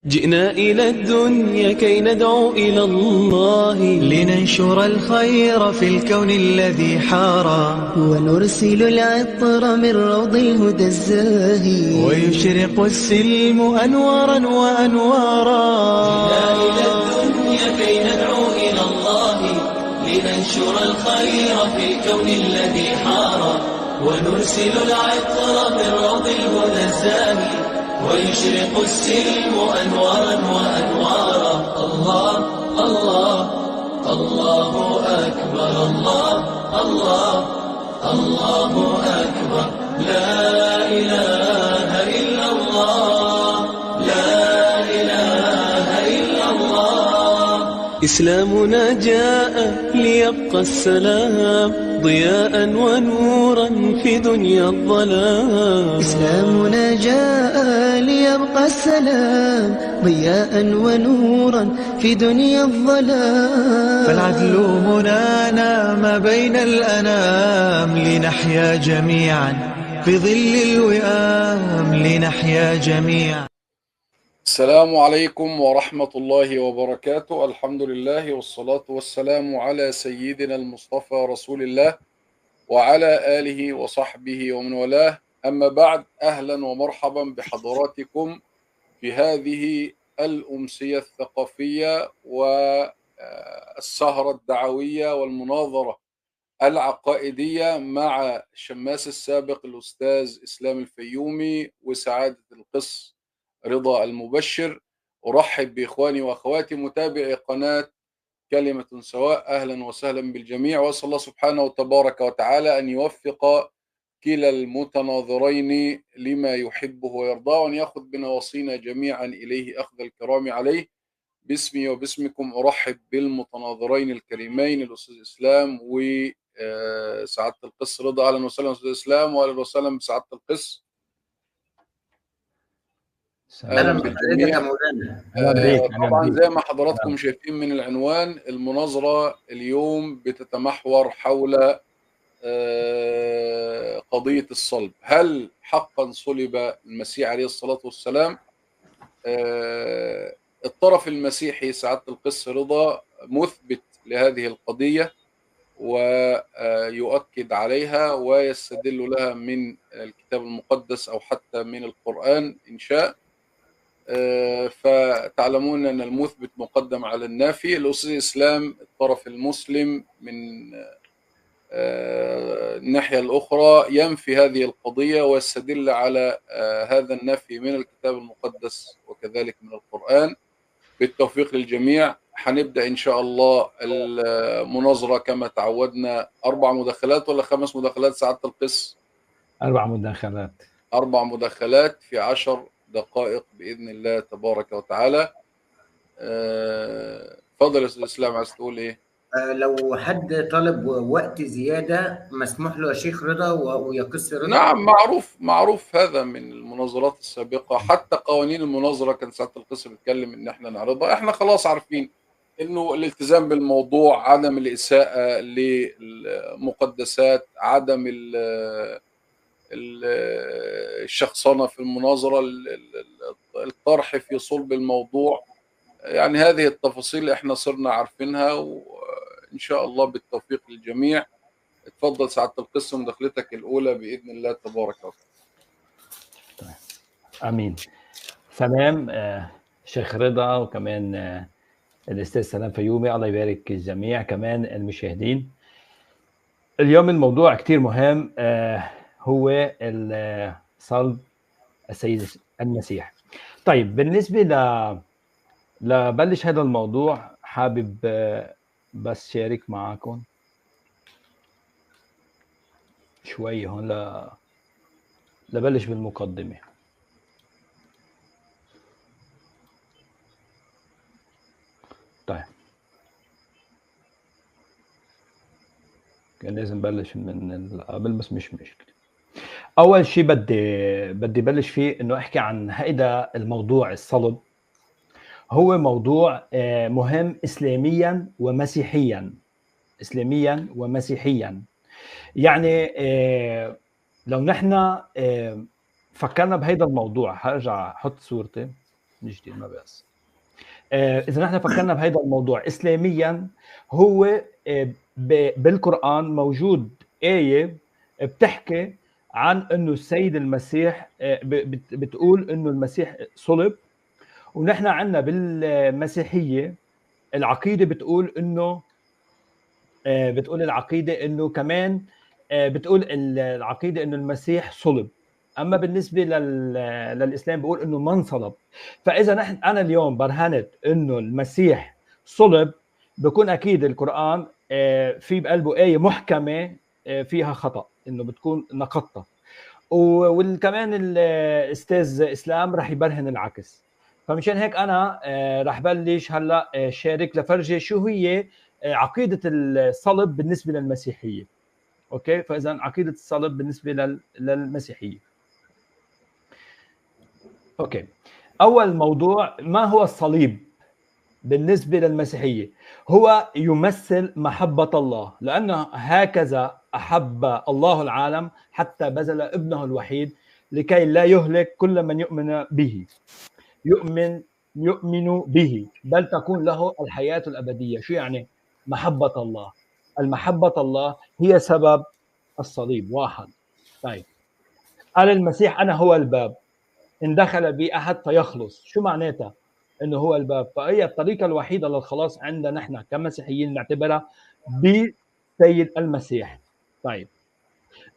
جئنا إلى الدنيا كي ندعو إلى الله، لننشر الخير في الكون الذي حارى، ونرسل العطر من روض الهدى الزاهي، ويشرق السلم أنوارا وأنوارا. جئنا إلى الدنيا كي ندعو إلى الله، لننشر الخير في الكون الذي حارى، ونرسل العطر من روض الهدى الزاهي، ويشرق السلم أنوارا وأنوارا. الله الله الله أكبر، الله الله الله أكبر، لا إله إلا الله، لا إله إلا الله. إسلامنا جاء ليبقى السلام، ضياء ونورا في دنيا الظلام. إسلامنا جاء ليبقى السلام، ضياء ونورا في دنيا الظلام. فالعدل منانا ما بين الأنام، لنحيا جميعا في ظل الوئام، لنحيا جميعا. السلام عليكم ورحمة الله وبركاته. الحمد لله والصلاة والسلام على سيدنا المصطفى رسول الله وعلى آله وصحبه ومن والاه. أما بعد، أهلا ومرحبا بحضراتكم في هذه الأمسية الثقافية والسهرة الدعوية والمناظرة العقائدية مع الشماس السابق الأستاذ إسلام الفيومي وسعادة القس رضا المبشر. أرحب بإخواني وأخواتي متابعي قناة كلمة سواء، أهلا وسهلا بالجميع، وأسأل الله سبحانه وتبارك وتعالى أن يوفق كلا المتناظرين لما يحبه ويرضاه، وأن يأخذ بنواصينا جميعا إليه أخذ الكرام عليه. باسمي وباسمكم أرحب بالمتناظرين الكريمين الأستاذ إسلام وسعادة القس رضا. أهلا وسهلا أستاذ إسلام، وأهلا وسهلا بسعادة القس. اهلا بحضرتك يا مولانا. طبعا زي ما حضراتكم شايفين من العنوان، المناظرة اليوم بتتمحور حول قضية الصلب. هل حقا صلب المسيح عليه الصلاة والسلام؟ الطرف المسيحي سعادة القس رضا مثبت لهذه القضية ويؤكد عليها ويستدل لها من الكتاب المقدس أو حتى من القرآن إن شاء. فتعلمون أن المثبت مقدم على النافي. الأستاذ إسلام الطرف المسلم من الناحية الأخرى ينفي هذه القضية ويستدل على هذا النفي من الكتاب المقدس وكذلك من القرآن. بالتوفيق للجميع. هنبدأ إن شاء الله المناظرة كما تعودنا، 4 مداخلات ولا 5 مداخلات سعادة القس؟ 4 مداخلات. 4 مداخلات في 10 دقائق بإذن الله تبارك وتعالى. اتفضل يا أستاذ إسلام، عايز تقول إيه؟ لو حد طلب وقت زيادة مسموح له يا شيخ رضا ويا قس رضا؟ نعم، معروف هذا من المناظرات السابقة، حتى قوانين المناظرة كان ساعة القس بيتكلم إن إحنا نعرضها. إحنا خلاص عارفين إنه الالتزام بالموضوع، عدم الإساءة للمقدسات، عدم الشخصنة في المناظرة، الطرح في صلب الموضوع، يعني هذه التفاصيل احنا صرنا عارفينها، وإن شاء الله بالتوفيق للجميع. اتفضل سعادة القس مداخلتك الأولى بإذن الله تبارك وتعالى. طيب. آمين. سلام شيخ رضا، وكمان الأستاذ سلام فيومي، الله يبارك الجميع، كمان المشاهدين. اليوم الموضوع كتير مهم، هو صلب السيد المسيح. طيب، بالنسبة لبلش هذا الموضوع، حابب بس شارك معاكم شوي هون لبلش بالمقدمة. طيب، كان لازم بلش من قبل بس مش مشكلة. أول شيء بدي بلش فيه إنه أحكي عن هيدا الموضوع. الصلب هو موضوع مهم إسلاميا ومسيحيا، إسلاميا ومسيحيا. يعني لو نحن فكرنا بهيدا الموضوع، هرجع أحط صورتي. من جديد ما بأس. اذا نحن فكرنا بهذا الموضوع اسلاميا، هو بالقران موجود ايه بتحكي عن انه السيد المسيح، بتقول انه المسيح صلب، ونحن عندنا بالمسيحيه العقيدة بتقول انه بتقول العقيدة انه كمان بتقول العقيدة انه المسيح صلب. اما بالنسبة للاسلام بقول انه ما انصلب. فاذا نحن انا اليوم برهنت انه المسيح صلب، بكون اكيد القران في بقلبه ايه محكمة فيها خطا، انه بتكون نقطة. وكمان الاستاذ اسلام رح يبرهن العكس. فمشان هيك انا رح بلش هلا شارك لفرجي شو هي عقيدة الصلب بالنسبة للمسيحية. okay، فاذا عقيدة الصلب بالنسبة للمسيحية. okay، اول موضوع، ما هو الصليب بالنسبة للمسيحية؟ هو يمثل محبة الله، لانه هكذا احب الله العالم حتى بذل ابنه الوحيد لكي لا يهلك كل من يؤمن به، يؤمن به، بل تكون له الحياة الابدية. شو يعني محبة الله؟ المحبة الله هي سبب الصليب. واحد. طيب، قال المسيح انا هو الباب، إن دخل بي أحد فيخلص. شو معناتها إنه هو الباب؟ فهي الطريقة الوحيدة للخلاص عندنا نحن كمسيحيين نعتبرها بسيد المسيح. طيب،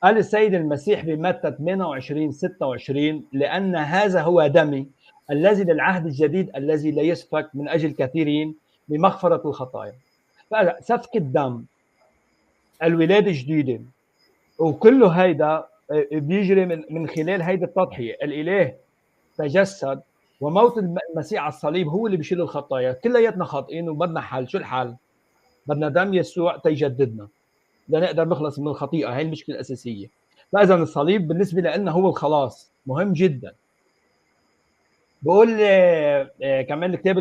قال السيد المسيح بمتى 28:26 لأن هذا هو دمي الذي للعهد الجديد الذي لا يسفك من أجل كثيرين لمغفرة الخطايا. فسفك الدم، الولادة الجديدة، وكله هيدا بيجري من خلال هيدا التضحية. الإله تجسد، وموت المسيح على الصليب هو اللي بيشيل الخطايا. كلياتنا خاطئين وبدنا حل. شو الحل؟ بدنا دم يسوع تيجددنا لنقدر نخلص من الخطيئة. هي المشكلة الأساسية. فإذا الصليب بالنسبة لنا هو الخلاص، مهم جدا. بقول كمان الكتاب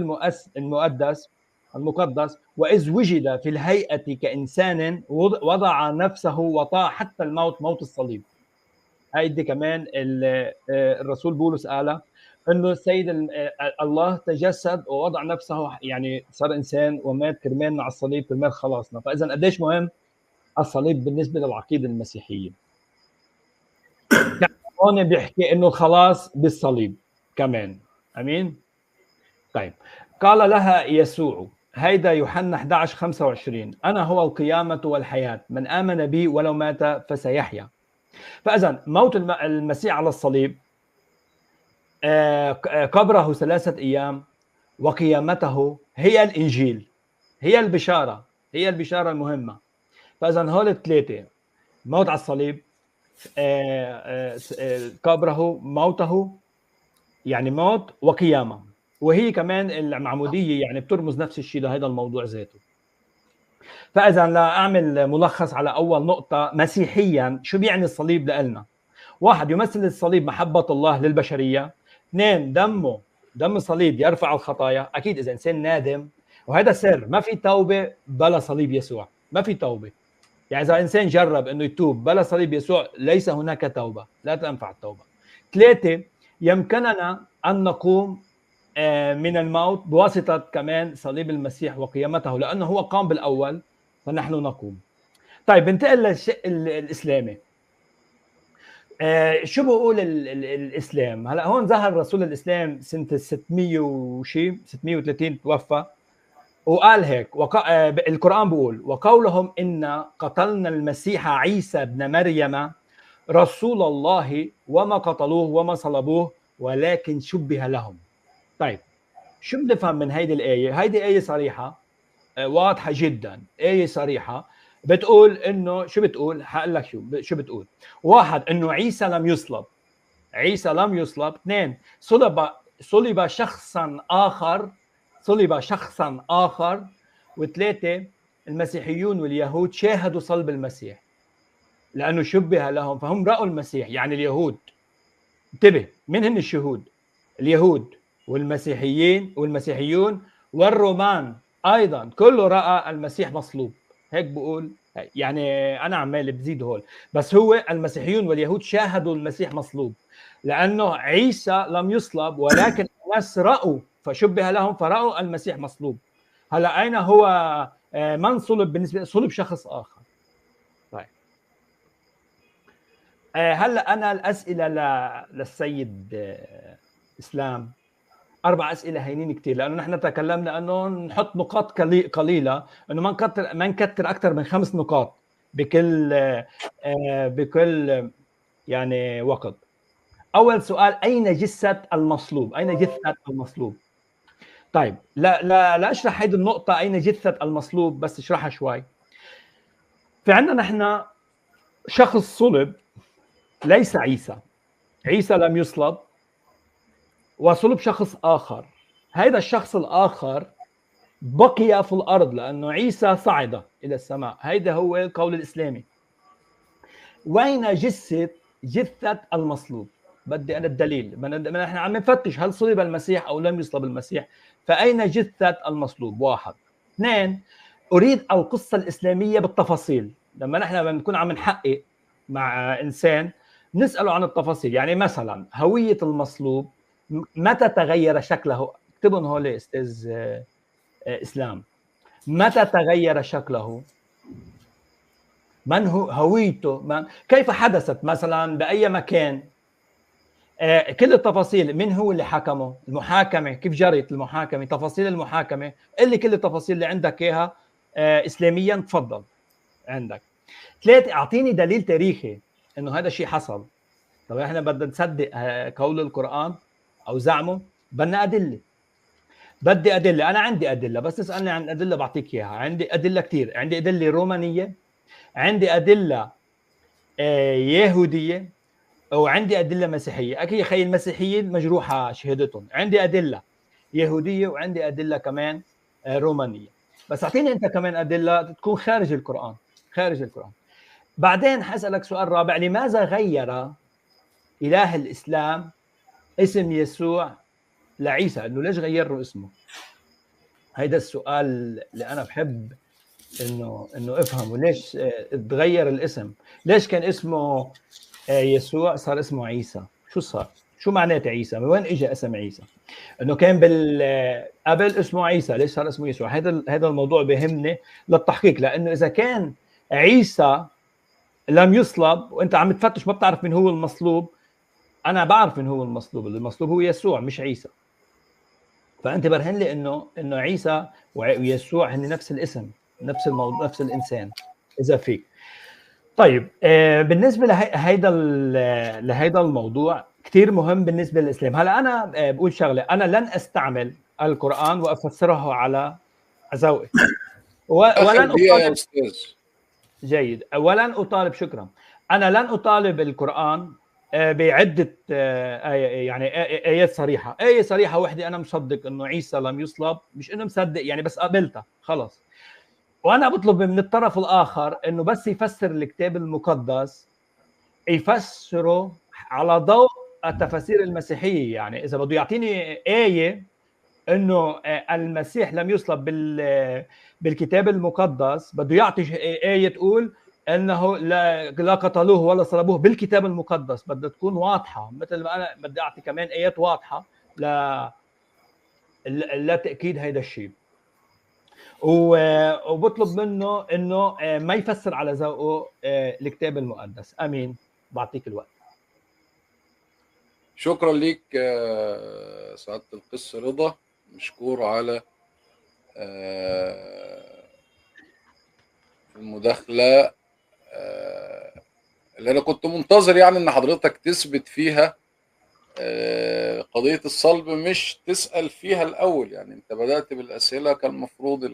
المقدس وإذ وجد في الهيئة كإنسان وضع نفسه وطاع حتى الموت، موت الصليب. هيدي كمان الرسول بولس قالها، انه السيد الله تجسد ووضع نفسه، يعني صار انسان ومات كرمالنا على الصليب، كرمال خلاصنا. فاذا قديش مهم الصليب بالنسبة للعقيدة المسيحية. هون بيحكي انه الخلاص بالصليب كمان. امين. طيب، قال لها يسوع، هيدا يوحنا 11:25، انا هو القيامة والحياة، من امن بي ولو مات فسيحيا. فاذا موت المسيح على الصليب، قبره 3 أيام، وقيامته هي الانجيل، هي البشارة، هي البشارة المهمة. فاذا هول الثلاثة، موت على الصليب، قبره، موته، يعني موت وقيامه، وهي كمان المعمودية يعني بترمز نفس الشيء لهذا الموضوع ذاته. فاذا لا اعمل ملخص على اول نقطة مسيحيا، شو بيعني الصليب لنا؟ واحد، يمثل الصليب محبة الله للبشرية. اثنين، دمه، دم الصليب يرفع الخطايا. اكيد اذا انسان نادم، وهذا سر، ما في توبه بلا صليب يسوع، ما في توبه. يعني اذا انسان جرب انه يتوب بلا صليب يسوع ليس هناك توبه، لا تنفع التوبة. ثلاثة، يمكننا ان نقوم من الموت بواسطة كمان صليب المسيح وقيامته، لانه هو قام بالاول فنحن نقوم. طيب، بنتقل للشق الاسلامي. شو بقول الاسلام؟ هلا هون ظهر رسول الاسلام سنة 600 وشي، 630 توفى، وقال هيك، القران بيقول وقولهم ان قتلنا المسيح عيسى ابن مريم رسول الله وما قتلوه وما صلبوه ولكن شبه لهم. طيب، شو بنفهم من هيدي الآية؟ هيدي آية صريحة، واضحة جدا، آية صريحة بتقول إنه شو بتقول؟ هقول لك شو بتقول. واحد، إنه عيسى لم يصلب، عيسى لم يصلب. اثنين، صلب شخصا آخر، صلب شخصا آخر. وثلاثة، المسيحيون واليهود شاهدوا صلب المسيح لأنه شبه لهم، فهم رأوا المسيح. يعني اليهود، انتبه، من هن الشهود؟ اليهود والمسيحيين والمسيحيون والرومان ايضا، كله راى المسيح مصلوب. هيك بقول، يعني انا عمال بزيد هول، بس هو المسيحيون واليهود شاهدوا المسيح مصلوب، لانه عيسى لم يصلب ولكن الناس رأوا، فشبه لهم فرأوا المسيح مصلوب. هلا أين هو من صلب؟ بالنسبة صلب شخص آخر. طيب هلا أنا الأسئلة للسيد إسلام 4 أسئلة هينين كثير، لأنه نحن تكلمنا أنه نحط نقاط قليلة، أنه ما نكتر أكثر من 5 نقاط بكل يعني وقت. أول سؤال، أين جثة المصلوب؟ أين جثة المصلوب؟ طيب لا لا لا أشرح هيدي النقطة، أين جثة المصلوب، بس اشرحها شوي. في عندنا نحن شخص صلب، ليس عيسى، عيسى لم يصلب، وصلب شخص آخر. هذا الشخص الآخر بقي في الأرض لأنه عيسى صعد إلى السماء، هذا هو القول الإسلامي. وين جثة المصلوب؟ بدي أنا الدليل، نحن عم نفتش هل صلب المسيح أو لم يصلب المسيح، فأين جثة المصلوب؟ 1. 2، أريد القصة الإسلامية بالتفاصيل. لما نحن بنكون عم نحقق مع إنسان نسأله عن التفاصيل، يعني مثلا هوية المصلوب، متى تغير شكله؟ اكتبهم هول أستاذ إسلام. متى تغير شكله؟ من هو هويته؟ كيف حدثت مثلا؟ بأي مكان؟ كل التفاصيل. من هو اللي حكمه؟ المحاكمة كيف جرت المحاكمة؟ تفاصيل المحاكمة، اللي كل التفاصيل اللي عندك إياها إسلاميا تفضل عندك. 3، أعطيني دليل تاريخي إنه هذا الشيء حصل. طب إحنا بدنا نصدق قول القرآن أو زعمه؟ بدنا أدلة. بدي أدلة، أنا عندي أدلة، بس تسألني عن أدلة بعطيك إياها. عندي أدلة كثير، عندي أدلة رومانية، عندي أدلة يهودية، وعندي أدلة مسيحية. أكيد خي المسيحيين مجروحة شهادتهم. عندي أدلة يهودية وعندي أدلة كمان رومانية، بس أعطيني أنت كمان أدلة تكون خارج القرآن، خارج القرآن. بعدين حسألك سؤال رابع، لماذا غير إله الإسلام اسم يسوع لعيسى؟ إنه ليش غيروا اسمه؟ هيدا السؤال اللي أنا بحب إنه افهمه، ليش تغير الاسم؟ ليش كان اسمه يسوع صار اسمه عيسى؟ شو صار؟ شو معناته عيسى؟ من وين اجى اسم عيسى؟ انه كان قبل اسمه عيسى، ليش صار اسمه يسوع؟ هذا الموضوع بيهمني للتحقيق، لانه اذا كان عيسى لم يصلب وانت عم تفتش ما بتعرف من هو المصلوب، انا بعرف من هو المصلوب، المصلوب هو يسوع مش عيسى. فانت برهن لي انه عيسى ويسوع هن نفس الاسم، نفس الموضوع، نفس الانسان اذا فيك. طيب بالنسبة لهيدا الموضوع كثير مهم بالنسبة للاسلام. هلا انا بقول شغله، انا لن استعمل القران وافسره على ذوقي، ولن اطالب. جيد، ولن اطالب، شكرا. انا لن اطالب القران بعده آية، يعني ايات صريحه، ايه صريحه وحده انا مصدق انه عيسى لم يصلب، مش انه مصدق يعني، بس قبلتها خلص. وانا بطلب من الطرف الاخر انه بس يفسر الكتاب المقدس، يفسره على ضوء التفاسير المسيحية. يعني اذا بده يعطيني ايه انه المسيح لم يصلب بالكتاب المقدس، بده يعطي ايه تقول انه لا قتلوه ولا صلبوه بالكتاب المقدس، بدها تكون واضحة، مثل ما انا بدي اعطي كمان ايات واضحة لتاكيد هيدا الشيء. وبطلب منه انه ما يفسر على ذوقه الكتاب المقدس. امين، بعطيك الوقت. شكرا ليك سعادة القس رضا، مشكور على المداخلة اللي انا كنت منتظر يعني ان حضرتك تثبت فيها قضية الصلب، مش تسأل فيها الأول. يعني أنت بدأت بالأسئلة، كان المفروض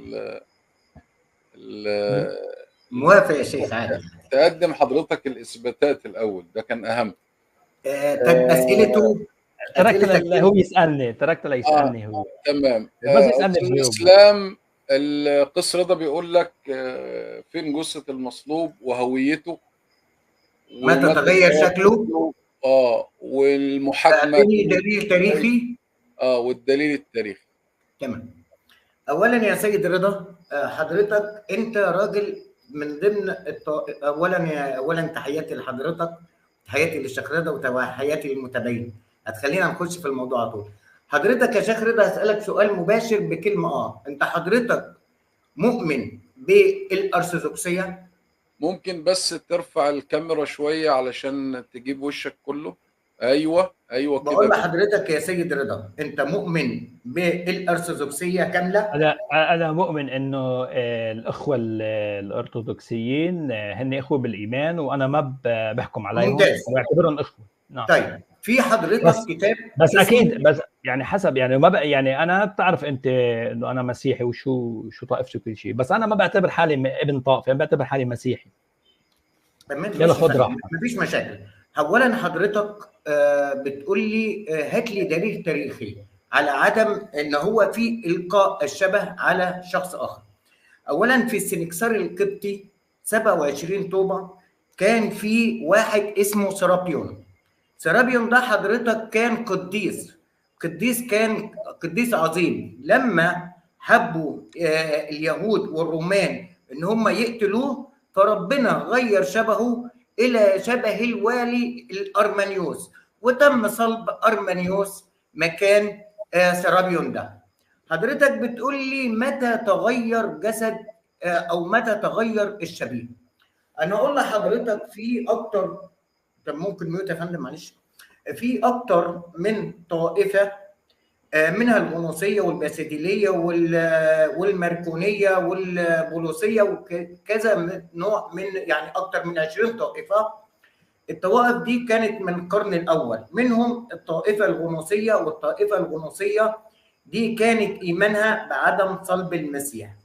موافق يا شيخ عادل تقدم حضرتك الإثباتات الأول، ده كان أهم. طيب أسئلته تركت هو يسألني، تركت ليسألني هو. تمام. بس يسألني الإسلام القس رضا بيقول لك فين جثة المصلوب وهويته، متى تغير شكله، والمحاكمه، دليل تاريخي، والدليل التاريخي. تمام. اولا يا سيد رضا، حضرتك انت راجل من ضمن اولا تحياتي لحضرتك، تحياتي للشيخ رضا، وتحياتي للمتابعين. هتخلينا نخش في الموضوع على طول. حضرتك يا شيخ رضا هسألك سؤال مباشر بكلمة أنت حضرتك مؤمن بالأرثوذكسية؟ ممكن بس ترفع الكاميرا شوية علشان تجيب وشك كله. ايوه ايوه كده. بقول لحضرتك يا سيد رضا، انت مؤمن بالارثوذكسيه كاملة؟ انا مؤمن انه الاخوة الارثوذكسيين هن اخوه بالايمان، وانا ما بحكم عليهم وبعتبرهم اخوه. نعم. طيب في حضرتك كتاب بس اكيد، بس يعني حسب، يعني ما بقى، يعني انا بتعرف انت انه انا مسيحي وشو شو طائفتي وكل شيء، بس انا ما بعتبر حالي ابن طائفة، انا بعتبر حالي مسيحي. يلا خد راحتك، مفيش مشاكل. اولا حضرتك بتقول لي هات لي دليل تاريخي على عدم ان هو في القاء الشبه على شخص اخر. اولا في السنكسار القبطي 27 طوبة كان في واحد اسمه سرابيون. سرابيون ده حضرتك كان قديس، كان قديس عظيم. لما حبوا اليهود والرومان ان هم يقتلوه، فربنا غير شبهه الى شبه الوالي الارمانيوس، وتم صلب ارمانيوس مكان سرابيون ده. حضرتك بتقول لي متى تغير جسد او متى تغير الشبيه؟ انا اقول لحضرتك في اكتر، طب ممكن mute يا فندم معلش، في اكتر من طائفة، منها الغنوصيه والباسيديليه والمركونيه والبولوسيه وكذا نوع من، يعني اكتر من 20 طائفة. الطوائف دي كانت من القرن الاول، منهم الطائفة الغنوصيه، والطائفة الغنوصيه دي كانت ايمانها بعدم صلب المسيح.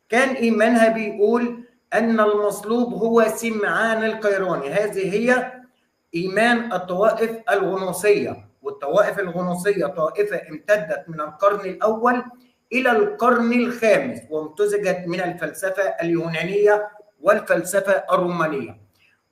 كان ايمانها بيقول ان المصلوب هو سمعان القيراني. هذه هي ايمان الطوائف الغنوصيه. والطوائف الغنوصية طائفة امتدت من القرن الأول إلى القرن الخامس، وامتزجت من الفلسفة اليونانية والفلسفة الرومانية،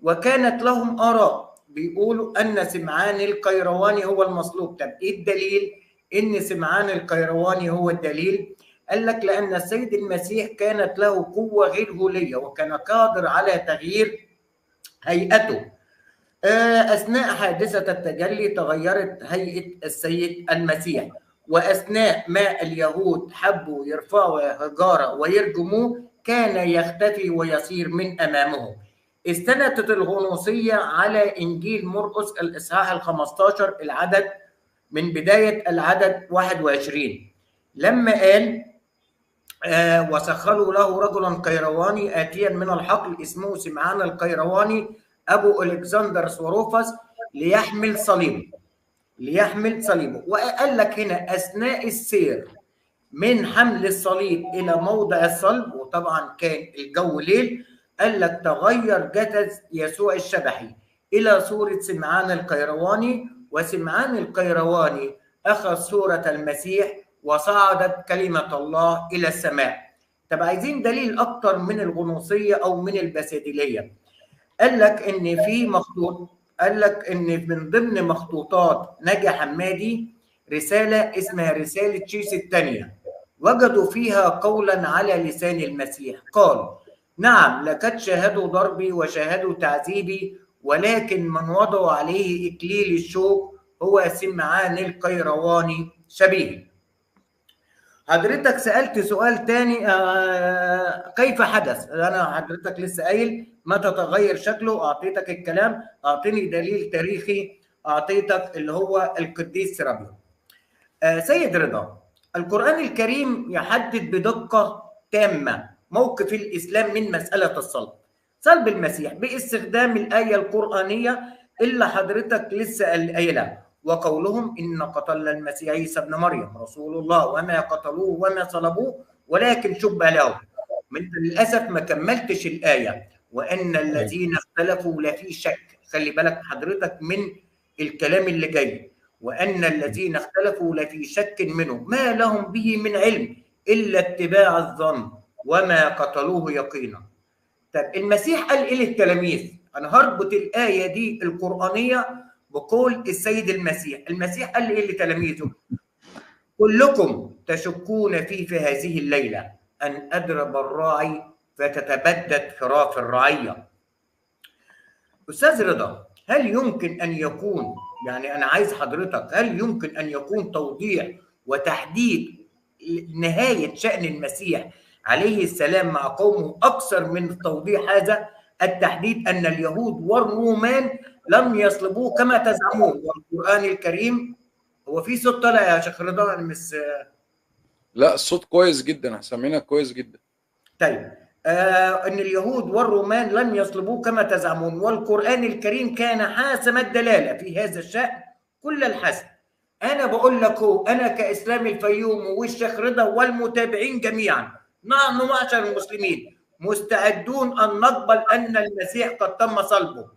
وكانت لهم آراء بيقولوا أن سمعان القيرواني هو المصلوب. طب إيه الدليل إن سمعان القيرواني هو الدليل؟ قال لك لأن السيد المسيح كانت له قوة غير هولية، وكان قادر على تغيير هيئته. أثناء حادثة التجلي تغيرت هيئة السيد المسيح، وأثناء ما اليهود حبوا يرفعوا حجارة ويرجموه كان يختفي ويصير من أمامهم. استندت الغنوصية على إنجيل مرقس الإصحاح 15 العدد من بداية العدد 21، لما قال وسخروا له رجلا قيرواني آتيا من الحقل اسمه سمعان القيرواني أبو ألكسندر سوروفاس ليحمل صليبه، ليحمل صليبه. وقال لك هنا أثناء السير من حمل الصليب إلى موضع الصلب، وطبعا كان الجو ليل، قال لك تغير جسد يسوع الشبحي إلى صورة سمعان القيرواني، وسمعان القيرواني أخذ صورة المسيح وصعدت كلمة الله إلى السماء. طب عايزين دليل أكتر من الغنوصية أو من الباسيديلية. قال لك ان في مخطوط، قال لك ان من ضمن مخطوطات نجا حمادي رسالة اسمها رسالة شيس الثانية، وجدوا فيها قولا على لسان المسيح قال: نعم لقد شاهدوا ضربي وشاهدوا تعذيبي، ولكن من وضعوا عليه اكليل الشوك هو سمعان القيرواني شبيه. حضرتك سألت سؤال تاني، كيف حدث؟ أنا حضرتك لسه قايل متى تغير شكله، أعطيتك الكلام، أعطيني دليل تاريخي، أعطيتك اللي هو القديس سرابيون. سيد رضا، القرآن الكريم يحدد بدقة تامة موقف الإسلام من مسألة الصلب، صلب المسيح، باستخدام الآية القرآنية اللي حضرتك لسه قايلها، وقولهم إن قتلنا المسيح عيسى ابن مريم رسول الله وما قتلوه وما صلبوه ولكن شبه له. انت للأسف ما كملتش الآية، وأن الذين اختلفوا لفي شك. خلي بالك حضرتك من الكلام اللي جاي، وأن الذين اختلفوا لفي شك منه ما لهم به من علم إلا اتباع الظن وما قتلوه يقينا. طب المسيح قال إيه للتلاميذ؟ أنا هربط الآية دي القرآنية بقول السيد المسيح. المسيح قال إيه لتلاميذه؟ كلكم تشكون في هذه الليلة أن أضرب الراعي فتتبدد خراف الرعية. أستاذ رضا، هل يمكن أن يكون، يعني أنا عايز حضرتك، هل يمكن أن يكون توضيح وتحديد نهاية شأن المسيح عليه السلام مع قومه أكثر من توضيح هذا التحديد، أن اليهود والرومان لم يصلبوه كما تزعمون. والقرآن الكريم، هو في صوت طالع يا شيخ رضا؟ مش لا، الصوت كويس جدا، سامعينك كويس جدا. طيب، أن اليهود والرومان لم يصلبوه كما تزعمون، والقرآن الكريم كان حاسم الدلالة في هذا الشأن كل الحسم. أنا بقول لكم، أنا كإسلام الفيوم والشيخ رضا والمتابعين جميعا، نحن معشر المسلمين مستعدون أن نقبل أن المسيح قد تم صلبه،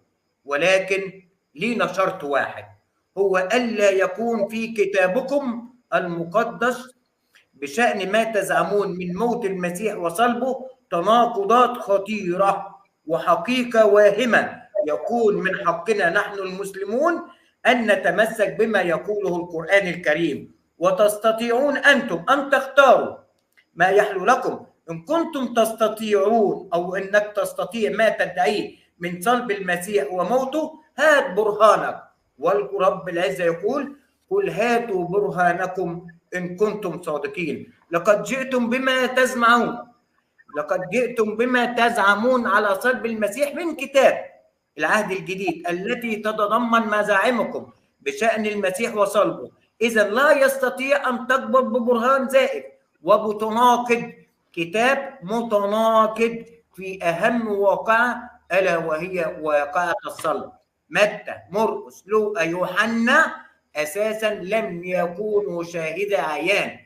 ولكن لينا شرط واحد، هو ألا يكون في كتابكم المقدس بشأن ما تزعمون من موت المسيح وصلبه تناقضات خطيرة وحقيقة واهمة. يكون من حقنا نحن المسلمون أن نتمسك بما يقوله القرآن الكريم، وتستطيعون أنتم أن تختاروا ما يحلو لكم. إن كنتم تستطيعون أو إنك تستطيع ما تدعيه من صلب المسيح وموته، هات برهانك. والرب العزة يقول: قل هاتوا برهانكم إن كنتم صادقين. لقد جئتم بما تزعمون، لقد جئتم بما تزعمون على صلب المسيح من كتاب العهد الجديد التي تتضمن مزاعمكم بشأن المسيح وصلبه. إذا لا يستطيع أن تقبل ببرهان زائف وبتناقض كتاب متناقض في أهم واقعة، ألا وهي واقعة الصلب. متى، مرقس، لوقا، يوحنا أساسا لم يكونوا شاهد عيان.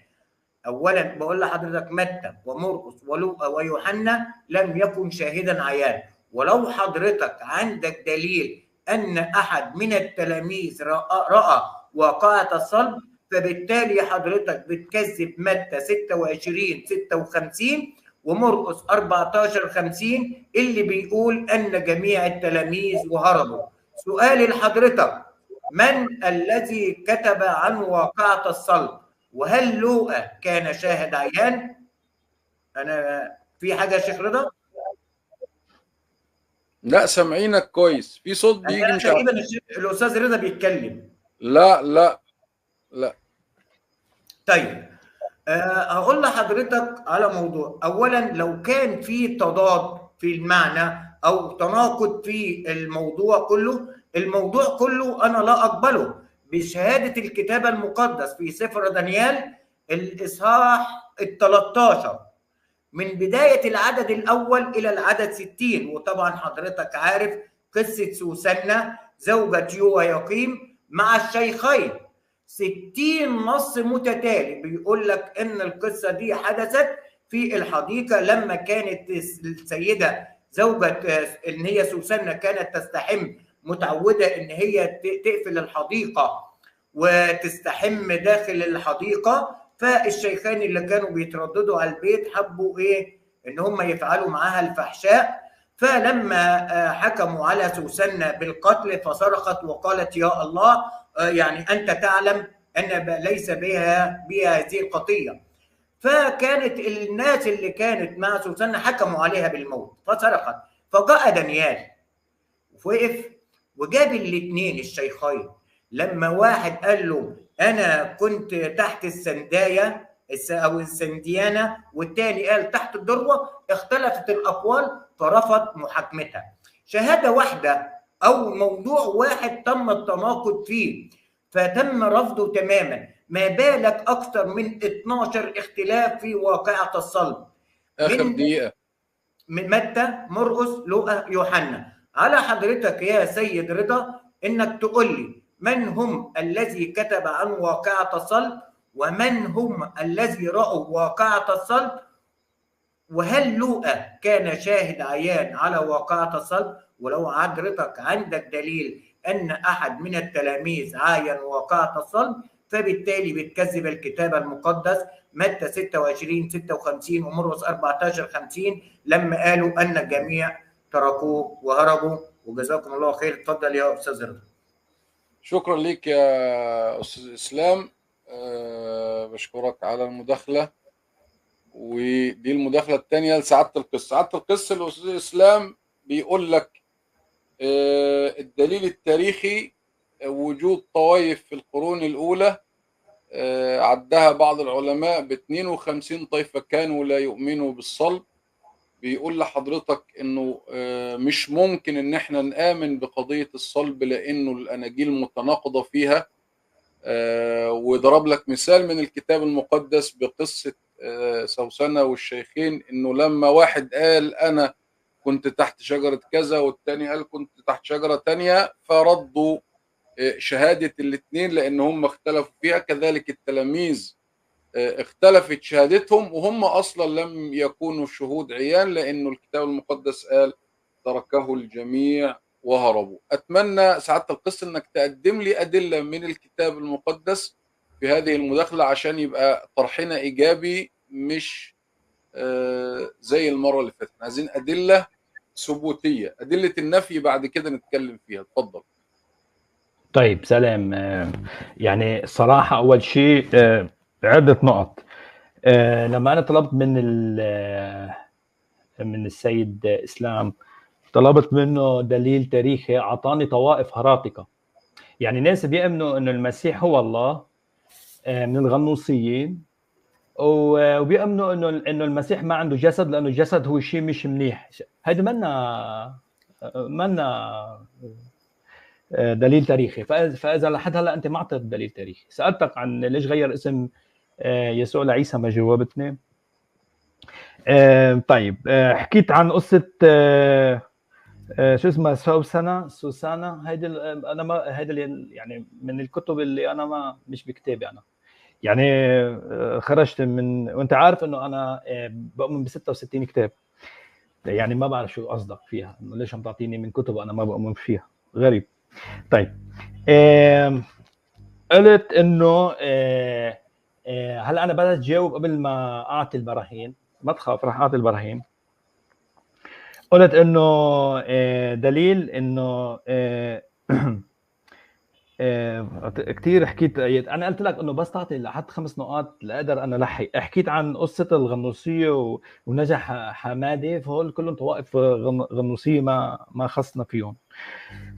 أولا بقول لحضرتك متى ومرقس ولوقا ويوحنا لم يكن شاهدا عيان. ولو حضرتك عندك دليل أن أحد من التلاميذ رأى واقعة الصلب، فبالتالي حضرتك بتكذب متى 26:56 ومرقس 14:50 اللي بيقول أن جميع التلاميذ وهربوا. سؤالي لحضرتك: من الذي كتب عن واقعة الصلب؟ وهل لوقا كان شاهد عيان؟ أنا في حاجة يا شيخ رضا؟ لا، سامعينك كويس. في صوت بيجي مش تقريبا الأستاذ رضا بيتكلم. لا لا لا. طيب، هقول لحضرتك على موضوع. أولا، لو كان في تضاد في المعنى أو تناقض في الموضوع كله، الموضوع كله أنا لا أقبله بشهادة الكتاب المقدس في سفر دانيال الإصحاح 13 من بداية العدد الأول إلى العدد 60. وطبعا حضرتك عارف قصة سوسنة زوجة يوياقيم مع الشيخين، 60 نص متتالي بيقول لك إن القصة دي حدثت في الحديقة لما كانت السيدة زوجة إن هي سوسنة كانت تستحم، متعودة إن هي تقفل الحديقة وتستحم داخل الحديقة. فالشيخان اللي كانوا بيترددوا على البيت حبوا إيه؟ إن هم يفعلوا معاها الفحشاء. فلما حكموا على سوسنة بالقتل فصرخت وقالت: يا الله، يعني أنت تعلم أن ليس بها هذه القضية. فكانت الناس اللي كانت مع سوسنة حكموا عليها بالموت فصرخت. فجاء دانيال وقف وجاب الاثنين الشيخين. لما واحد قال له أنا كنت تحت السنداية أو السنديانة، والتاني قال تحت الذروة، اختلفت الأقوال فرفض محاكمتها. شهادة واحدة أو موضوع واحد تم التناقض فيه فتم رفضه تماما، ما بالك أكثر من 12 اختلاف في واقعة الصلب. آخر دقيقة من متى، مرقس، لوقا، يوحنا. على حضرتك يا سيد رضا إنك تقول لي من هم الذي كتب عن واقعة الصلب، ومن هم الذي رأوا واقعة الصلب، وهل لوقا كان شاهد عيان على واقعة الصلب؟ ولو حضرتك عندك دليل أن أحد من التلاميذ عاين واقعة الصلب، فبالتالي بتكذب الكتاب المقدس متى 26:56 ومرقس 14:50 لما قالوا أن الجميع تركوه وهربوا. وجزاكم الله خير. اتفضل يا أستاذ رضا. شكرا ليك يا أستاذ إسلام، بشكرك على المداخلة. ودي المداخلة الثانية لسعادة القس. سعادة القس، الأستاذ إسلام بيقول لك الدليل التاريخي وجود طوائف في القرون الأولى عدها بعض العلماء ب 52 طائفة كانوا لا يؤمنوا بالصلب. بيقول لحضرتك انه مش ممكن ان احنا نآمن بقضية الصلب لانه الاناجيل متناقضة فيها، وضرب لك مثال من الكتاب المقدس بقصة سوسنة والشيخين، انه لما واحد قال انا كنت تحت شجرة كذا والتاني قال كنت تحت شجرة تانية، فردوا شهادة الاثنين لان هم اختلفوا فيها. كذلك التلاميذ اختلفت شهادتهم وهم اصلا لم يكونوا شهود عيان لانه الكتاب المقدس قال تركه الجميع وهربوا. اتمنى سعادة القس انك تقدم لي ادلة من الكتاب المقدس في هذه المداخلة عشان يبقى طرحنا ايجابي، مش زي المرة اللي فاتت. عايزين ادلة ثبوتية، ادلة النفي بعد كده نتكلم فيها. اتفضل. طيب سلام. يعني الصراحة اول شيء عدة نقط. لما أنا طلبت من السيد إسلام، طلبت منه دليل تاريخي، أعطاني طوائف هراطقة، يعني ناس بيؤمنوا إنه المسيح هو الله من الغنوصيين، وبيؤمنوا إنه المسيح ما عنده جسد لأنه الجسد هو شيء مش منيح. هيدا منا دليل تاريخي. فإذا لحد هلا أنت ما أعطيت دليل تاريخي. سألتك عن ليش غير اسم يسوع لعيسى، ما جاوبتني. طيب حكيت عن قصة شو اسمها سوسنة، هيدي أنا ما هيدي يعني من الكتب اللي أنا ما مش بكتابي أنا، يعني خرجت من، وأنت عارف إنه أنا بؤمن ب 66 كتاب، يعني ما بعرف شو قصدك فيها، إنه ليش عم تعطيني من كتب أنا ما بؤمن فيها، غريب. طيب قلت انه هلا انا بدأت جاوب قبل ما اعطي البراهين، ما تخاف راح اعطي البراهين. قلت انه دليل انه كثير حكيت، انا قلت لك انه بس تعطي لحد 5 نقاط لاقدر انا لحق. حكيت عن قصة الغنوصيه ونجح حمادة، فهول كلهم طوائف غنوصيه ما خصنا فيهم.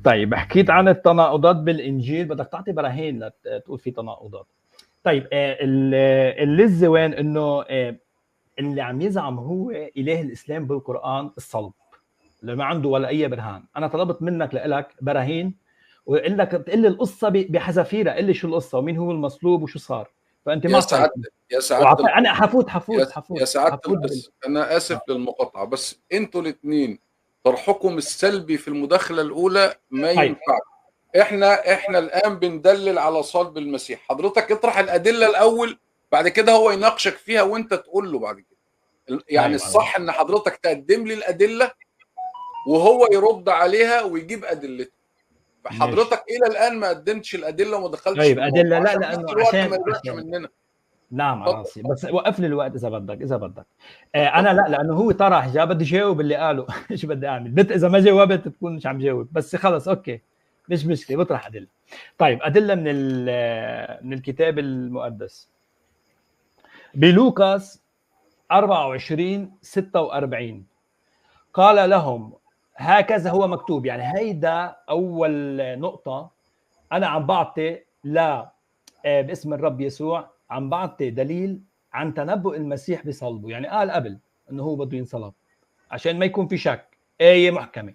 طيب حكيت عن التناقضات بالانجيل، بدك تعطي براهين لتقول في تناقضات. طيب اللذة وين؟ انه اللي عم يزعم هو اله الاسلام بالقران الصلب، اللي ما عنده ولا اي برهان. انا طلبت منك لك براهين، ويقول لك تقول لي القصة بحذافيرها، قل لي شو القصة ومين هو المصلوب وشو صار. فانت ما يا سعادة انا حفوت يا سعادة القس، انا اسف للمقاطعه، بس انتوا الاثنين طرحكم السلبي في المداخلة الاولى ما ينفع. احنا الان بندلل على صلب المسيح، حضرتك اطرح الادلة الاول، بعد كده هو يناقشك فيها وانت تقول له بعد كده. يعني الصح ان حضرتك تقدم لي الادلة وهو يرد عليها ويجيب ادلته. فحضرتك الى الان ما قدمتش الادلة وما دخلتش. طيب ادلة لا لانه عشان ما يروحش مننا. نعم على راسي، بس وقف لي الوقت اذا بدك، انا لا لانه هو طرح جاب، بدي جاوب اللي قاله. شو بدي اعمل؟ اذا ما جاوبت بتكون مش عم جاوب، بس خلص okay مش مشكلة، بطرح ادلة. طيب ادلة من الكتاب المقدس، بلوكاس 24:46 قال لهم هكذا هو مكتوب. يعني هيدا اول نقطة، انا عم بعطي لا باسم الرب يسوع، عم بعطي دليل عن تنبؤ المسيح بصلبه. يعني قال قبل انه هو بده ينصلب عشان ما يكون في شك، آية محكمة.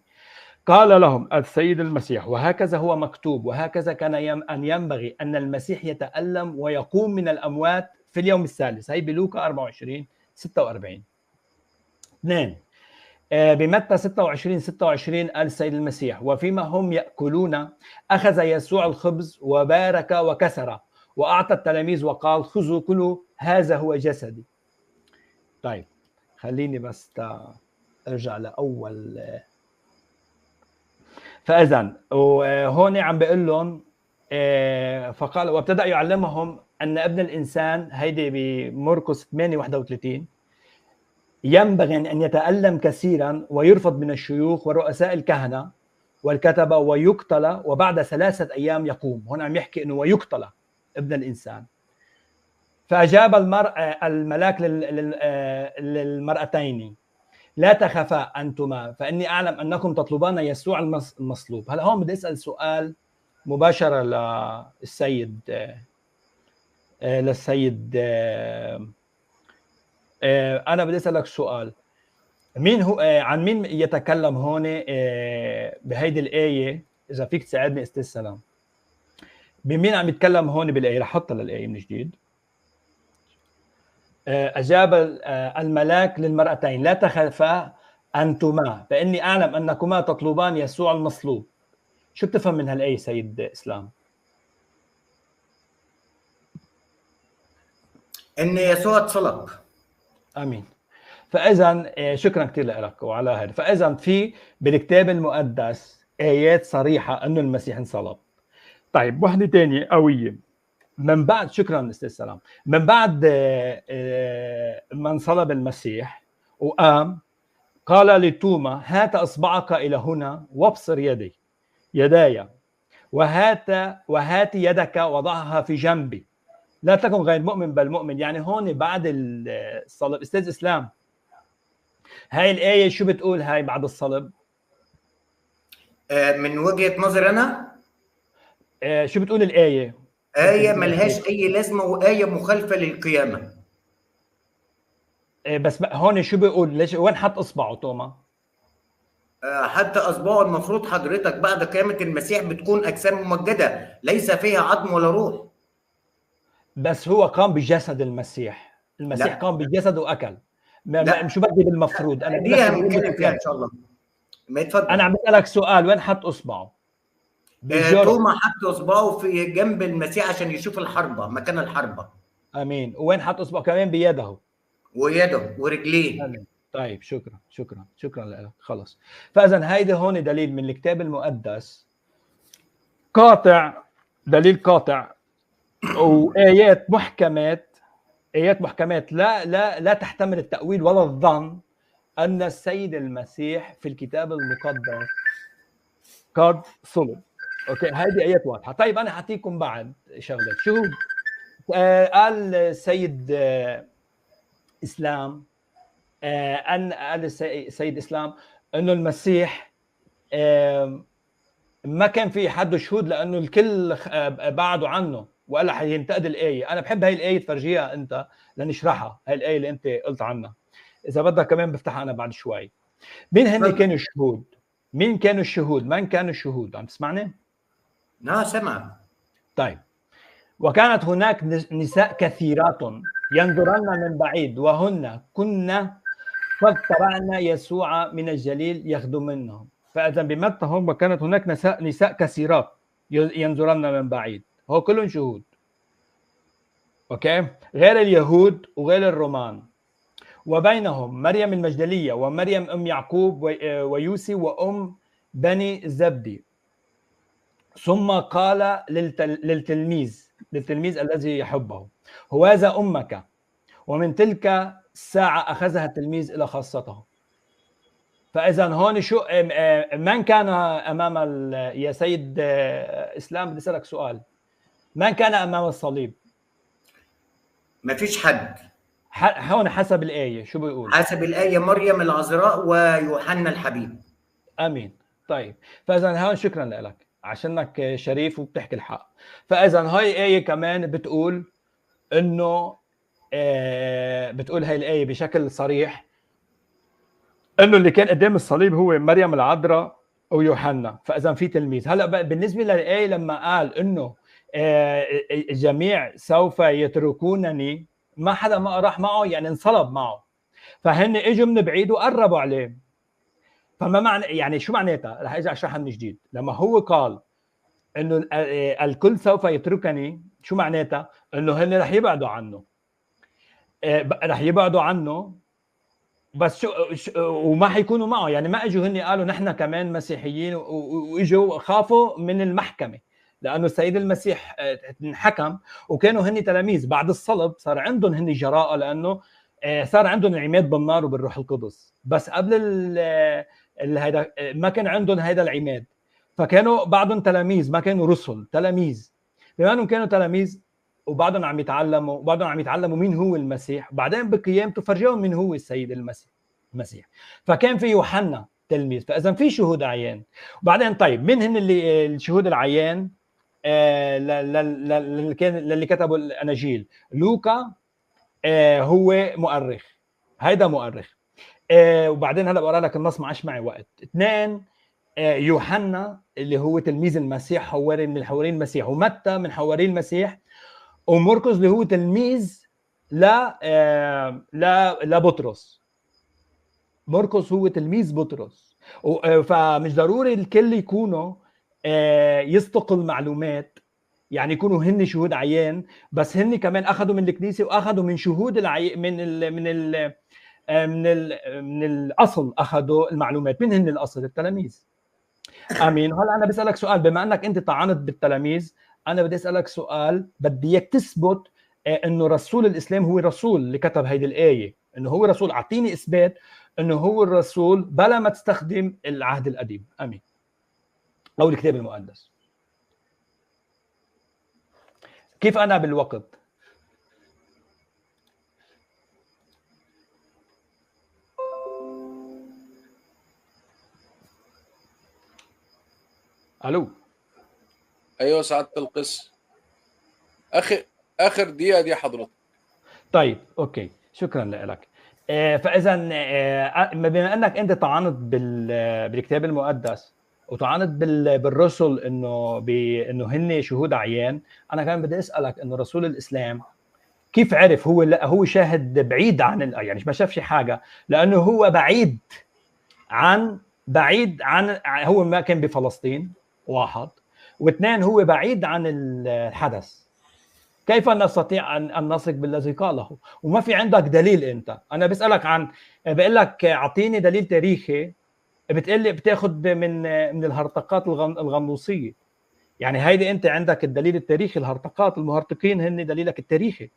قال لهم السيد المسيح وهكذا هو مكتوب، وهكذا كان أن ينبغي أن المسيح يتألم ويقوم من الأموات في اليوم الثالث. هي بلوكا 24:46. 2 بمتى 26:26 قال السيد المسيح وفيما هم يأكلون أخذ يسوع الخبز وبارك وكسر وأعطى التلاميذ وقال خذوا كلوا هذا هو جسدي. طيب خليني بس أرجع لأول. فإذا وهون عم بيقول لهم فقال وابتدأ يعلمهم أن ابن الإنسان، هيدي بمرقس 8:31، ينبغي أن يتألم كثيرا ويرفض من الشيوخ ورؤساء الكهنة والكتبة ويقتل وبعد 3 أيام يقوم. هون عم يحكي أنه ويقتل ابن الإنسان. فأجاب الملاك للمرأتين لا تخافا أنتما فإني أعلم أنكم تطلبان يسوع المصلوب. هلا هون بدي أسأل سؤال مباشرة للسيد للسيد. انا بدي اسالك سؤال، مين هو عن مين يتكلم هون بهيدي الايه؟ اذا فيك تساعدني استاذ سلام، بمين عم يتكلم هون بالايه؟ رح احطها للايه من جديد. اجاب الملاك للمرأتين: لا تخافا انتما، فاني اعلم انكما تطلبان يسوع المصلوب. شو بتفهم من هالايه سيد اسلام؟ ان يسوع اتصلب. امين. فاذا شكرا كثير لك وعلى هذا. فاذا في بالكتاب المقدس ايات صريحه انه المسيح انصلب. طيب وحده ثانية قوية من بعد، شكرا استاذ سلام، من بعد ما انصلب المسيح وقام قال لتوما: هات اصبعك الى هنا وابصر يداي، وهات يدك وضعها في جنبي، لا تكن غير مؤمن بل مؤمن. يعني هون بعد الصلب استاذ اسلام، هاي الايه شو بتقول هاي بعد الصلب؟ من وجهه نظري انا شو بتقول الايه؟ آية ملهاش أي لازمة، وآية مخالفة للقيامة. بس هون شو بيقول؟ ليش وين حط إصبعه توما؟ حتى إصبعه المفروض حضرتك بعد قيامة المسيح بتكون أجسام ممجدة ليس فيها عظم ولا روح. بس هو قام بجسد المسيح، المسيح لا. قام بجسده وأكل. شو بدي بالمفروض؟ أنا دي هنتكلم فيها إن شاء الله. ما يتفضل. أنا عم بسألك سؤال، وين حط إصبعه؟ توما حط اصبعه في جنب المسيح عشان يشوف الحربة، مكان الحربة. امين. وين حط اصبعه كمان؟ بيده ويده ورجليه. آمين. طيب شكرا شكرا شكرا لك. خلص. فاذا هيدي هون دليل من الكتاب المقدس قاطع، دليل قاطع، وايات محكمات، ايات محكمات لا لا لا تحتمل التاويل ولا الظن ان السيد المسيح في الكتاب المقدس قد صلب. okay، هذه ايات واضحة. طيب انا حاعطيكم بعد شغله. شو قال السيد اسلام؟ ان قال السيد اسلام انه المسيح ما كان في حد شهود لانه الكل بعدوا عنه، وقال حينتقد الايه. انا بحب هاي الايه تفرجيها انت لنشرحها، هاي الايه اللي انت قلت عنها. اذا بدك كمان بفتحها انا بعد شوي. مين هن كانوا الشهود؟ مين كانوا الشهود؟ من كانوا الشهود؟ عم تسمعني؟ نعم سمع. طيب، وكانت هناك نساء كثيرات ينظرن من بعيد، وهن كن قد تبعن يسوع من الجليل يخدمنهم. فإذا بمتى هم وكانت هناك نساء كثيرات ينظرن من بعيد، هو كلهم شهود. okay، غير اليهود وغير الرومان، وبينهم مريم المجدلية ومريم أم يعقوب ويوسي وأم بني زبدي. ثم قال للتلميذ الذي يحبه: هوذا أمك. ومن تلك الساعة أخذها التلميذ إلى خاصته. فإذا هون شو من كان أمام يا سيد إسلام بدي أسألك سؤال، من كان أمام الصليب؟ ما فيش حد. هون حسب الآية شو بيقول؟ حسب الآية مريم العذراء ويوحنا الحبيب. آمين. طيب فإذا هون شكرا لك عشانك شريف وبتحكي الحق. فإذا هاي آية كمان بتقول إنه بتقول هاي الآية بشكل صريح إنه اللي كان قدام الصليب هو مريم العذراء ويوحنا. فإذا في تلميذ. هلا بالنسبة للآية لما قال إنه الجميع سوف يتركونني، ما حدا ما راح معه، يعني انصلب معه، فهن اجوا من بعيد وقربوا عليه. فما معنى يعني شو معناتها؟ رح اجي اشرحها من جديد. لما هو قال انه الكل سوف يتركني، شو معناتها؟ انه هن رح يبعدوا عنه، رح يبعدوا عنه بس شو وما حيكونوا معه. يعني ما اجوا هن قالوا نحن كمان مسيحيين واجوا خافوا من المحكمة، لانه السيد المسيح انحكم وكانوا هن تلاميذ. بعد الصلب صار عندهم هن جراءه، لانه صار عندهم العماد بالنار وبالروح القدس، بس قبل هيدا ما كان عندهم هيدا العماد، فكانوا بعضهم تلاميذ، ما كانوا رسل، تلاميذ. بما انهم كانوا تلاميذ وبعضهم عم يتعلموا، وبعضهم عم يتعلموا مين هو المسيح، بعدين بقيامته فرجاهم مين هو السيد المسيح. فكان في يوحنا تلميذ، فاذا في شهود عيان. وبعدين طيب مين هن اللي الشهود العيان؟ للي كتبوا الاناجيل. لوكا هو مؤرخ، هيدا مؤرخ. وبعدين هلا بقرا لك النص، ما عادش معي وقت. 2 يوحنا اللي هو تلميذ المسيح، حواري من حواري المسيح، ومتى من حواري المسيح، ومرقس اللي هو تلميذ لا لا لبطرس. مرقس هو تلميذ بطرس، فمش ضروري الكل يكونوا يستقوا المعلومات، يعني يكونوا هن شهود عيان، بس هن كمان اخذوا من الكنيسة واخذوا من شهود العي... من ال... من ال... من ال... من الاصل، اخذوا المعلومات من هن الاصل، التلاميذ. امين. هلا انا بسالك سؤال، بما انك انت طعنت بالتلاميذ، انا بدي اسالك سؤال، بدي اياك تثبت انه رسول الاسلام هو رسول اللي كتب هيدي الايه، انه هو رسول. اعطيني اثبات انه هو الرسول بلا ما تستخدم العهد القديم. امين. او الكتاب المقدس. كيف انا بالوقت؟ الو. ايوه سعادة القس، اخر دقيقة دي حضرتك. طيب okay، شكرا لك. فاذا بما انك انت طعنت بالكتاب المقدس وطعنت بالرسل انه هن شهود عيان، انا كمان بدي اسالك انه رسول الاسلام كيف عرف؟ هو لا، هو شاهد بعيد عن يعني ما شافش حاجة، لانه هو بعيد عن هو ما كان بفلسطين، واحد، واثنين هو بعيد عن الحدث. كيف نستطيع ان نثق بالذي قاله وما في عندك دليل؟ انت انا بسالك عن، بقول لك اعطيني دليل تاريخي، بتقول لي بتاخذ من الهرطقات الغنوصيه. يعني هيدي انت عندك الدليل التاريخي، الهرطقات، المهرطقين هن دليلك التاريخي.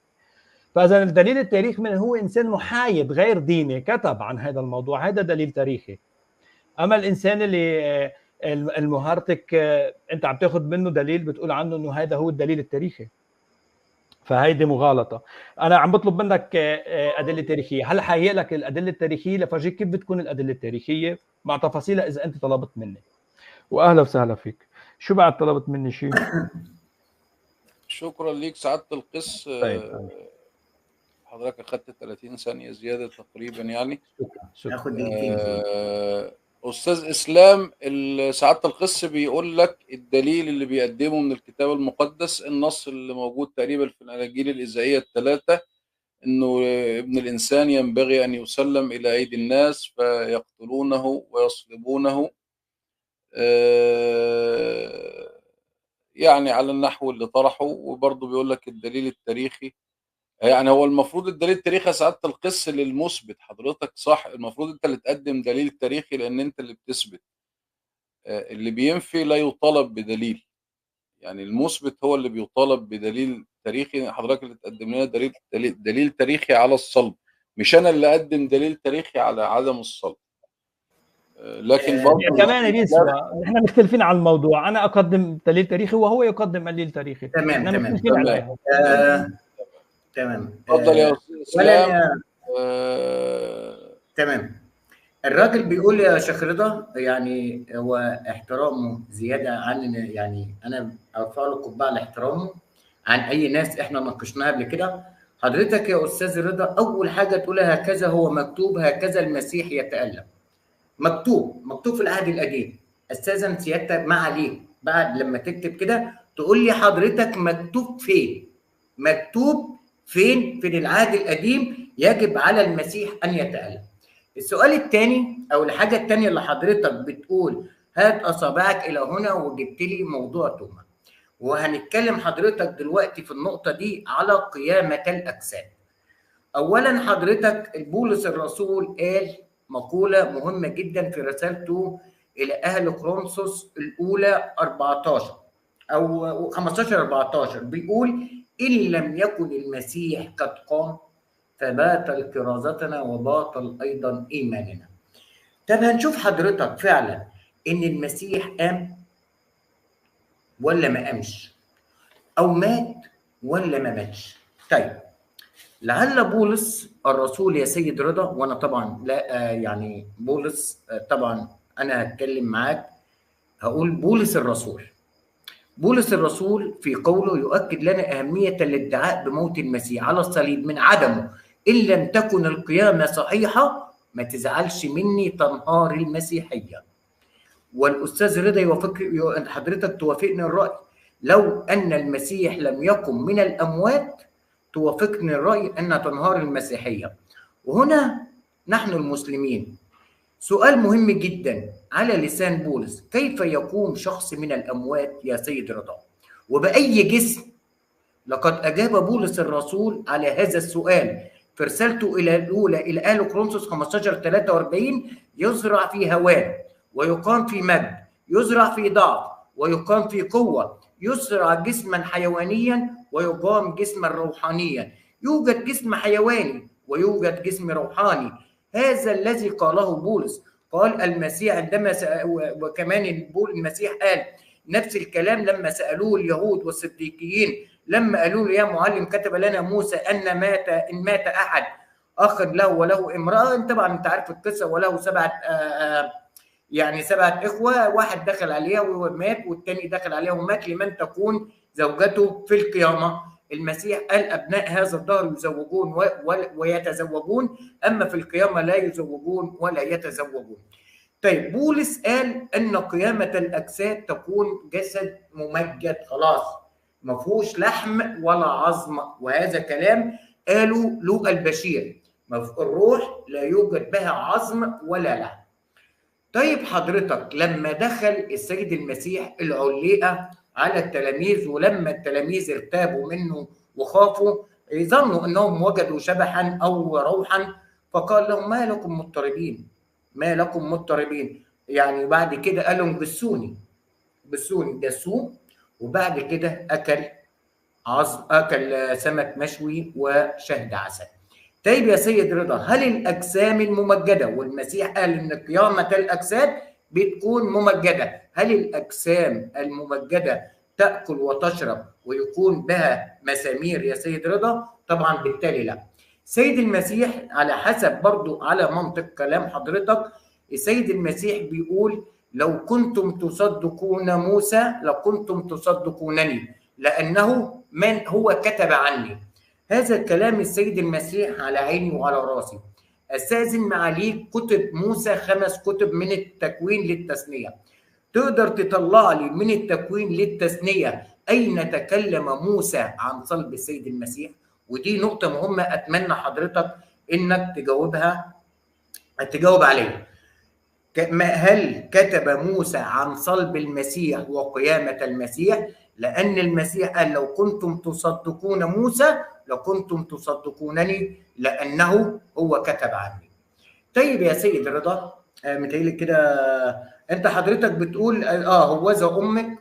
فاذا الدليل التاريخي من هو انسان محايد غير ديني كتب عن هذا الموضوع، هذا دليل تاريخي. اما الانسان اللي المهرطق انت عم تاخذ منه دليل بتقول عنه انه هذا هو الدليل التاريخي، فهيدي مغالطة. انا عم بطلب منك ادلة تاريخية، هل حهيئ لك الادلة التاريخية لفرجيك كيف بتكون الادلة التاريخية مع تفاصيلها اذا انت طلبت مني. واهلا وسهلا فيك. شو بعد طلبت مني شيء؟ شكرا ليك سعادة القس. طيب. حضرتك اخذت 30 ثانية زيادة تقريبا يعني. شكرا. اخذ دقيقتين. استاذ اسلام، سعادة القس بيقول لك الدليل اللي بيقدمه من الكتاب المقدس، النص اللي موجود تقريبا في الاناجيل الازائيه الثلاثة، انه ابن الانسان ينبغي ان يسلم الى ايدي الناس فيقتلونه ويصلبونه، يعني على النحو اللي طرحه. وبرضه بيقول لك الدليل التاريخي، يعني هو المفروض الدليل التاريخي يا سعادة القس للمثبت، حضرتك صح، المفروض انت اللي تقدم دليل تاريخي لان انت اللي بتثبت. اللي بينفي لا يطالب بدليل، يعني المثبت هو اللي بيطالب بدليل تاريخي. حضرتك اللي تقدم لنا دليل تاريخي على الصلب، مش انا اللي اقدم دليل تاريخي على عدم الصلب. لكن برضه كمان بيسوى نحن مختلفين على الموضوع، انا اقدم دليل تاريخي وهو يقدم دليل تاريخي. تمام تمام تمام. اتفضل يا استاذ اسلام. تمام. الراجل بيقول يا شيخ رضا، يعني هو احترامه زيادة عن، يعني انا ارفع له قبعه لاحترامه عن اي ناس احنا ناقشناها قبل كده. حضرتك يا استاذ رضا اول حاجة تقولها هكذا هو مكتوب، هكذا المسيح يتألم، مكتوب في العهد القديم. استاذن سيادتك ما عليك بعد لما تكتب كده تقول لي حضرتك مكتوب فين، مكتوب فين في العهد القديم يجب على المسيح ان يتألم. السؤال الثاني او الحاجة الثانية اللي حضرتك بتقول هات اصابعك الى هنا وجبت لي موضوع توما، وهنتكلم حضرتك دلوقتي في النقطة دي على قيامه الاجساد. اولا حضرتك بولس الرسول قال مقولة مهمة جدا في رسالته الى اهل كورنثوس الاولى 14 او 15 14، بيقول إن لم يكن المسيح قد قام فباطل كرازتنا وباطل أيضا إيماننا. طب هنشوف حضرتك فعلا إن المسيح قام ولا ما قامش، أو مات ولا ما ماتش. طيب لعل بولس الرسول يا سيد رضا، وأنا طبعا لا يعني بولس طبعا أنا هتكلم معاك، هقول بولس الرسول. بولس الرسول في قوله يؤكد لنا أهمية الادعاء بموت المسيح على الصليب من عدمه. إن لم تكن القيامة صحيحة ما تزعلش مني، تنهار المسيحية. والأستاذ رضا يوافق، حضرتك توافقني الرأي، لو أن المسيح لم يقم من الأموات توافقني الرأي أن تنهار المسيحية. وهنا نحن المسلمين سؤال مهم جدا على لسان بولس: كيف يقوم شخص من الأموات يا سيد رضا؟ وبأي جسم؟ لقد أجاب بولس الرسول على هذا السؤال في رسالته إلى الأولى إلى أهل كورنثوس 15:43: يزرع في هوان ويقام في مجد، يزرع في ضعف ويقام في قوة، يزرع جسما حيوانيا ويقام جسما روحانيا. يوجد جسم حيواني ويوجد جسم روحاني. هذا الذي قاله بولس. قال المسيح عندما وكمان المسيح قال نفس الكلام لما سألوه اليهود والصديقيين، لما قالوا له: يا معلم، كتب لنا موسى أن مات إن مات أحد أخ له وله امرأة، طبعا أنت عارف القصة، وله 7 يعني 7 إخوة، واحد دخل عليها ومات والتاني دخل عليها ومات، لمن تكون زوجته في القيامة؟ المسيح قال: أبناء هذا الدهر يزوجون ويتزوجون، أما في القيامة لا يزوجون ولا يتزوجون. طيب بولس قال أن قيامة الأجساد تكون جسد ممجد، خلاص ما فيهوش لحم ولا عظم، وهذا كلام قالوا لوقا البشير، الروح لا يوجد بها عظم ولا لحم. طيب حضرتك لما دخل السيد المسيح العليقة على التلاميذ، ولما التلاميذ ارتابوا منه وخافوا، ظنوا انهم وجدوا شبحا او روحا، فقال لهم: ما لكم مضطربين، ما لكم مضطربين. يعني بعد كده قال لهم: جسوني جسوني، جسوه. وبعد كده اكل عظم، اكل سمك مشوي وشهد عسل. طيب يا سيد رضا، هل الاجسام الممجده، والمسيح قال ان قيامه الاجساد بتكون ممجده، هل الاجسام الممجده تاكل وتشرب ويكون بها مسامير يا سيد رضا؟ طبعا بالتالي لا. سيد المسيح على حسب برضو على منطق كلام حضرتك، السيد المسيح بيقول: لو كنتم تصدقون موسى لكنتم تصدقونني، لأنه من هو كتب عني. هذا الكلام السيد المسيح على عيني وعلى راسي. أستاذن معاليك، كتب موسى 5 كتب من التكوين للتثنية. تقدر تطلع لي من التكوين للتثنية أين تكلم موسى عن صلب السيد المسيح؟ ودي نقطة مهمة أتمنى حضرتك إنك تجاوبها، تجاوب عليها. هل كتب موسى عن صلب المسيح وقيامة المسيح؟ لأن المسيح قال: لو كنتم تصدقون موسى لكنتم تصدقونني، لأنه هو كتب عني. طيب يا سيد رضا، متهيألي كده أنت حضرتك بتقول هوذا أمك،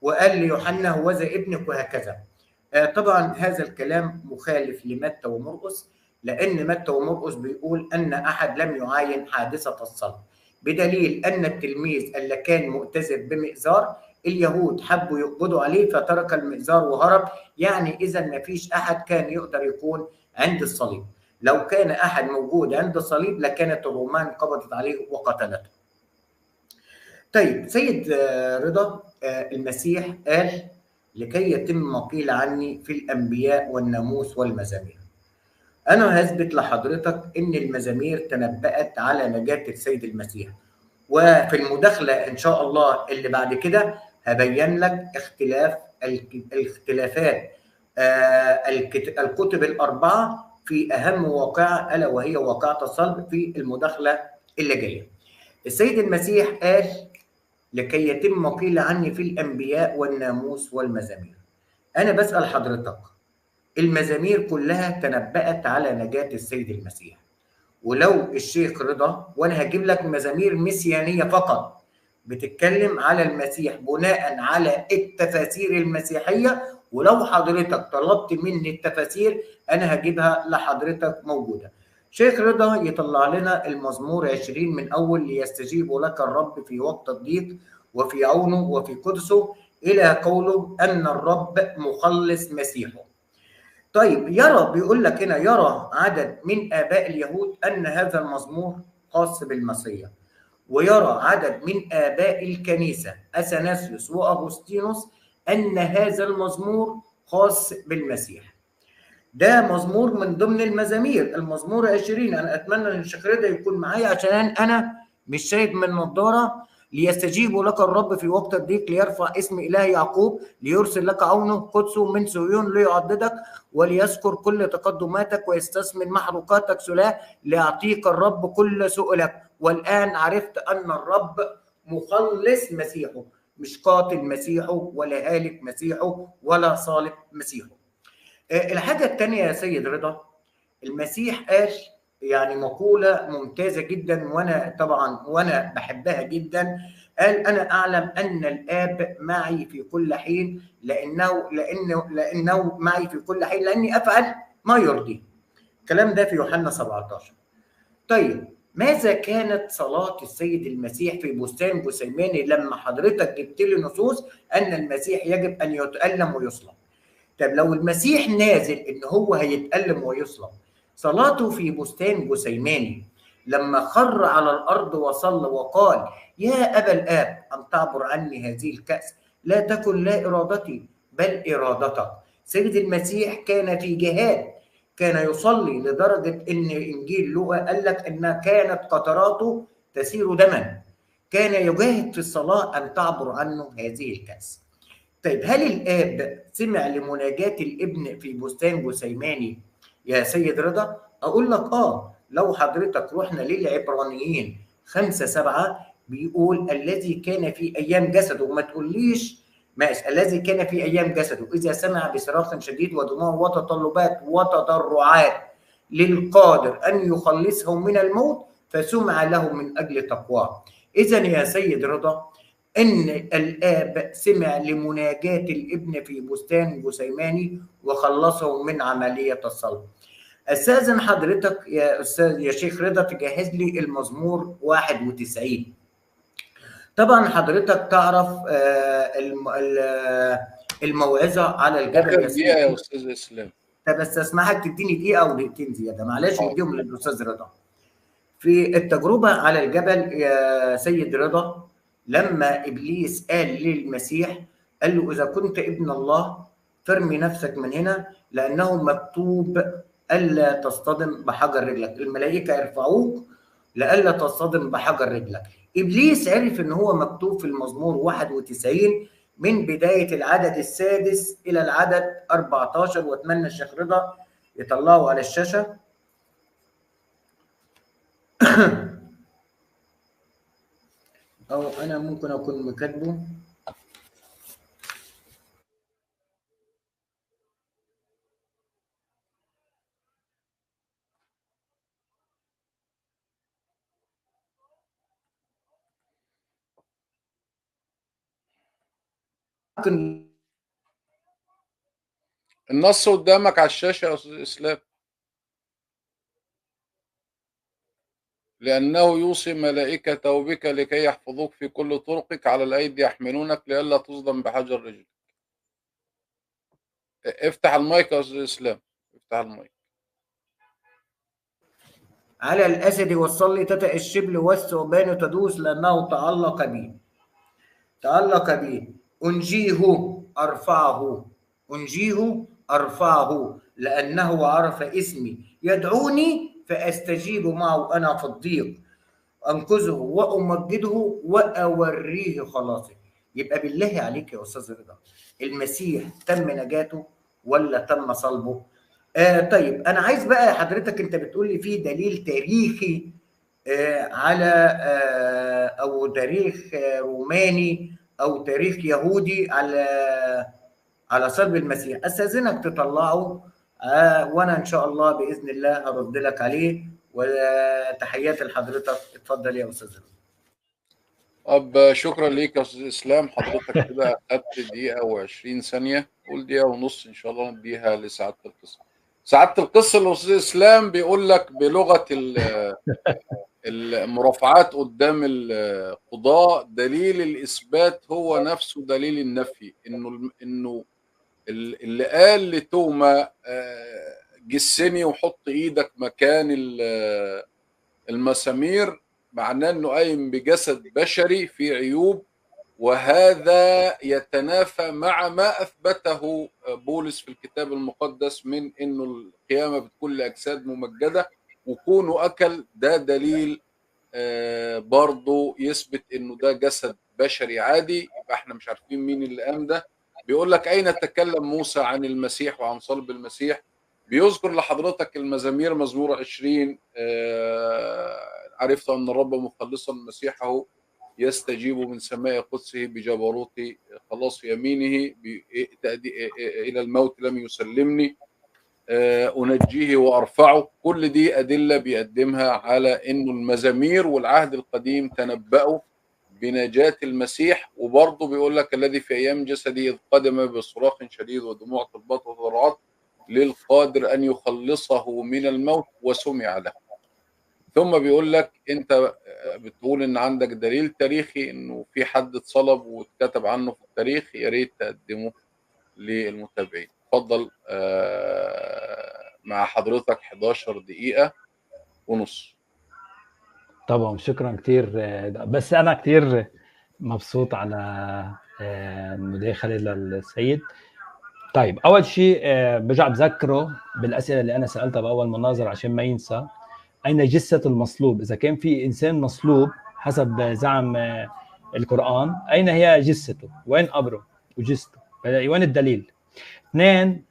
وقال ليوحنا هوذا ابنك، وهكذا. طبعا هذا الكلام مخالف لمتى ومرقس، لأن متى ومرقس بيقول أن أحد لم يعاين حادثة الصلب، بدليل أن التلميذ اللي كان مؤتزر بمئزار اليهود حبوا يقبضوا عليه فترك المئزار وهرب. يعني إذا ما فيش أحد كان يقدر يكون عند الصليب. لو كان أحد موجود عند الصليب لكانت الرومان قبضت عليه وقتلته. طيب سيد رضا، المسيح قال: لكي يتم ما قيل عني في الأنبياء والناموس والمزامير. أنا هثبت لحضرتك إن المزامير تنبأت على نجاة السيد المسيح، وفي المداخلة إن شاء الله اللي بعد كده هبين لك الاختلافات الكتب الأربعة في أهم واقعة، ألا وهي واقعة الصلب، في المداخلة اللي جاية. السيد المسيح قال: لكي يتم ما قيل عني في الأنبياء والناموس والمزامير. أنا بسأل حضرتك، المزامير كلها تنبأت على نجاة السيد المسيح، ولو الشيخ رضا، وأنا هجيب لك مزامير مسيانية فقط بتتكلم على المسيح بناء على التفاسير المسيحية، ولو حضرتك طلبت مني التفاسير أنا هجيبها لحضرتك موجودة. شيخ رضا يطلع لنا المزمور 20 من أول: ليستجيب لك الرب في وقت الضيق وفي عونه وفي قدسه، إلى قوله أن الرب مخلص مسيحه. طيب يرى، بيقول لك هنا يرى عدد من آباء اليهود أن هذا المزمور خاص بالمسيح، ويرى عدد من آباء الكنيسة أثناسيوس وأغسطينوس أن هذا المزمور خاص بالمسيح. ده مزمور من ضمن المزامير، المزمور 20. أنا أتمنى أن الشيخ رضا يكون معايا عشان أنا مش شايف من نظارة. ليستجيب لك الرب في وقت الضيق، ليرفع اسم إله يعقوب، ليرسل لك عونه قدسه من صهيون، ليعضدك وليذكر كل تقدماتك ويستثمن محروقاتك سلاه، ليعطيك الرب كل سؤلك. والآن عرفت أن الرب مخلص مسيحه، مش قاتل مسيحه ولا هالك مسيحه ولا صالب مسيحه. الحاجة الثانية يا سيد رضا، المسيح قال يعني مقولة ممتازة جدا، وأنا طبعا وأنا بحبها جدا. قال أنا أعلم أن الآب معي في كل حين، لأنه معي في كل حين، لأني أفعل ما يرضيه. الكلام ده في يوحنا 17. طيب ماذا كانت صلاة السيد المسيح في بستان جثيماني لما حضرتك جبت لي نصوص أن المسيح يجب أن يتألم ويصلب؟ طب لو المسيح نازل إن هو هيتألم ويصلب، صلاته في بستان جثيماني لما خر على الأرض وصلى وقال يا أبا الآب أن تعبر عني هذه الكأس، لا تكن لا إرادتي بل إرادتك. سيد المسيح كان في جهاد، كان يصلي لدرجة إن إنجيل لوقا قال لك إن كانت قطراته تسير دما. كان يجاهد في الصلاة أن تعبر عنه هذه الكأس. طيب هل الآب سمع لمناجاة الابن في بستان جثيماني يا سيد رضا؟ أقول لك لو حضرتك رحنا للعبرانيين 5:7 بيقول الذي كان في أيام جسده، وما تقوليش ماشي، الذي كان في أيام جسده إذا سمع بصراخ شديد ودموع وتطلبات وتضرعات للقادر أن يخلصه من الموت فسمع له من أجل تقواه. إذا يا سيد رضا إن الآب سمع لمناجاة الابن في بستان جثيماني وخلصه من عملية الصلب. أستاذن حضرتك يا أستاذ يا شيخ رضا تجهز لي المزمور 91. طبعا حضرتك تعرف الموعظة على الجبل يا أستاذ إسلام. طب استسمحك تديني دقيقة أو دقيقتين زيادة، معلش نديهم للأستاذ رضا. في التجربة على الجبل يا سيد رضا، لما إبليس قال للمسيح، قال له إذا كنت ابن الله فارمي نفسك من هنا، لأنه مكتوب ألا تصطدم بحجر رجلك، الملائكة يرفعوك لألا تصطدم بحجر رجلك. إبليس عرف إن هو مكتوب في المزمور 91 من بداية العدد السادس إلى العدد 14، وأتمنى الشيخ رضا يطلعه على الشاشة. أو أنا ممكن أكون مكاتبه. النص قدامك على الشاشة يا أستاذ إسلام. لأنه يوصي ملائكته بك لكي يحفظوك في كل طرقك، على الأيدي يحملونك لئلا تصدم بحجر رجلك. افتح المايك يا أستاذ إسلام، افتح المايك. على الأسد والصل تتأ الشبل والثعبان تدوس، لأنه تعلق بي، تعلق بي. أنجيه أرفعه، أنجيه أرفعه، لأنه عرف اسمي، يدعوني فأستجيب معه أنا في الضيق، أنقذه وأمجده وأوريه خلاصي. يبقى بالله عليك يا أستاذ رضا، المسيح تم نجاته ولا تم صلبه؟ طيب أنا عايز بقى حضرتك، أنت بتقول لي في دليل تاريخي على أو تاريخ روماني أو تاريخ يهودي على صلب المسيح، أستاذنك تطلعه وانا ان شاء الله باذن الله هرد لك عليه، وتحياتي لحضرتك. اتفضل يا استاذ. طب شكرا ليك يا استاذ اسلام، حضرتك كده اخدت دقيقة و20 ثانية، قول دقيقة ونص ان شاء الله نديها لسعادة القصة. سعادة القصة الاستاذ اسلام بيقول لك بلغه المرافعات قدام القضاء، دليل الاثبات هو نفسه دليل النفي، انه اللي قال لتوما جسني وحط ايدك مكان المسامير، معناه انه قايم بجسد بشري فيه عيوب، وهذا يتنافى مع ما أثبته بولس في الكتاب المقدس من إنه القيامة بتكون لأجساد ممجدة، وكونه أكل ده دليل برضه يثبت إنه ده جسد بشري عادي. يبقى احنا مش عارفين مين اللي قام ده. بيقول لك أين تكلم موسى عن المسيح وعن صلب المسيح؟ بيذكر لحضرتك المزامير، مزمور 20، عرفت أن الرب مخلصا مسيحه يستجيب من سماء قدسه بجبروت خلاص يمينه، إلى الموت لم يسلمني، أنجيه وأرفعه. كل دي أدلة بيقدمها على أنه المزامير والعهد القديم تنبأوا بنجاة المسيح. وبرضه بيقول لك الذي في أيام جسدي إذ قدم بصراخ شديد ودموع طلبات وضرعات للقادر أن يخلصه من الموت وسمع له. ثم بيقول لك أنت بتقول إن عندك دليل تاريخي إنه في حد اتصلب واتكتب عنه في التاريخ، يا ريت تقدمه للمتابعين. اتفضل، مع حضرتك 11 دقيقة ونص. طبعا شكرا كثير، بس أنا كثير مبسوط على المداخلة للسيد. طيب أول شيء برجع بذكره بالأسئلة اللي أنا سألتها بأول مناظرة عشان ما ينسى. أين جثة المصلوب؟ إذا كان في إنسان مصلوب حسب زعم القرآن، أين هي جثته؟ وين قبره وجثته؟ وين الدليل؟ اثنين،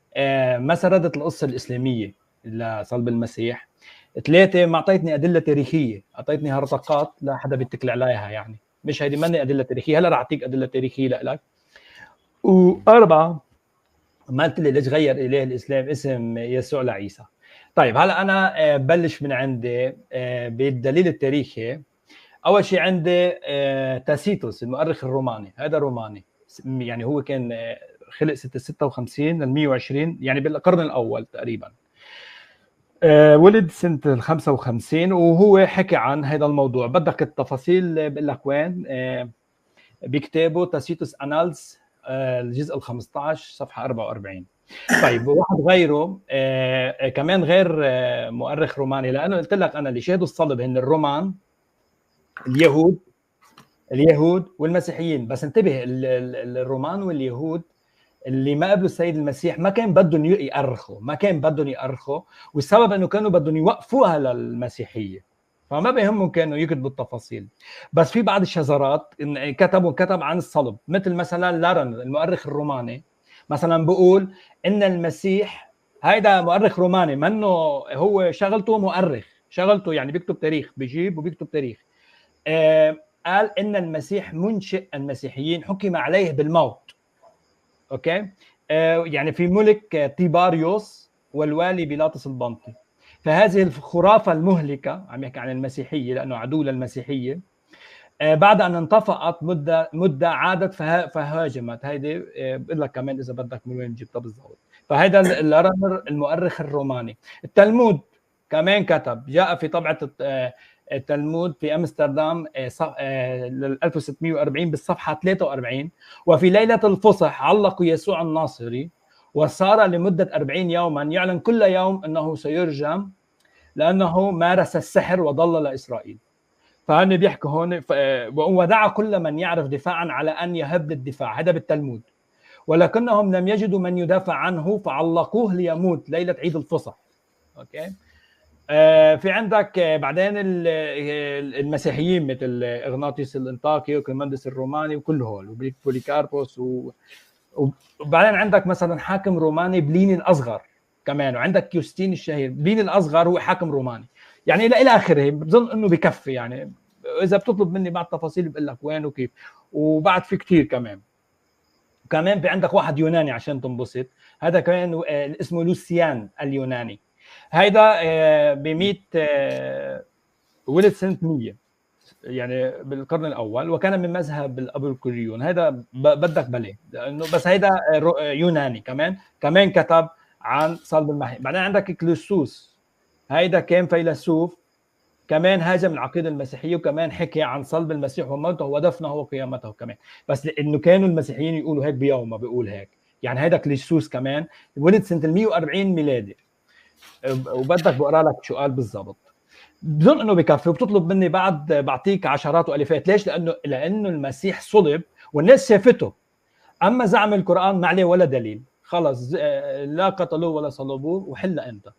ما سردت القصة الإسلامية لصلب المسيح. ثلاثة، ما أعطيتني أدلة تاريخية، أعطيتني هرطقات لا حدا بيتكل عليها، يعني مش هيدي مني أدلة تاريخية. هلا رح أعطيك أدلة تاريخية لك. وأربعة، ما قلت لي ليش غير إله الإسلام اسم يسوع لعيسى. طيب هلا أنا بلش من عندي بالدليل التاريخي. أول شيء عندي تاسيتوس المؤرخ الروماني، هذا روماني، يعني هو كان خلق 56 لل 120، يعني بالقرن الأول تقريبا. ولد سنة ال 55 وهو حكي عن هذا الموضوع. بدك التفاصيل بقول لك وين، بكتابه تاسيتوس Annals الجزء ال 15 صفحة 44. طيب واحد غيره كمان غير مؤرخ روماني، لأنه قلت لك أنا اللي شهدوا الصلب هن الرومان، اليهود والمسيحيين. بس انتبه، الرومان واليهود اللي ما قبلوا السيد المسيح ما كان بدهم يأرخوا، ما كان بدهم يأرخوا، والسبب انه كانوا بدهم يوقفوها للمسيحية، فما بيهمهم كانوا يكتبوا التفاصيل. بس في بعض الشذرات كتب عن الصلب، مثل مثلا لارن المؤرخ الروماني مثلا بيقول ان المسيح، هيدا مؤرخ روماني منه هو شغلته مؤرخ، شغلته يعني بيكتب تاريخ، بيجيب وبيكتب تاريخ. قال ان المسيح منشئ المسيحيين حكم عليه بالموت. okay، يعني في ملك طيباريوس والوالي بيلاطس البنطي. فهذه الخرافة المهلكه، عم يحكي عن المسيحية لانه عدو للمسيحية، بعد ان انطفأت مده عادت فهاجمت. هيدي بقول لك كمان اذا بدك من وين جبتها بالضبط. فهيدا الرمر المؤرخ الروماني. التلمود كمان كتب، جاء في طبعه التلمود في امستردام 1640 بالصفحه 43: وفي ليلة الفصح علقوا يسوع الناصري وصار لمدة 40 يوما يعلن كل يوم انه سيرجم لانه مارس السحر وضلل اسرائيل. فهن بيحكوا هون ودعا كل من يعرف دفاعا على ان يهب للدفاع، هذا بالتلمود، ولكنهم لم يجدوا من يدافع عنه فعلقوه ليموت ليلة عيد الفصح. okay. في عندك بعدين المسيحيين مثل اغناطيس الانطاكي وكلمندس الروماني وكل هول وبوليكاربوس وبعدين عندك مثلا حاكم روماني بليني الاصغر كمان، وعندك يوستين الشهير. بليني الاصغر هو حاكم روماني، يعني الى اخره. بظن انه بكفي، يعني اذا بتطلب مني بعض تفاصيل بقول لك وين وكيف، وبعد في كثير كمان. كمان في عندك واحد يوناني عشان تنبسط، هذا كمان اسمه لوسيان اليوناني. هيدا ب 100 ولد سنة 100 يعني بالقرن الأول، وكان من مذهب الأبركوريون. هيدا بدك بلاه لأنه بس هيدا يوناني كمان كتب عن صلب المسيح. بعدين عندك كلوسوس، هيدا كان فيلسوف كمان هاجم العقيدة المسيحية، وكمان حكي عن صلب المسيح وموته ودفنه وقيامته كمان، بس لأنه كانوا المسيحيين يقولوا هيك بيومه بيقول هيك. يعني هيدا كلوسوس كمان ولد سنة 140 ميلادي، وبدك بقرا لك شو قال بالضبط. بظن انه بكفي. وبتطلب مني بعد بعطيك عشرات والافات. ليش؟ لانه المسيح صلب، والناس شافته. اما زعم القران ما عليه ولا دليل، خلص لا قتلوه ولا صلبوه وحلها انت.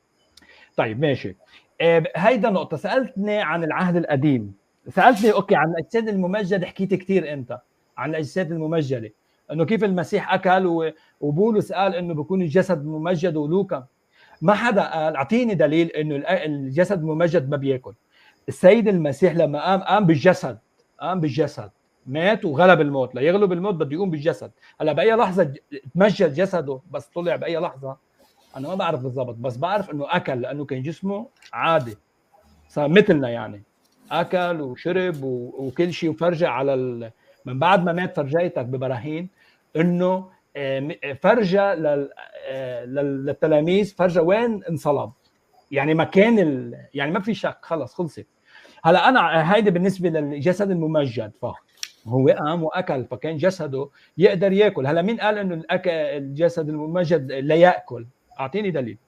طيب ماشي، هيدا نقطة. سالتني عن العهد القديم، سالتني okay عن الاجساد الممجده، حكيت كثير انت عن الاجساد الممجده، انه كيف المسيح اكل، وبولس قال انه بيكون الجسد ممجد، ولوكا ما حدا قال اعطيني دليل انه الجسد الممجد ما بياكل. السيد المسيح لما قام بالجسد، قام بالجسد، مات وغلب الموت، ليغلب الموت بده يقوم بالجسد. هلا باي لحظة تمجد جسده، بس طلع باي لحظة انا ما بعرف بالضبط، بس بعرف انه اكل لانه كان جسمه عادي، صار مثلنا يعني، اكل وشرب وكل شيء، وفرجه على من بعد ما مات فرجيتك ببراهين انه فرجه للتلاميذ، فرجه وين انصلب، يعني مكان يعني ما في شك، خلص خلصت. هلا انا هيدي بالنسبة للجسد الممجد، فهو قام واكل فكان جسده يقدر ياكل. هلا مين قال انه الجسد الممجد لا ياكل؟ اعطيني دليل.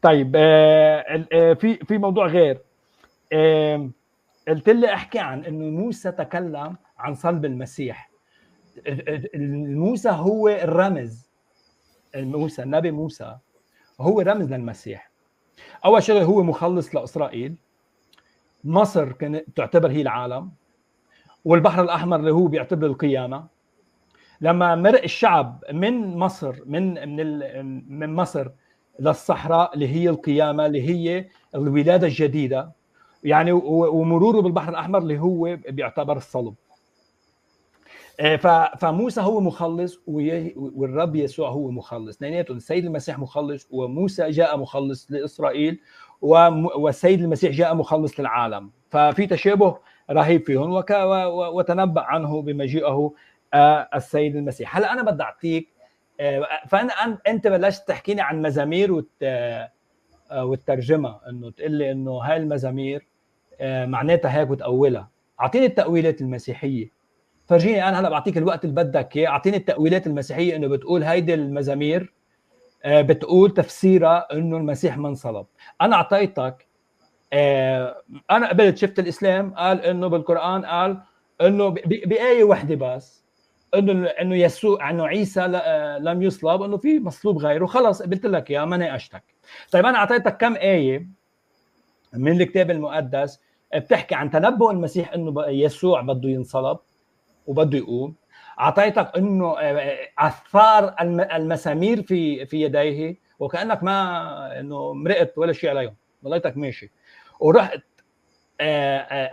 طيب في موضوع غير، قلت لي احكي عن انه موسى تكلم عن صلب المسيح. موسى هو الرمز، موسى النبي موسى هو رمز للمسيح. اول شيء هو مخلص لاسرائيل، مصر كانت تعتبر هي العالم، والبحر الاحمر اللي هو بيعتبر القيامة. لما مرق الشعب من مصر من من مصر للصحراء اللي هي القيامة، اللي هي الولادة الجديدة يعني، ومروره بالبحر الاحمر اللي هو بيعتبر الصلب. فموسى هو مخلص والرب يسوع هو مخلص، اثنيناتهم السيد المسيح مخلص، وموسى جاء مخلص لإسرائيل، والسيد المسيح جاء مخلص للعالم. ففي تشابه رهيب فيهم، وتنبأ عنه بمجيئه السيد المسيح. هلا أنا بدي أعطيك، فأنا أنت بلشت تحكيني عن مزامير والترجمة، إنه تقول لي إنه هاي المزامير معناتها هيك وتأولها. أعطيني التأويلات المسيحية، فرجيني. انا هلا بعطيك الوقت اللي بدك اياه، اعطيني التاويلات المسيحية انه بتقول هيدي المزامير بتقول تفسيرها انه المسيح ما انصلب. انا اعطيتك، انا قبلت، شفت الاسلام قال انه بالقران قال انه بايه وحده بس انه يسوع، انه عيسى لم يصلب، انه في مصلوب غيره، خلص قبلت لك اياه، ما ناقشتك. طيب انا اعطيتك كم ايه من الكتاب المقدس بتحكي عن تنبؤ المسيح انه يسوع بده ينصلب وبده يقوم. اعطيتك انه اثار المسامير في يديه، وكانك ما انه مرقت ولا شيء عليهم، ضليتك ماشي. ورحت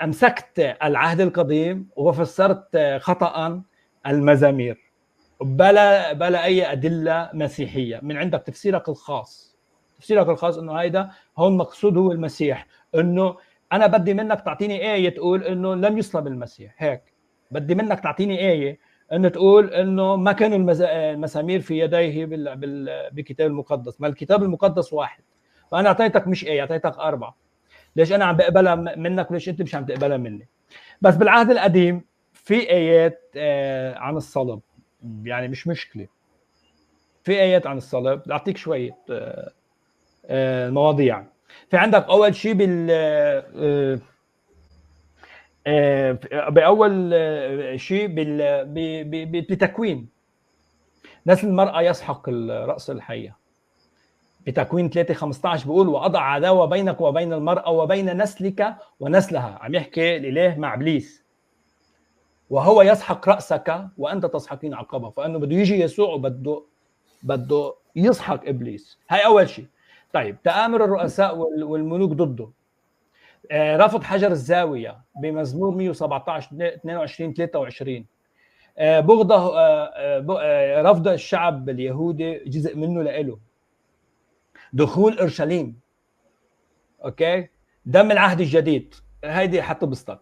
امسكت العهد القديم وفسرت خطا المزامير بلا اي ادلة مسيحية من عندك، تفسيرك الخاص، تفسيرك الخاص انه هيدا هون مقصود هو المسيح، انه انا بدي منك تعطيني ايه تقول انه لم يصلب المسيح، هيك بدي منك تعطيني آية انه تقول انه ما كانوا المسامير في يديه بالكتاب المقدس، ما الكتاب المقدس واحد. فانا اعطيتك مش آية، اعطيتك 4. ليش انا عم بقبلها منك وليش انت مش عم تقبلها مني؟ بس بالعهد القديم في آيات عن الصلب، يعني مش مشكلة، في آيات عن الصلب. بعطيك شوية مواضيع. في عندك اول شيء بأول شيء بتكوين نسل المرأة يسحق رأس الحية، بتكوين 3:15 بيقول وأضع عداوة بينك وبين المرأة وبين نسلك ونسلها. عم يحكي الإله مع إبليس، وهو يسحق رأسك وأنت تسحقين عقبه. فإنه بده يجي يسوع وبده يسحق إبليس. هاي أول شيء. طيب تآمر الرؤساء والملوك ضده، رفض حجر الزاوية بمزمور 117 22 23، بغضه، رفض الشعب اليهودي جزء منه لإله، دخول اورشليم، okay، دم العهد الجديد، هيدي حتبسطك.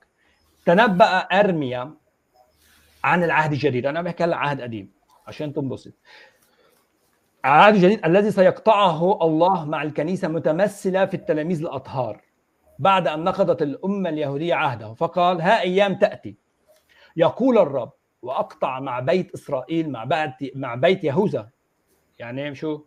تنبأ ارميا عن العهد الجديد، انا بحكي هلا عهد قديم عشان تنبسط. العهد الجديد الذي سيقطعه الله مع الكنيسة متمثلة في التلاميذ الأطهار بعد أن نقضت الأمة اليهودية عهده، فقال ها أيام تأتي يقول الرب وأقطع مع بيت إسرائيل مع بيت يهوذا، يعني شو؟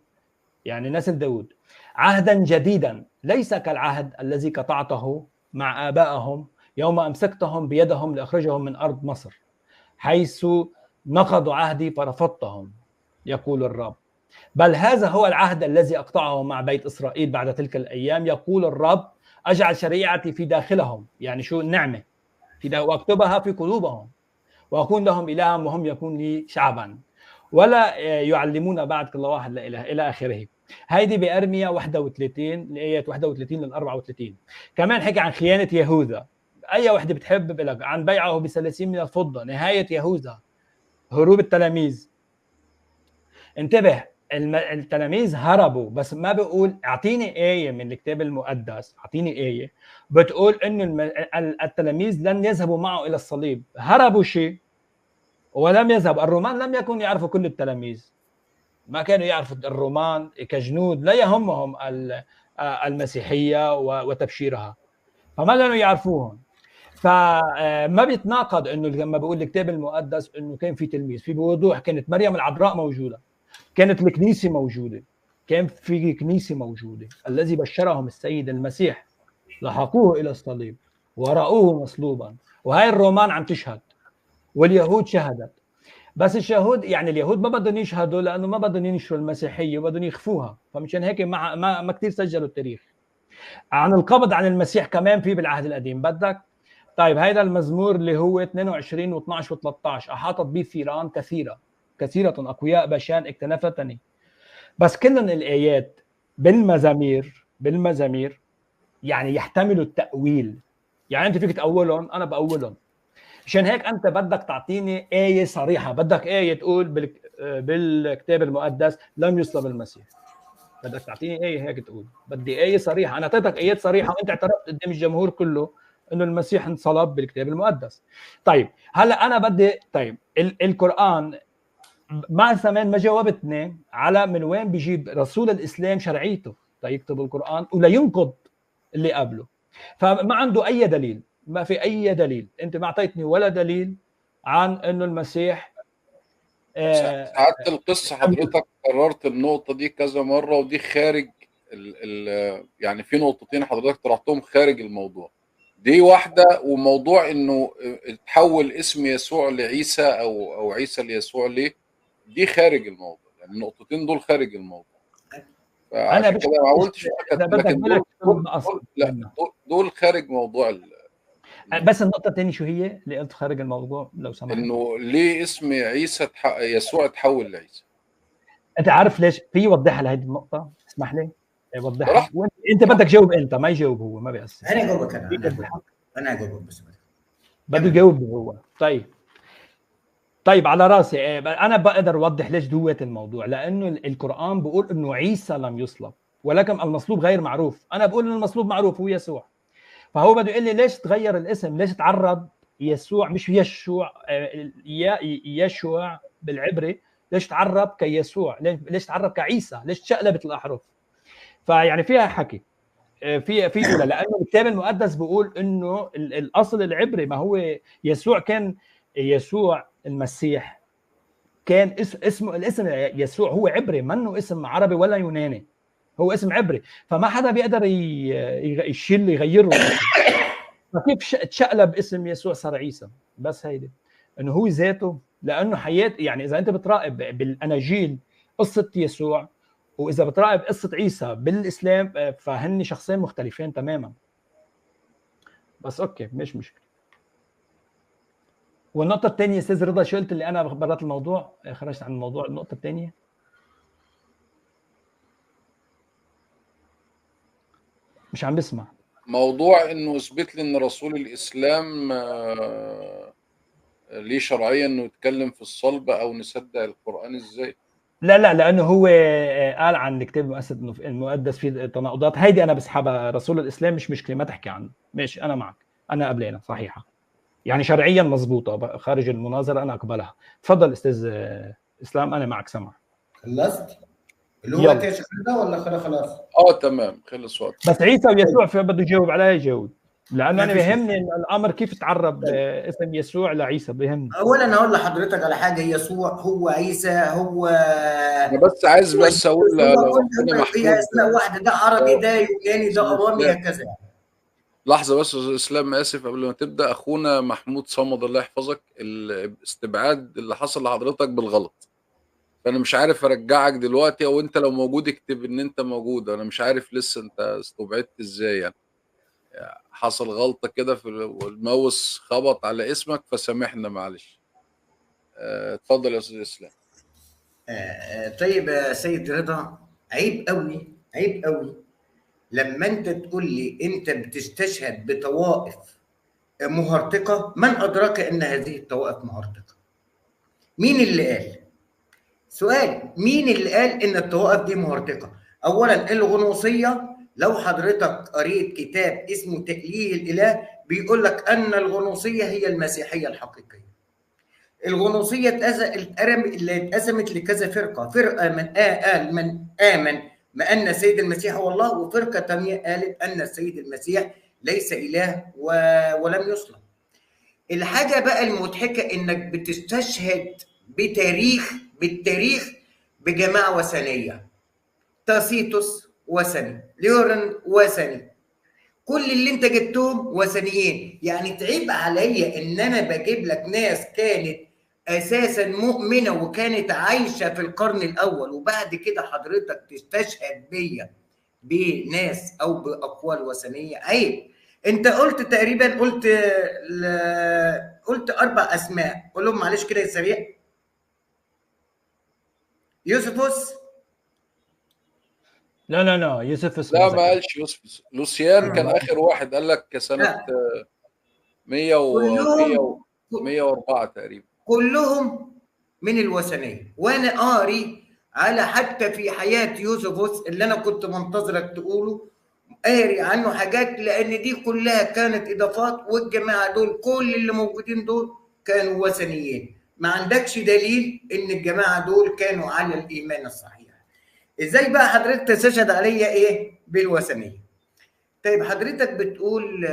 يعني نسل داود، عهدا جديدا ليس كالعهد الذي قطعته مع آبائهم يوم أمسكتهم بيدهم لأخرجهم من أرض مصر حيث نقضوا عهدي فرفضتهم يقول الرب. بل هذا هو العهد الذي أقطعه مع بيت إسرائيل بعد تلك الأيام يقول الرب، أجعل شريعتي في داخلهم، يعني شو النعمة في، وأكتبها في قلوبهم، وأكون لهم إلها وهم يكون لي شعبا، ولا يعلمون بعد كل واحد لا إله إلى آخره. هيدي بأرميا 31 الآيات 31 لل 34. كمان حكي عن خيانة يهوذا، أي وحدة بتحب بقلك، عن بيعه ب30 من الفضة، نهاية يهوذا، هروب التلاميذ. انتبه، التلاميذ هربوا، بس ما بقول اعطيني آية من الكتاب المقدس، اعطيني آية بتقول انه التلاميذ لن يذهبوا معه الى الصليب. هربوا شيء ولم يذهب. الرومان لم يكونوا يعرفوا كل التلاميذ، ما كانوا يعرفوا الرومان كجنود، لا يهمهم المسيحية وتبشيرها، فما كانوا يعرفوهم. فما بيتناقض انه لما بقول الكتاب المقدس انه كان في تلميذ، في بوضوح كانت مريم العذراء موجودة، كانت الكنيسة موجودة، كان في كنيسة موجودة الذي بشرهم السيد المسيح، لحقوه الى الصليب ورأوه مصلوبا، وهاي الرومان عم تشهد واليهود شهدت. بس الشهود يعني اليهود ما بدهم يشهدوا لانه ما بدهم ينشروا المسيحية وبدهم يخفوها، فمشان هيك ما كثير سجلوا التاريخ. عن القبض عن المسيح كمان في بالعهد القديم بدك. طيب هيدا المزمور اللي هو 22 و12 و13، احاطت بي ثيران كثيرة كثيرة اقوياء بشان اكتنفتني. بس كلن الايات بالمزامير يعني يحتملوا التاويل، يعني انت فيك تاولهم، انا باولهم. مشان هيك انت بدك تعطيني ايه صريحه، بدك ايه تقول بالكتاب المقدس لم يصلب المسيح، بدك تعطيني ايه هيك تقول، بدي ايه صريحه. انا اعطيتك ايات صريحه وانت اعترفت قدام الجمهور كله انه المسيح انصلب بالكتاب المقدس. طيب هلا انا بدي، طيب القران مع زمان ما جاوبتني على من وين بيجيب رسول الاسلام شرعيته ليكتب القران ولا ينقض اللي قبله، فما عنده اي دليل، ما في اي دليل، انت ما اعطيتني ولا دليل عن انه المسيح. سعادة القصة حضرتك كررت النقطة دي كذا مرة، ودي خارج ال يعني في نقطتين حضرتك طرحتهم خارج الموضوع، دي واحدة، وموضوع انه تحول اسم يسوع لعيسى او عيسى ليسوع ليه، دي خارج الموضوع، يعني النقطتين دول خارج الموضوع. انا كده ما حاولتش، لكن دول خارج موضوع. بس النقطة الثانية شو هي اللي قلت خارج الموضوع لو سمحت؟ انه ليه اسم عيسى يسوع تحول لعيسى؟ انت عارف ليش؟ في يوضحها لهيدي النقطة، اسمح لي وضحها. انت بدك تجاوب انت، ما يجاوب هو، ما بيأثر. انا اجاوبك، انا اجاوبك بس بده يجاوب هو. طيب على راسي. انا بقدر اوضح ليش دوت الموضوع، لانه القرآن بيقول انه عيسى لم يصلب ولكن المصلوب غير معروف. انا بقول انه المصلوب معروف هو يسوع، فهو بده يقول لي ليش تغير الاسم، ليش تعرض يسوع مش يشوع، يشوع بالعبري، ليش تعرب كيسوع، ليش تعرب كعيسى، ليش تشقلبت الاحرف؟ فيعني فيها حكي في لانه الكتاب المقدس بيقول انه الاصل العبري، ما هو يسوع، كان يسوع المسيح كان اسمه، الاسم يسوع هو عبري، منه اسم عربي ولا يوناني، هو اسم عبري، فما حدا بيقدر يشيل يغيره. فكيف تشقلب اسم يسوع صار عيسى؟ بس هيدي انه هو ذاته، لانه حياة، يعني اذا انت بتراقب بالاناجيل قصة يسوع واذا بتراقب قصة عيسى بالاسلام فهن شخصين مختلفين تماما. بس okay مش مشكلة. والنقطة الثانية استاذ رضا، شو قلت اللي انا برات الموضوع، خرجت عن الموضوع؟ النقطة الثانية مش عم بسمع. موضوع انه اثبت لي ان رسول الاسلام ليه شرعية انه يتكلم في الصلب او نصدق القران ازاي؟ لا لانه هو قال عن الكتاب المقدس فيه تناقضات، هيدي انا بسحبها. رسول الاسلام مش مشكلة، ما تحكي عنه، ماشي انا معك، انا قبلانه صحيحه، يعني شرعيا مضبوطة خارج المناظرة انا اقبلها. تفضل استاذ اسلام، انا معك سمع. خلصت؟ اللي هو وقت ده ولا خلاص؟ تمام خلص وقت. بس عيسى ويسوع بده يجاوب عليها يجاوب، لانه انا بيهمني الامر كيف تعرب اسم يسوع لعيسى، بيهمني. اولا اقول لحضرتك على حاجة، يسوع هو عيسى هو، انا بس عايز بس اقول هي اسماء واحدة، ده عربي ده يوناني ده ارامي هكذا. لحظة بس يا أستاذ اسلام، اسف قبل ما تبدا، اخونا محمود صمد الله يحفظك، الاستبعاد اللي حصل لحضرتك بالغلط، فانا مش عارف ارجعك دلوقتي، او انت لو موجود اكتب ان انت موجود، انا مش عارف لسه انت استبعدت ازاي يعني، حصل غلطه كده في الماوس خبط على اسمك، فسامحنا معلش. اتفضل يا استاذ اسلام. طيب يا سيد رضا، عيب قوي عيب قوي لما انت تقول لي انت بتستشهد بطوائف مهرطقه. من ادراك ان هذه الطوائف مهرطقه؟ مين اللي قال؟ سؤال، مين اللي قال ان الطوائف دي مهرطقه؟ اولا الغنوصيه، لو حضرتك قريت كتاب اسمه تأليه الاله بيقول لك ان الغنوصيه هي المسيحية الحقيقية. الغنوصيه اتقسمت لكذا فرقه، فرقه من قال من امن ما ان السيد المسيح هو الله، وفرقه ثانية قالت ان السيد المسيح ليس اله ولم يصلب. الحاجة بقى المضحكة انك بتستشهد بتاريخ، بالتاريخ، بجماعة وثنية، تاسيتوس وثني، ليورن وثني، كل اللي انت جبتهم وثنيين. يعني تعيب عليا ان انا بجيب لك ناس كانت اساسا مؤمنة وكانت عايشه في القرن الاول، وبعد كده حضرتك تستشهد بيا بناس او باقوال وثنية؟ عيب. انت قلت تقريبا قلت 4 اسماء، قول لهم معلش كده سريع. يوسفوس؟ لا لا لا، يوسفوس لا ما قالش يوسفوس، لوسيان كان اخر واحد قال لك سنة 104 تقريبا. كلهم من الوثنية، وانا قاري على حتى في حياة يوسفوس اللي انا كنت منتظرك تقوله، قاري عنه حاجات، لان دي كلها كانت اضافات، والجماعة دول كل اللي موجودين دول كانوا وثنيين. ما عندكش دليل ان الجماعة دول كانوا على الايمان الصحيح. ازاي بقى حضرتك تستشهد عليا ايه بالوثنيه؟ طيب حضرتك بتقول،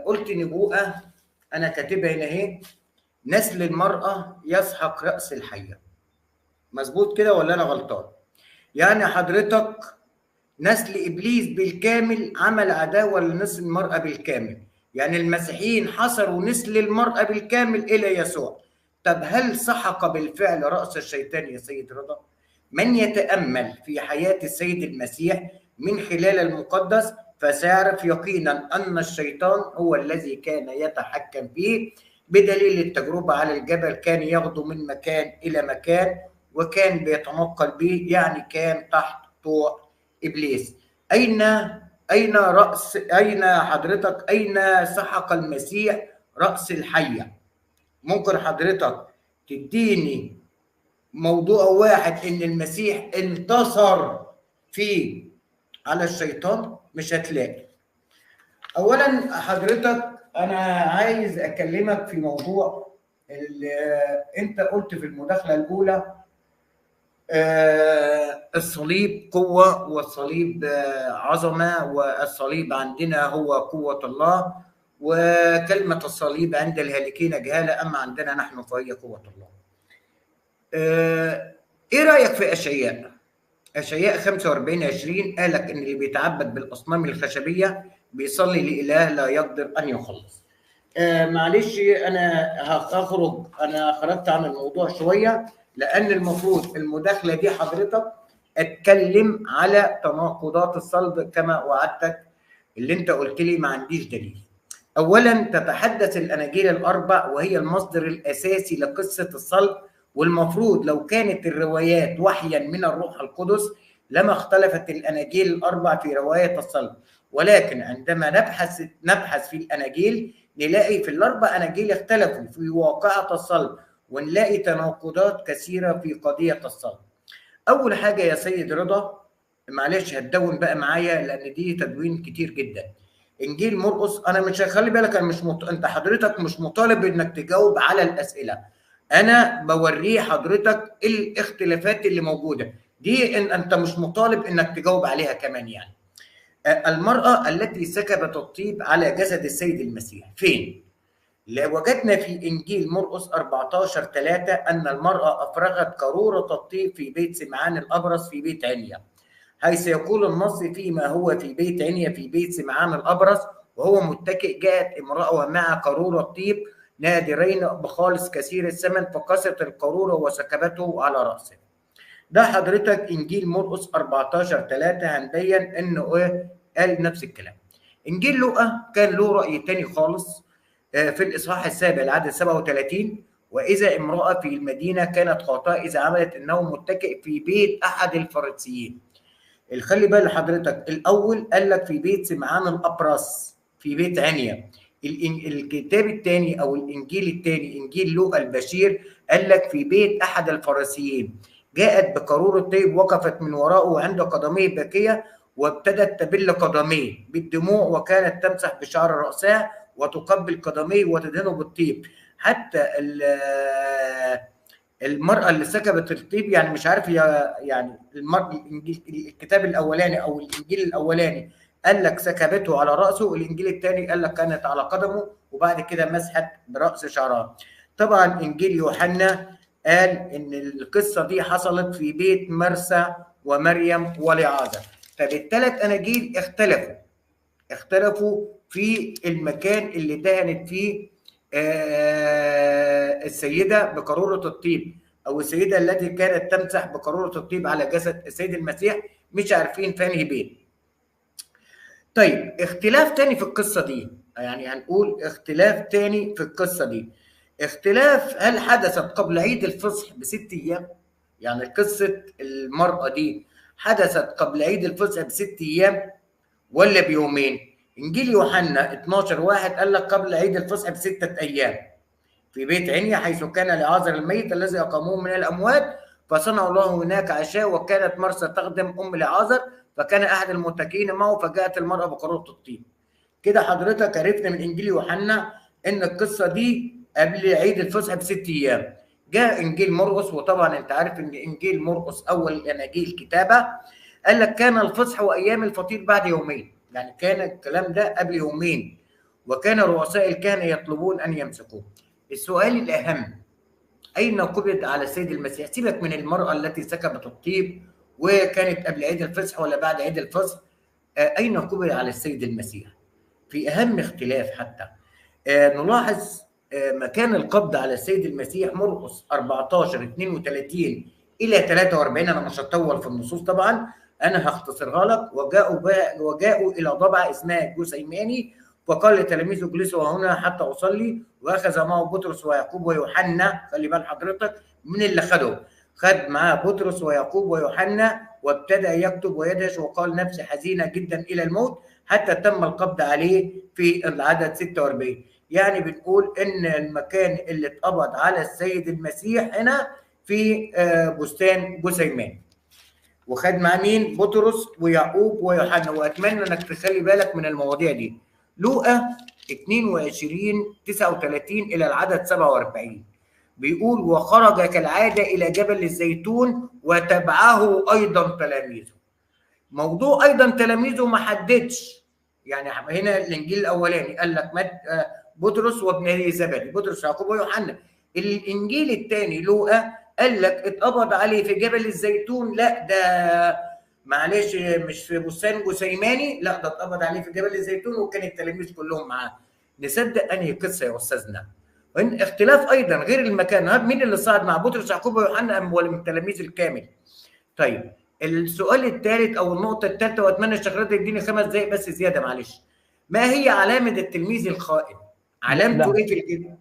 قلت نبوءة انا كاتبها هنا اهي، نسل المرأة يسحق رأس الحية. مظبوط كده ولا أنا غلطان؟ يعني حضرتك نسل إبليس بالكامل عمل عداوة لنسل المرأة بالكامل، يعني المسيحيين حصروا نسل المرأة بالكامل إلى يسوع. طب هل سحق بالفعل رأس الشيطان يا سيد رضا؟ من يتأمل في حياة السيد المسيح من خلال المقدس فسيعرف يقينا أن الشيطان هو الذي كان يتحكم فيه، بدليل التجربة على الجبل كان يغدو من مكان إلى مكان وكان بيتنقل به، يعني كان تحت طوع إبليس. أين رأس، أين حضرتك، أين سحق المسيح رأس الحية؟ ممكن حضرتك تديني موضوع واحد إن المسيح انتصر فيه على الشيطان؟ مش هتلاقي. أولا حضرتك أنا عايز أكلمك في موضوع اللي أنت قلت في المداخلة الأولى، الصليب قوة والصليب عظمة، والصليب عندنا هو قوة الله، وكلمة الصليب عند الهالكين جهالة، أما عندنا نحن فهي قوة الله. إيه رأيك في أشعياء؟ أشعياء 45:20 قالك إن اللي بيتعبد بالأصنام الخشبية بيصلي لإله لا يقدر أن يخلص. معلش أنا هخرج، أنا خرجت عن الموضوع شوية، لأن المفروض المداخلة دي حضرتك أتكلم على تناقضات الصلب كما وعدتك، اللي أنت قلت لي ما عنديش دليل. أولا تتحدث الأناجيل الأربع وهي المصدر الأساسي لقصة الصلب، والمفروض لو كانت الروايات وحيا من الروح القدس لما اختلفت الأناجيل الأربع في رواية الصلب، ولكن عندما نبحث في الأناجيل نلاقي في الأربع أناجيل اختلفوا في واقعة الصلب، ونلاقي تناقضات كثيرة في قضية الصلب. أول حاجة يا سيد رضا، معلش هتدون بقى معايا لأن دي تدوين كتير جدا. إنجيل مرقس، أنا مش هخلي بالك، أنا مش أنت حضرتك مش مطالب إنك تجاوب على الأسئلة، أنا بوريه حضرتك الاختلافات اللي موجودة دي، إن أنت مش مطالب إنك تجاوب عليها كمان. يعني المرأة التي سكبت الطيب على جسد السيد المسيح فين؟ وجدنا في إنجيل مرقس 14:3 أن المرأة أفرغت قارورة الطيب في بيت سمعان الأبرص في بيت عنيا، حيث يقول النص فيما هو في بيت عنيا في بيت سمعان الأبرص، وهو متكئ جاءت امرأة ومعها قارورة طيب نادرين بخالص كثير الثمن، فقست القارورة وسكبته على رأسه. ده حضرتك إنجيل مرقس 14:3 هنبين إنه إيه، قال نفس الكلام. إنجيل لوقا كان له رأي تاني خالص في الإصحاح السابع العدد 37: وإذا امرأة في المدينة كانت خاطئة إذا عملت إنه متكئ في بيت أحد الفريسيين. خلي بال حضرتك، الأول قال لك في بيت سمعان الأبرص في بيت عنيا. الكتاب الثاني أو الإنجيل الثاني إنجيل لوقا البشير قال لك في بيت أحد الفريسيين، جاءت بقارورة طيب وقفت من وراءه عند قدميه باكية، وابتدت تبل قدميه بالدموع، وكانت تمسح بشعر رأسها وتقبل قدميه وتدهنه بالطيب. حتى المرأة اللي سكبت الطيب، يعني مش عارف يعني الكتاب الأولاني أو الإنجيل الأولاني قال لك سكبته على رأسه، الإنجيل الثاني قال لك كانت على قدمه وبعد كده مسحت برأس شعرها. طبعا إنجيل يوحنا قال إن القصة دي حصلت في بيت مرسى ومريم ولعازر. فبالثلاث أناجيل اختلفوا في المكان اللي دهنت فيه السيدة بقارورة الطيب، أو السيدة التي كانت تمسح بقارورة الطيب على جسد السيد المسيح، مش عارفين في انهي بيت. طيب اختلاف تاني في القصة دي، يعني هنقول اختلاف تاني في القصة دي، اختلاف هل حدثت قبل عيد الفصح ب6 أيام؟ يعني قصة المرأة دي حدثت قبل عيد الفصح ب6 أيام ولا بيومين؟ إنجيل يوحنا 12:1 قال لك قبل عيد الفصح ب6 أيام في بيت عنيا، حيث كان لعازر الميت الذي أقاموه من الأموات، فصنعوا له هناك عشاء، وكانت مرسى تخدم أم لعازر، فكان أحد المتكئين معه، فجاءت المرأة بقارورة الطيب. كده حضرتك عرفنا من إنجيل يوحنا إن القصة دي قبل عيد الفصح ب6 أيام. جاء إنجيل مرقس، وطبعا أنت عارف إن إنجيل مرقس أول الأناجيل كتابة، قال لك كان الفصح وأيام الفطير بعد يومين، يعني كان الكلام ده قبل يومين، وكان رؤساء الكهنة يطلبون أن يمسكوه. السؤال الأهم، أين قبض على السيد المسيح؟ سيبك من المرأة التي سكبت الطيب وكانت قبل عيد الفصح ولا بعد عيد الفصح، أين قبض على السيد المسيح؟ في أهم اختلاف حتى نلاحظ مكان القبض على السيد المسيح مرقس 14:32 إلى 43. أنا مش هطول في النصوص طبعا، أنا هختصرها لك. وجاءوا إلى ضبعة اسمها جثيماني، فقال لتلاميذه اجلسوا هنا حتى أصلي، وأخذ معه بطرس ويعقوب ويوحنا. خلي بال حضرتك من اللي خده، خد معاه بطرس ويعقوب ويوحنا، وابتدأ يكتب ويدهش وقال نفسي حزينة جدا إلى الموت، حتى تم القبض عليه في العدد 46. يعني بنقول إن المكان اللي اتقبض على السيد المسيح هنا في بستان جثيماني، وخد مع مين؟ بطرس ويعقوب ويوحنا. واتمنى انك تخلي بالك من المواضيع دي. لوقا 22:39 الى العدد 47 بيقول: وخرج كالعادة الى جبل الزيتون وتبعه ايضا تلاميذه. موضوع ايضا تلاميذه ما حددش، يعني هنا الانجيل الاولاني قال لك بطرس وابن زبدي، بطرس ويعقوب ويوحنا. الانجيل الثاني لوقا قال لك اتقبض عليه في جبل الزيتون، لا ده معلش مش في بستان جثيماني، لا ده اتقبض عليه في جبل الزيتون وكان التلاميذ كلهم معاه. نصدق انهي قصة يا استاذنا؟ وان اختلاف ايضا غير المكان، مين اللي صعد مع بطرس يعقوب ويوحنا ام ولا من التلاميذ الكامل؟ طيب السؤال الثالث او النقطة الثالثة، واتمنى الشيخ رضا يديني 5 دقائق بس زيادة معلش. ما هي علامة التلميذ الخائن؟ علامته ايه في الكتاب؟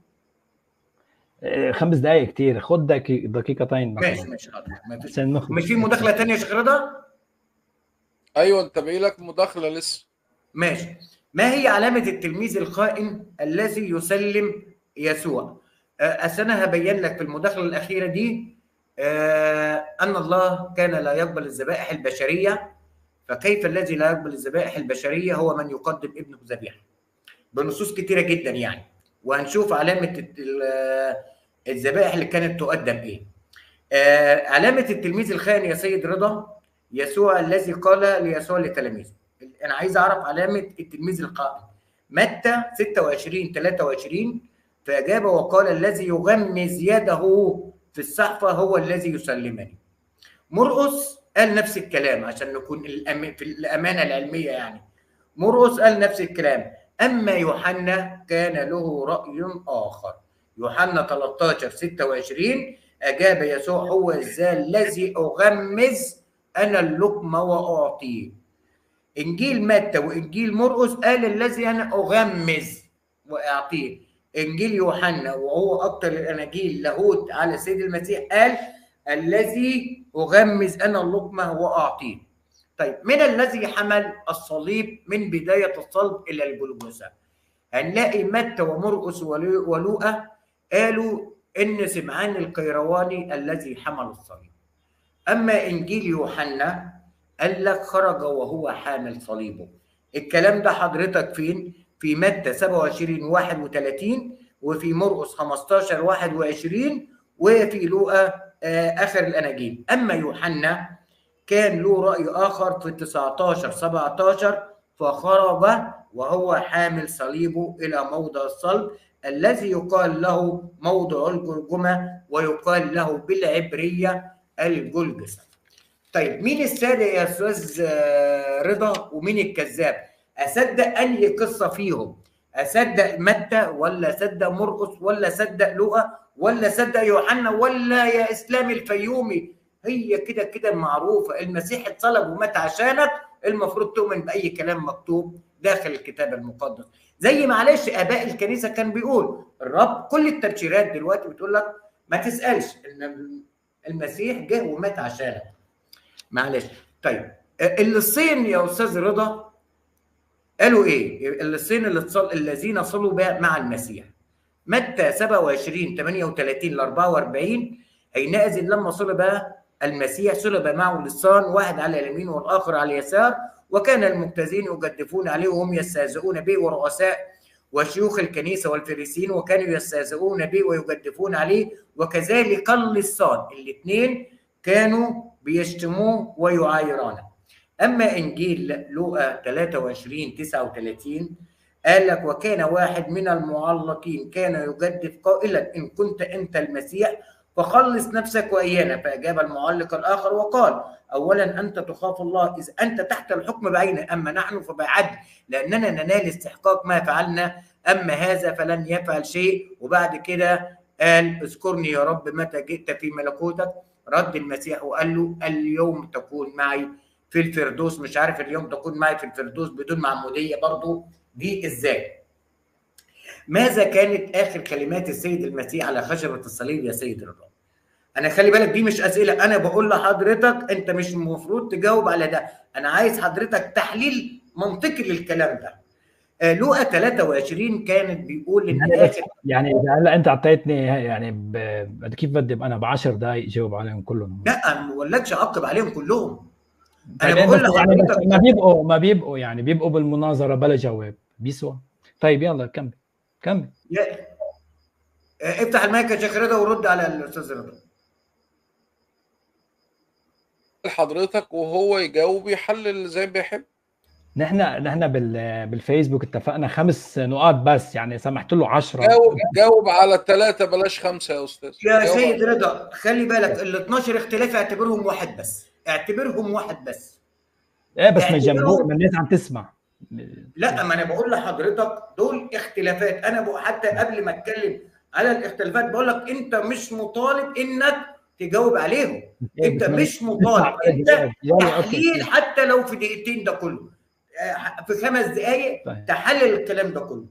5 دقائق كتير، خد دقيقتين. ماشي ماشي حاضر. مش في مداخله ثانية يا شيخ رضا؟ ايوه انت باقي لك مداخله لسه. ماشي. ما هي علامة التلميذ الخائن الذي يسلم يسوع؟ أصل انا هبين لك في المداخلة الاخيرة دي ان الله كان لا يقبل الذبائح البشرية، فكيف الذي لا يقبل الذبائح البشرية هو من يقدم ابنه ذبيحة؟ بنصوص كتيرة جدا يعني، وهنشوف علامة الذبائح اللي كانت تقدم ايه. علامة التلميذ الخائن يا سيد رضا، يسوع الذي قال ليسوع لتلاميذه. انا عايز اعرف علامة التلميذ الخائن. متى 26:23 فاجاب وقال الذي يغمز يده في الصحفه هو الذي يسلمني. مرقس قال نفس الكلام عشان نكون في الامانة العلمية يعني. مرقس قال نفس الكلام، أما يوحنا كان له رأي آخر. يوحنا 13:26 أجاب يسوع هو ذا الذي أغمز أنا اللقمة وأعطيه. إنجيل متى وإنجيل مرقس قال الذي أنا أغمز وأعطيه. إنجيل يوحنا وهو أكتر الأناجيل لاهوت على سيد المسيح قال الذي أغمز أنا اللقمة وأعطيه. طيب من الذي حمل الصليب من بداية الصلب إلى الجلجثة؟ هنلاقي متى ومرقس ولوقا قالوا إن سمعان القيرواني الذي حمل الصليب. أما إنجيل يوحنا قال لك خرج وهو حامل صليبه. الكلام ده حضرتك فين؟ في متى 27:31، وفي مرقس 15:21، وفي لوقا آخر الأناجيل. أما يوحنا كان له رأي آخر في 19:17 فخرج وهو حامل صليبه إلى موضع الصلب الذي يقال له موضع الجرجمة ويقال له بالعبرية الجلجثة. طيب مين الصادق يا أستاذ رضا ومين الكذاب؟ أصدق أنهي قصة فيهم؟ أصدق متى ولا أصدق مرقس ولا أصدق لوقا ولا أصدق يوحنا ولا يا إسلام الفيومي؟ هي كده كده معروفة، المسيح اتصلب ومات عشانك، المفروض تؤمن بأي كلام مكتوب داخل الكتاب المقدس. زي معلش آباء الكنيسة كان بيقول الرب، كل التبشيرات دلوقتي بتقول لك ما تسألش إن المسيح جه ومات عشانك. معلش. طيب الصين يا أستاذ رضا قالوا إيه؟ الصين الذين صلوا مع المسيح. متى 27:38-44 حينئذ لما صلب المسيح صلب معه لصان، واحد على اليمين والآخر على اليسار، وكان المجتازين يجدفون عليه وهم يستهزئون به، ورؤساء وشيوخ الكنيسة والفريسيين وكانوا يستهزئون به ويجدفون عليه، وكذلك اللصان. الاثنين كانوا بيشتموه ويعايرانه. أما إنجيل لوقا 23:39 قال لك وكان واحد من المعلقين كان يجدف قائلا إن كنت أنت المسيح فخلص نفسك وإيانا. فأجاب المعلق الآخر وقال أولا أنت تخاف الله إذ أنت تحت الحكم بعينه، أما نحن فبعدل لأننا ننال استحقاق ما فعلنا، أما هذا فلن يفعل شيء. وبعد كده قال اذكرني يا رب متى جئت في ملكوتك. رد المسيح وقال له اليوم تكون معي في الفردوس. مش عارف اليوم تكون معي في الفردوس بدون معمودية برضو دي إزاي؟ ماذا كانت آخر كلمات السيد المسيح على خشبة الصليب يا سيد رضا؟ أنا خلي بالك دي مش أسئلة، أنا بقول لحضرتك أنت مش المفروض تجاوب على ده، أنا عايز حضرتك تحليل منطقي للكلام ده. لوقا 23 كانت بيقول إن يعني آخر، يعني إذا هلا أنت أعطيتني يعني كيف بدي أنا ب10 دقائق جاوب عليهم كلهم؟ لا أنا ما بقولكش أعقب عليهم كلهم، أنا طيب بقول بس يعني لحضرتك ما بيبقوا يعني بيبقوا بالمناظرة بلا جواب بيسوى. طيب يلا كمل كمل. افتح المايك يا شيخ رضا ورد على الأستاذ رضا. حضرتك وهو يجاوب يحلل زي ما بيحب. نحن بالفيسبوك اتفقنا 5 نقاط بس، يعني سمحت له 10. جاوب على 3 بلاش 5 يا استاذ. يا سيد رضا خلي بالك ال 12 اختلاف اعتبرهم واحد بس، اعتبرهم واحد بس. ايه بس من جنبه ما الناس عم تسمع. لا ما انا بقول لحضرتك دول اختلافات، انا حتى قبل ما اتكلم على الاختلافات بقول لك انت مش مطالب انك تجاوب عليهم، انت مش مطالب، انت تحليل حتى لو في دقيقتين ده كله، في 5 دقايق تحلل الكلام ده كله.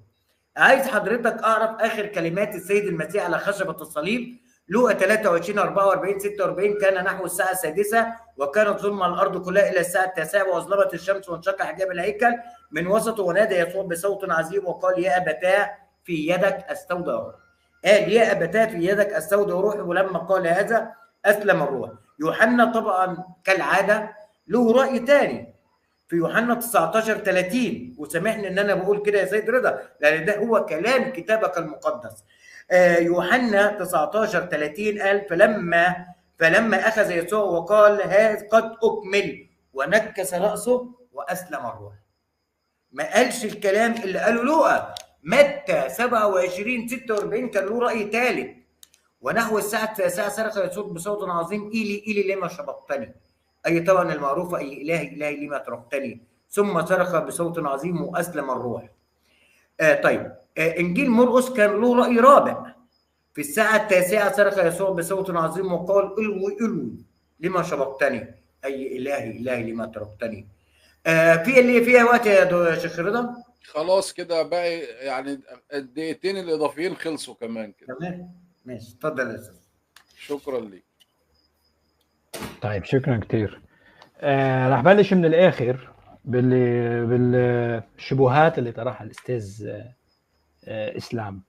عايز حضرتك اعرف اخر كلمات السيد المسيح على خشبة الصليب. لوقا 23 44 46 كان نحو الساعة 6 وكانت ظلمة الأرض كلها إلى الساعة 9 وأظلمت الشمس وانشق حجاب الهيكل من وسطه، ونادى يسوع بصوت عظيم وقال يا أبتاه في يدك أستودع روحي. قال يا أبتاه في يدك أستودع روحي، ولما قال هذا أسلم الروح. يوحنا طبعا كالعادة له رأي تاني في يوحنا 19:30، وسامحني ان انا بقول كده يا سيد رضا لان ده هو كلام كتابك المقدس. يوحنا 19:30 قال فلما اخذ يسوع وقال هذا قد اكمل ونكس راسه واسلم الروح. ما قالش الكلام اللي قاله لوقا. متى 27 46 كان له راي ثالث، ونحو الساعة 9 صرخ يسوع بصوت عظيم إيلي إيلي لما شبقتني، أي طبعا المعروفة أي إلهي إلهي لما تركتني، ثم صرخ بصوت عظيم وأسلم الروح. طيب انجيل مرقس كان له راي رابع. في الساعة 9 صرخ يسوع بصوت عظيم وقال: الوي الوي لما شبقتني، اي الهي الهي لما تركتني. في اللي فيها وقت يا شيخ رضا؟ خلاص كده باقي يعني الدقيقتين الاضافيين خلصوا كمان كده. تمام ماشي، اتفضل يا استاذ. شكرا لك. طيب شكرا كثير. رح بلش من الاخر بالشبهات اللي طرحها الاستاذ اسلام.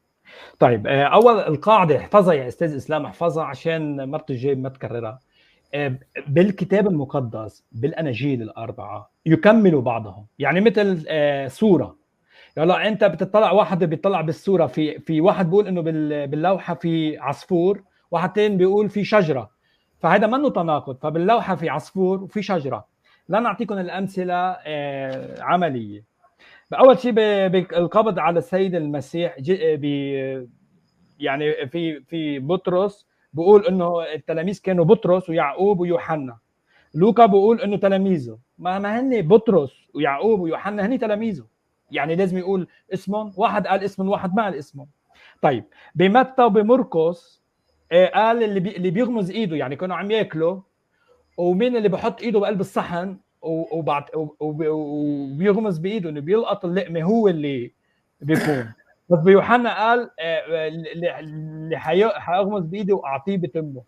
طيب اول القاعدة احفظها يا استاذ اسلام، احفظها عشان مرة الجاي ما تكررها. بالكتاب المقدس بالاناجيل الاربعة يكملوا بعضهم، يعني مثل سورة. يلا انت بتطلع، واحد بيطلع بالصورة، في واحد بيقول انه باللوحه في عصفور، واحد ثاني بيقول في شجرة، فهذا منه تناقض. فباللوحه في عصفور وفي شجرة. لا نعطيكم الامثلة عملية. اول شيء بالقبض على السيد المسيح، يعني في بطرس بيقول انه التلاميذ كانوا بطرس ويعقوب ويوحنا. لوكا بيقول انه تلاميذه، ما هن بطرس ويعقوب ويوحنا هن تلاميذه، يعني لازم يقول اسمهم، واحد قال اسمهم واحد ما قال اسمهم. طيب بمتى وبمرقس قال اللي بيغمز ايده، يعني كانوا عم ياكلوا ومين اللي بحط ايده بقلب الصحن وبيغمز بايده انه بيلقط اللقمة هو اللي بيكون. بس بيوحنا قال اللي حيغمز بايده واعطيه بتمه،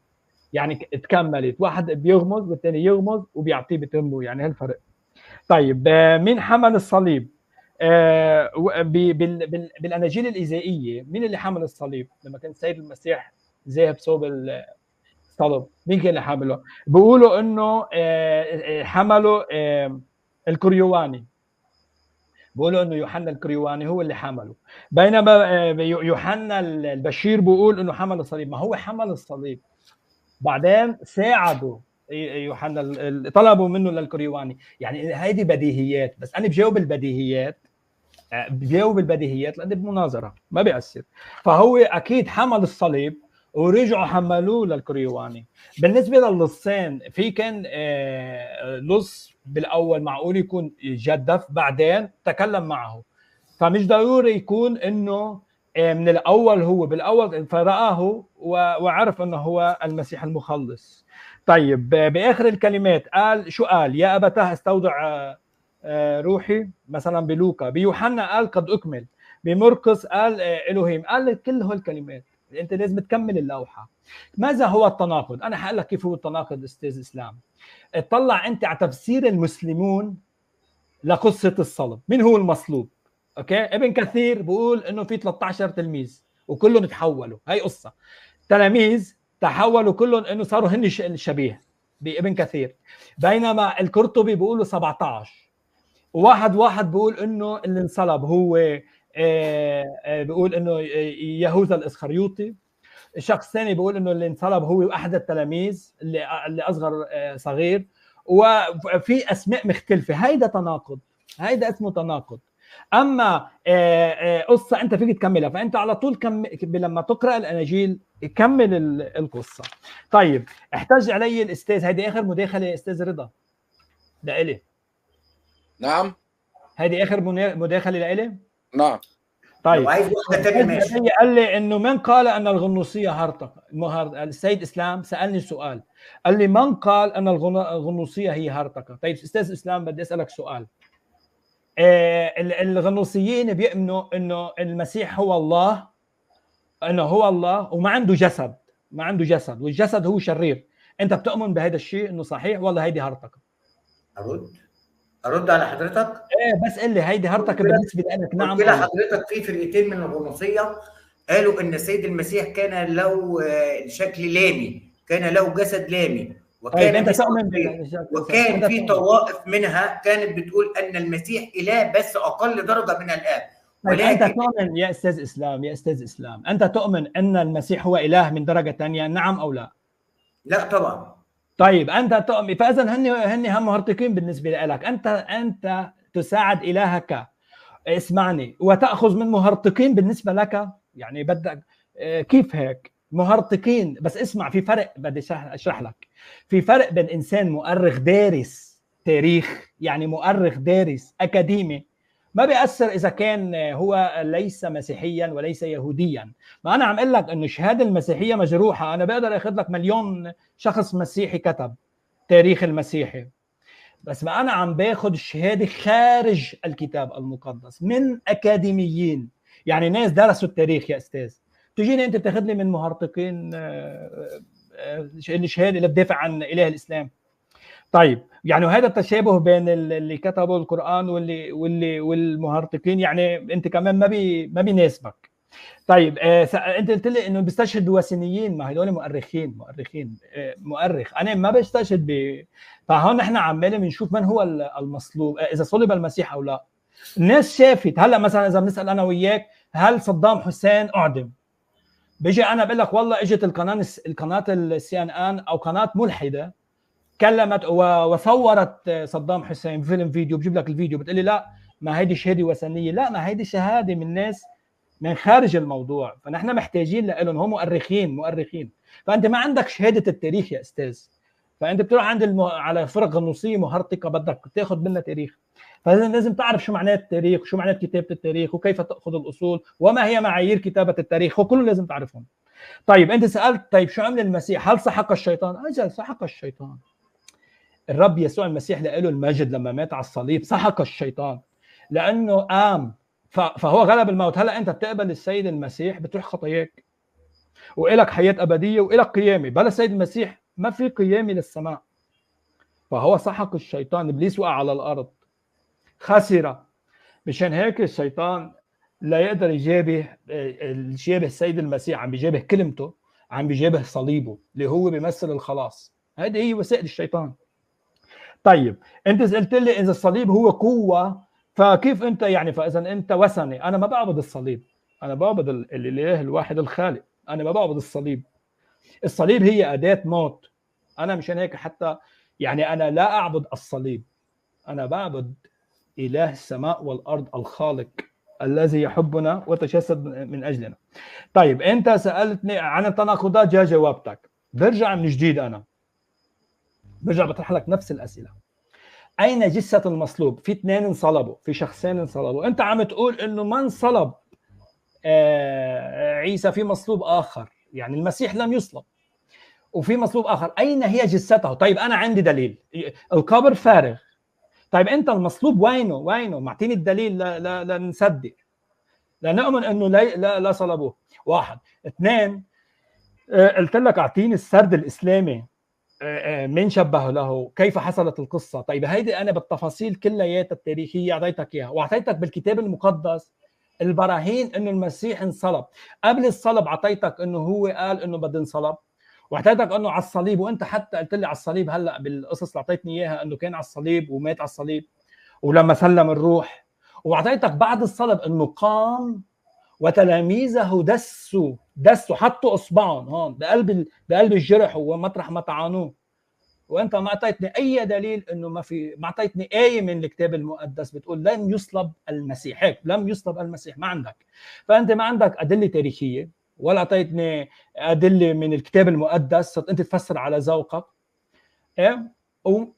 يعني تكملت، واحد بيغمز والثاني يغمز وبيعطيه بتمه، يعني هالفرق. طيب مين حمل الصليب؟ بالاناجيل الايزائيه مين اللي حمل الصليب لما كان السيد المسيح ذاهب صوب الصلب؟ مين كان اللي حمله؟ بيقولوا انه حمله الكريواني، بيقولوا انه يوحنا الكريواني هو اللي حمله، بينما يوحنا البشير بيقول انه حمل الصليب. ما هو حمل الصليب، بعدين ساعدوا يوحنا، طلبوا منه للكريواني. يعني هيدي بديهيات، بس انا بجاوب البديهيات، بجاوب البديهيات لاني بمناظره ما بيأثر. فهو اكيد حمل الصليب ورجعوا حملوه للكريواني. بالنسبة للصين، في كان لص بالاول معقول يكون جدف، بعدين تكلم معه، فمش ضروري يكون انه من الاول، هو بالاول فرآه وعرف انه هو المسيح المخلص. طيب باخر الكلمات قال شو قال؟ يا ابتاه استودع روحي، مثلا بلوكا. بيوحنا قال قد اكمل، بمرقس قال الوهيم، قال كل هالكلمات. انت لازم تكمل اللوحة. ماذا هو التناقض؟ انا حقول لك كيف هو التناقض استاذ اسلام. اطلع انت على تفسير المسلمون لقصة الصلب، مين هو المصلوب؟ okay، ابن كثير بيقول انه في 13 تلميذ وكلهم تحولوا، هي قصة تلاميذ تحولوا كلهم انه صاروا هن الشبيه بابن كثير، بينما القرطبي بيقولوا 17، وواحد بيقول انه اللي انصلب هو بيقول انه يهوذا الاسخريوطي، الشخص الثاني بيقول انه اللي انصلب هو احد التلاميذ اللي اصغر صغير، وفي اسماء مختلفة. هيدا تناقض، هيدا اسمه تناقض. اما قصة انت فيك تكملها، فانت على طول لما تقرا الاناجيل كمل القصة. طيب احتج علي الاستاذ، هيدي اخر مداخله استاذ رضا لإلي. نعم، هيدي اخر مداخله لإلي. نعم. طيب عايز واحدة ثانية ماشي. قال لي انه من قال ان الغنوصيه هرطقه؟ السيد اسلام سالني سؤال، قال لي من قال ان الغنوصيه هي هرطقه؟ طيب استاذ اسلام بدي اسالك سؤال. الغنوصيين بيؤمنوا انه المسيح هو الله، انه هو الله وما عنده جسد، ما عنده جسد، والجسد هو شرير. انت بتؤمن بهذا الشيء انه صحيح ولا هيدي هرطقه؟ ارد على حضرتك؟ ايه بس قل لي هيدي هرطقه بالنسبة لك؟ نعم. قلت لحضرتك في فرقتين من الغنوصيه قالوا ان السيد المسيح كان له شكل لامي، كان له جسد لامي، وكان طيب انت تؤمن وكان في طوائف منها كانت بتقول ان المسيح اله بس اقل درجه من الاب. ولكن انت تؤمن يا استاذ اسلام، يا استاذ اسلام، انت تؤمن ان المسيح هو اله من درجه ثانية، نعم او لا؟ لا طبعا. طيب انت تؤمن، فاذا هن هم هرطقين بالنسبة لك. انت تساعد الهك، اسمعني، وتاخذ من مهرطقين بالنسبة لك، يعني بدك كيف هيك مهرطقين؟ بس اسمع، في فرق، بدي اشرح لك، في فرق بين انسان مؤرخ دارس تاريخ، يعني مؤرخ دارس اكاديمي، ما بيأثر اذا كان هو ليس مسيحيا وليس يهوديا. ما انا عم اقول لك انه الشهادة المسيحية مجروحة، انا بقدر اخذ لك مليون شخص مسيحي كتب تاريخ المسيحي، بس ما انا عم باخذ الشهادة خارج الكتاب المقدس من اكاديميين، يعني ناس درسوا التاريخ يا استاذ. تجيني انت بتاخذ لي من مهرطقين الشهادة اللي بدافع عن اله الاسلام. طيب يعني هذا التشابه بين اللي كتبوا القرآن واللي والمهرطقين، يعني انت كمان ما بيناسبك. طيب انت قلت لي انه بيستشهد بوثنيين، ما هدول مؤرخين، مؤرخ، انا ما بستشهد فهون نحن عمالين بنشوف من هو المصلوب، اذا صلب المسيح او لا. الناس شافت. هلا مثلا اذا بنسال انا وياك هل صدام حسين اعدم، بيجي انا بقول لك والله اجت القناة الCNN او قناة ملحدة كلمت وصورت صدام حسين فيلم فيديو، بجيب لك الفيديو، بتقول لي لا ما هيدي شهادة وثنية. لا، ما هيدي شهادة من ناس من خارج الموضوع، فنحن محتاجين لهم، هم مؤرخين. فانت ما عندك شهادة التاريخ يا استاذ، فانت بتروح عند على فرق غنوصيه مهرطقه بدك تاخذ منها تاريخ. فلازم لازم تعرف شو معنات التاريخ، وشو معنات كتابه التاريخ، وكيف تاخذ الاصول، وما هي معايير كتابه التاريخ، وكله لازم تعرفهم. طيب انت سالت طيب شو عمل المسيح؟ هل سحق الشيطان؟ اجل سحق الشيطان. الرب يسوع المسيح له المجد لما مات على الصليب سحق الشيطان لانه قام، فهو غلب الموت. هلا انت بتقبل السيد المسيح بتروح خطاياك وإلك حياة ابدية وإلك قيامه. بلا السيد المسيح ما في قيامه للسماء. فهو سحق الشيطان، ابليس وقع على الارض خسر. مشان هيك الشيطان لا يقدر يجابه السيد المسيح، عم بيجابه كلمته، عم بيجابه صليبه اللي هو بيمثل الخلاص. هذه هي وسائل الشيطان. طيب انت سالت لي اذا الصليب هو قوة، فكيف انت يعني فاذا انت وثني. انا ما بعبد الصليب، انا بعبد الاله الواحد الخالق، انا ما بعبد الصليب. الصليب هي اداه موت. انا مشان هيك حتى يعني انا لا اعبد الصليب، انا بعبد اله السماء والارض الخالق الذي يحبنا وتجسد من اجلنا. طيب انت سالتني عن التناقضات، جا جاوبتك. برجع من جديد، انا برجع بطرح لك نفس الاسئلة. اين جثة المصلوب؟ في اثنين انصلبوا، في شخصين انصلبوا، انت عم تقول انه ما انصلب عيسى، في مصلوب اخر، يعني المسيح لم يصلب وفي مصلوب اخر، اين هي جثته؟ طيب انا عندي دليل، القبر فارغ. طيب انت المصلوب وينه؟ وينه؟ معطيني الدليل لنصدق، لنؤمن انه لا لا صلبوه. واحد، اثنين، قلت لك اعطيني السرد الاسلامي، من شبه له، كيف حصلت القصة. طيب هيدي انا بالتفاصيل كلياتها التاريخية اعطيتك اياها، واعطيتك بالكتاب المقدس البراهين انه المسيح انصلب. قبل الصلب اعطيتك انه هو قال انه بده ينصلب، واعطيتك انه على الصليب، وانت حتى قلت لي على الصليب هلا بالقصص اللي اعطيتني اياها انه كان على الصليب ومات على الصليب ولما سلم الروح، واعطيتك بعد الصلب انه قام وتلاميذه دسوا حطوا اصبعهم هون بقلب الجرح ومطرح ما طعنوه. وانت ما اعطيتني اي دليل انه ما في، ما اعطيتني ايه من الكتاب المقدس بتقول لم يصلب المسيح، هيك لم يصلب المسيح، ما عندك. فانت ما عندك ادلة تاريخية ولا اعطيتني ادلة من الكتاب المقدس، صرت انت تفسر على ذوقك. ايه،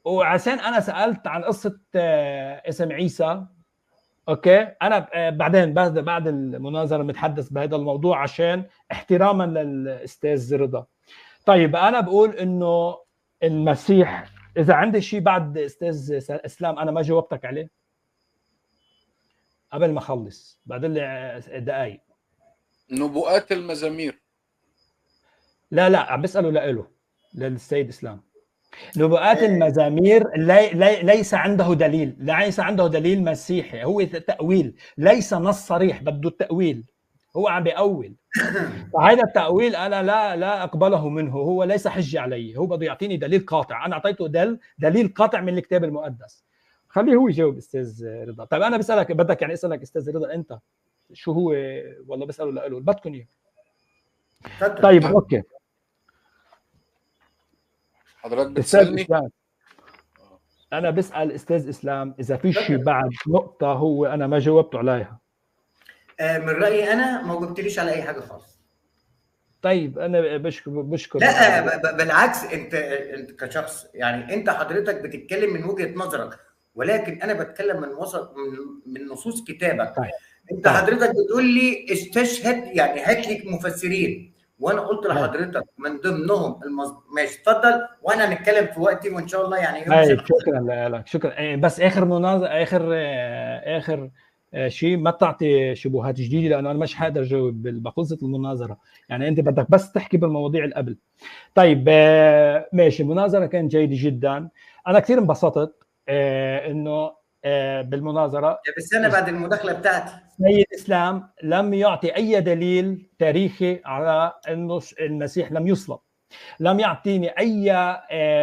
وعشان انا سالت عن قصة اسم عيسى، okay، انا بعدين بعد المناظرة بنتحدث بهذا الموضوع عشان احتراما للاستاذ رضا. طيب انا بقول انه المسيح، اذا عندي شيء بعد استاذ اسلام انا ما جاوبتك عليه قبل ما اخلص، بعد لي دقائق. نبوءات المزامير. لا لا، عم بساله لإله للسيد اسلام. نبوءات المزامير ليس عنده دليل، ليس عنده دليل مسيحي، هو تأويل، ليس نص صريح، بده التأويل، هو عم بيأول. فهذا التأويل أنا لا أقبله منه، هو ليس حجة علي، هو بده يعطيني دليل قاطع، أنا أعطيته دليل قاطع من الكتاب المقدس. خليه هو يجاوب أستاذ رضا. طيب أنا بسألك، بدك يعني أسألك أستاذ رضا أنت شو هو، والله بسأله لإله، بدكم إياه. طيب okay. حضرتك بتسألني؟ أنا بسأل أستاذ إسلام إذا في شيء بعد نقطة هو أنا ما جاوبته عليها. من رأيي أنا ما جاوبتليش على أي حاجة خالص. طيب أنا بشكر. لا بالعكس، أنت كشخص يعني أنت حضرتك بتتكلم من وجهة نظرك، ولكن انا بتكلم من وسط من نصوص كتابك. طيب. انت حضرتك بتقول لي استشهد، يعني هات لي مفسرين، وانا قلت لحضرتك من ضمنهم ماشي اتفضل، وانا هنتكلم في وقتي وان شاء الله. يعني شكرا لك، شكرا. بس اخر مناظرة، اخر شيء، ما تعطي شبهات جديدة لانه انا مش حقدر اجاوب بخلصه المناظرة، يعني انت بدك بس تحكي بالمواضيع اللي قبل. طيب ماشي، المناظرة كانت جيدة جدا، انا كثير انبسطت انه بالمناظره. بس انا بعد المداخلة بتاعتي سيد اسلام لم يعطي اي دليل تاريخي على انه المسيح لم يصلب، لم يعطيني اي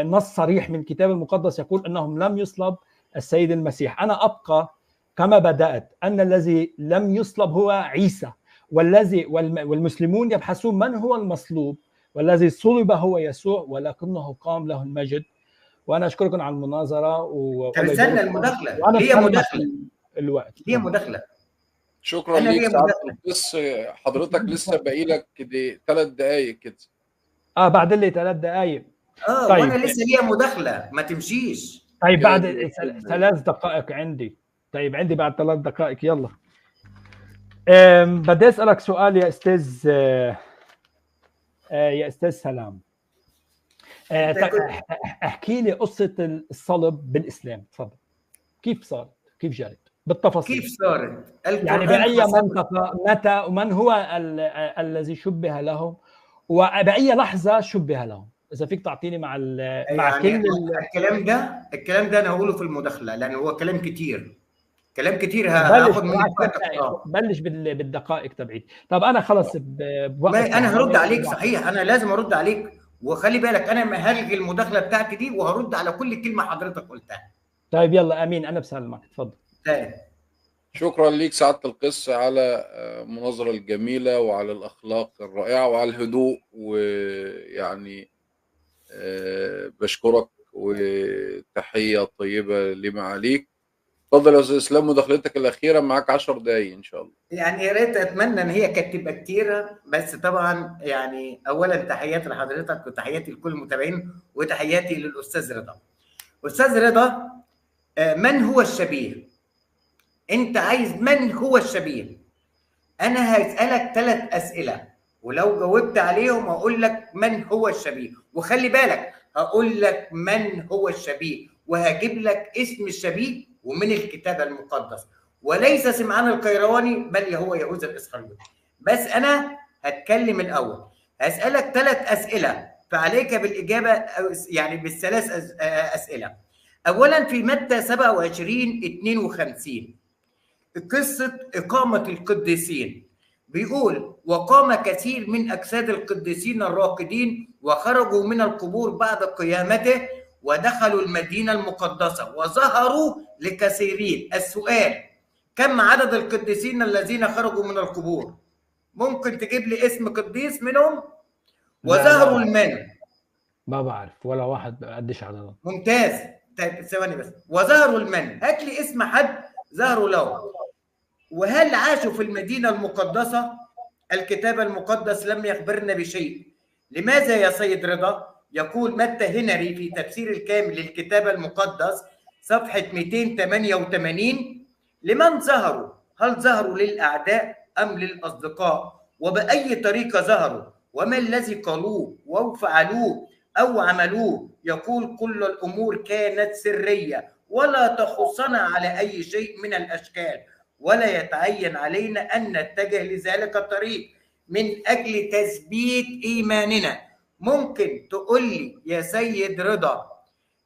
نص صريح من الكتاب المقدس يقول انهم لم يصلب السيد المسيح. انا ابقى كما بدأت أن الذي لم يصلب هو عيسى، والذي والمسلمون يبحثون من هو المصلوب، والذي صلب هو يسوع ولكنه قام له المجد. وأنا أشكركم على المناظرة. طب استنى المداخلة، هي مداخلة الوقت، هي مداخلة. شكرا ليك. بس حضرتك لسه باقي لك 3 دقائق كده. بعد لي 3 دقائق. طيب. وانا لسه ليا مداخلة، ما تمشيش. طيب بعد 3 دقائق عندي. طيب عندي بعد 3 دقائق، يلا. بدي اسالك سؤال يا استاذ، يا استاذ سلام. احكي لي قصة الصلب بالاسلام، تفضل. كيف صارت؟ كيف جرت؟ بالتفاصيل. كيف صارت؟ يعني باي منطقة، متى، ومن هو الذي شبه لهم، وباي لحظة شبه لهم؟ اذا فيك تعطيني مع مع يعني كل الكلام ده، الكلام ده انا هقوله في المداخلة لانه هو كلام كتير، كلام كتير هاخد منه وقت. بلش بالدقائق تبعيت. طب انا خلص بوقت، انا هرد عليك. صحيح انا لازم ارد عليك، وخلي بالك انا هلغي المداخلة بتاعتي دي وهرد على كل كلمة حضرتك قلتها. طيب يلا امين، انا بسلمك، اتفضل. طيب. شكرا ليك سعادة القس على المناظرة الجميلة وعلى الاخلاق الرائعة وعلى الهدوء، ويعني بشكرك وتحية طيبة لمعاليك. اتفضل يا استاذ اسلام، مداخلتك الاخيرة، معاك 10 دقايق ان شاء الله. يعني يا ريت، اتمنى ان هي كانت تبقى كتيرة، بس طبعا يعني اولا تحياتي لحضرتك وتحياتي لكل المتابعين وتحياتي للاستاذ رضا. استاذ رضا، من هو الشبيه؟ انت عايز من هو الشبيه؟ انا هسالك 3 اسئلة، ولو جاوبت عليهم هقول لك من هو الشبيه، وخلي بالك هقول لك من هو الشبيه وهجيب لك اسم الشبيه ومن الكتاب المقدس، وليس سمعان القيرواني بل هو يهوذا الاسخريوطي. بس انا هتكلم الاول، هسالك 3 اسئلة فعليك بالاجابة، يعني بالثلاث اسئلة. اولا في متى 27:52 قصة اقامه القديسين، بيقول: وقام كثير من اجساد القديسين الراقدين وخرجوا من القبور بعد قيامته ودخلوا المدينة المقدسة وظهروا لكثيرين. السؤال: كم عدد القديسين الذين خرجوا من القبور؟ ممكن تجيب لي اسم قديس منهم؟ وظهروا لمن؟ ما بعرف ولا واحد، قديش عددهم. ممتاز. طيب ثواني بس. وظهروا لمن؟ هات لي اسم حد ظهروا له. وهل عاشوا في المدينة المقدسة؟ الكتاب المقدس لم يخبرنا بشيء. لماذا يا سيد رضا؟ يقول متى هنري في تفسير الكامل للكتاب المقدس صفحة 288: لمن ظهروا؟ هل ظهروا للأعداء أم للأصدقاء؟ وبأي طريقة ظهروا؟ وما الذي قالوه أو فعلوه أو عملوه؟ يقول: كل الأمور كانت سرية ولا تخصنا على أي شيء من الأشكال، ولا يتعين علينا أن نتجه لذلك الطريق من أجل تثبيت إيماننا. ممكن تقول لي يا سيد رضا،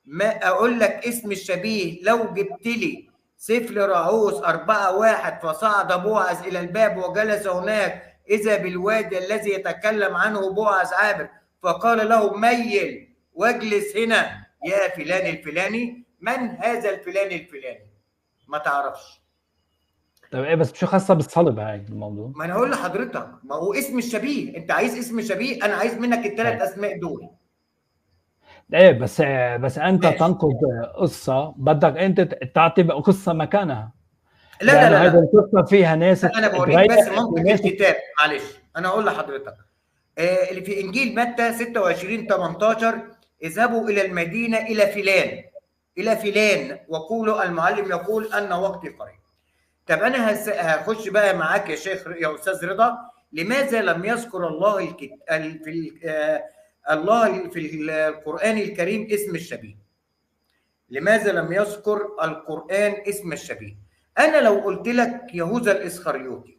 ما اقول لك اسم الشبيه لو جبت لي سفل راعوث 4:1 فصعد بوعز الى الباب وجلس هناك، اذا بالوادي الذي يتكلم عنه بوعز عابر، فقال له: ميل واجلس هنا يا فلان الفلاني. من هذا الفلان الفلاني؟ ما تعرفش. طيب ايه بس شو خاصة بالصلب هاي الموضوع؟ ما انا هقول لحضرتك، ما هو اسم الشبيه، انت عايز اسم شبيه، انا عايز منك ال3 اسماء دول. ايه بس انت ماشي. تنقض قصة، بدك انت تعطي قصة مكانها. لا لا لا، هذه القصة فيها ناس. انا بوريك بس منطق الكتاب، معلش انا اقول لحضرتك اللي في انجيل متى 26:18: اذهبوا الى المدينة الى فلان. الى فلان وقولوا المعلم يقول ان وقتي قريب. طب انا هخش بقى معاك يا شيخ يا استاذ رضا، لماذا لم يذكر الله الله في القرآن الكريم اسم الشبيه؟ لماذا لم يذكر القرآن اسم الشبيه؟ أنا لو قلت لك يهوذا الإسخريوطي،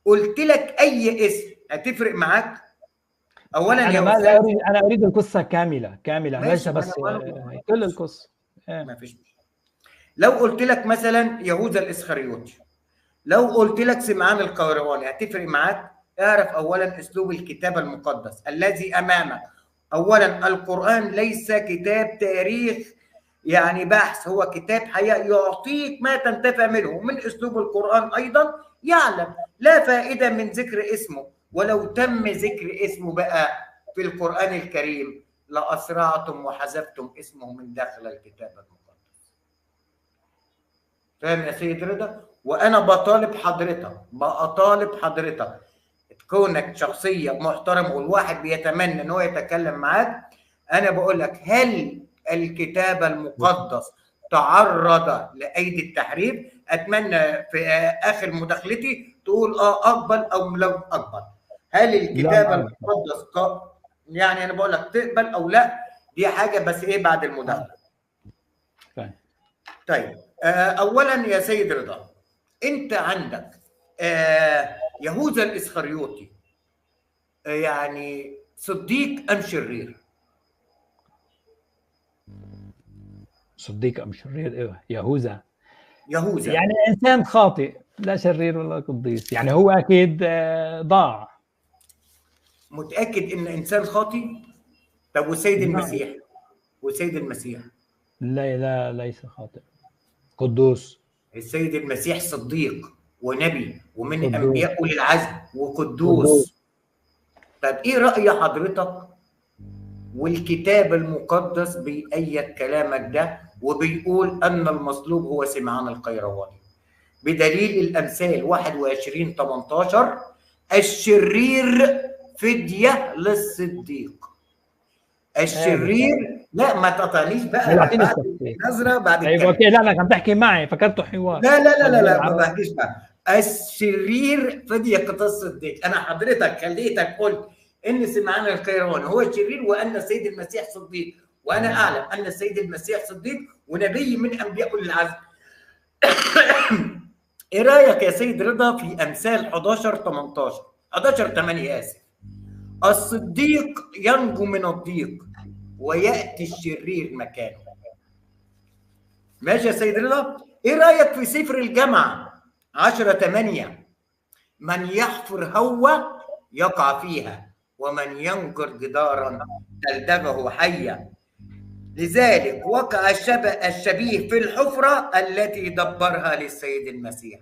قلت لك أي اسم، هتفرق معاك؟ أولاً أنا ما لا أريد، أنا أريد القصة كاملة كاملة، ليس بس كل القصة. ما فيش مشكلة. لو قلت لك مثلا يهوذا الإسخريوطي، لو قلت لك سمعان القيرواني، هتفرق معاك؟ اعرف أولا أسلوب الكتاب المقدس الذي أمامك. أولا القرآن ليس كتاب تاريخ يعني بحث، هو كتاب حقيقة يعطيك ما تنتفع منه. من أسلوب القرآن أيضا يعلم لا فائدة من ذكر اسمه، ولو تم ذكر اسمه بقى في القرآن الكريم لأسرعتم وحذفتم اسمه من داخل الكتاب المقدس. فاهم يا سيد رضا؟ وأنا بطالب حضرتك، بطالب حضرتك كونك شخصية محترمة والواحد بيتمنى ان هو يتكلم معاك، انا بقول لك هل الكتاب المقدس تعرض لأيدي التحريف؟ اتمنى في اخر مداخلتي تقول اقبل او لو اقبل. هل الكتاب المقدس يعني انا بقول لك تقبل او لا، دي حاجة بس ايه بعد المداخلة. طيب اولا يا سيد رضا، انت عندك يهوذا الإسخريوطي يعني صديق أم شرير؟ صديق أم شرير؟ إيه يهوذا يعني إنسان خاطئ، لا شرير ولا قديس، يعني هو أكيد ضاع. متأكد إن إنسان خاطئ؟ طب وسيد المسيح؟ وسيد المسيح؟ لا لا ليس خاطئ، قدوس. السيد المسيح صديق ونبي ومن انبياء اولي العزم وقدوس. طب ايه راي حضرتك والكتاب المقدس بيأيد كلامك ده وبيقول ان المصلوب هو سمعان القيرواني بدليل الامثال 21:18 الشرير فدية للصديق. الشرير لا ما تقاطعنيش بقى، نظره بعد ايوه okay. لا انا عم تحكي معي فكرته حوار. لا لا لا لا, لا ما بحكيش معك. الشرير فدية الصديق. انا حضرتك خليتك قلت ان سمعان القيروان هو الشرير وان السيد المسيح صديق، وانا اعلم ان السيد المسيح صديق ونبي من انبياء اولي العزم. ايه رايك يا سيد رضا في امثال 11:18 11:8 اسف، الصديق ينجو من الضيق وياتي الشرير مكانه. ماشي يا سيد رضا؟ ايه رايك في سفر الجامعة 10:8 من يحفر هوة يقع فيها ومن ينقر جدارا تلدغه حية. لذلك وقع الشبيه في الحفرة التي دبرها للسيد المسيح.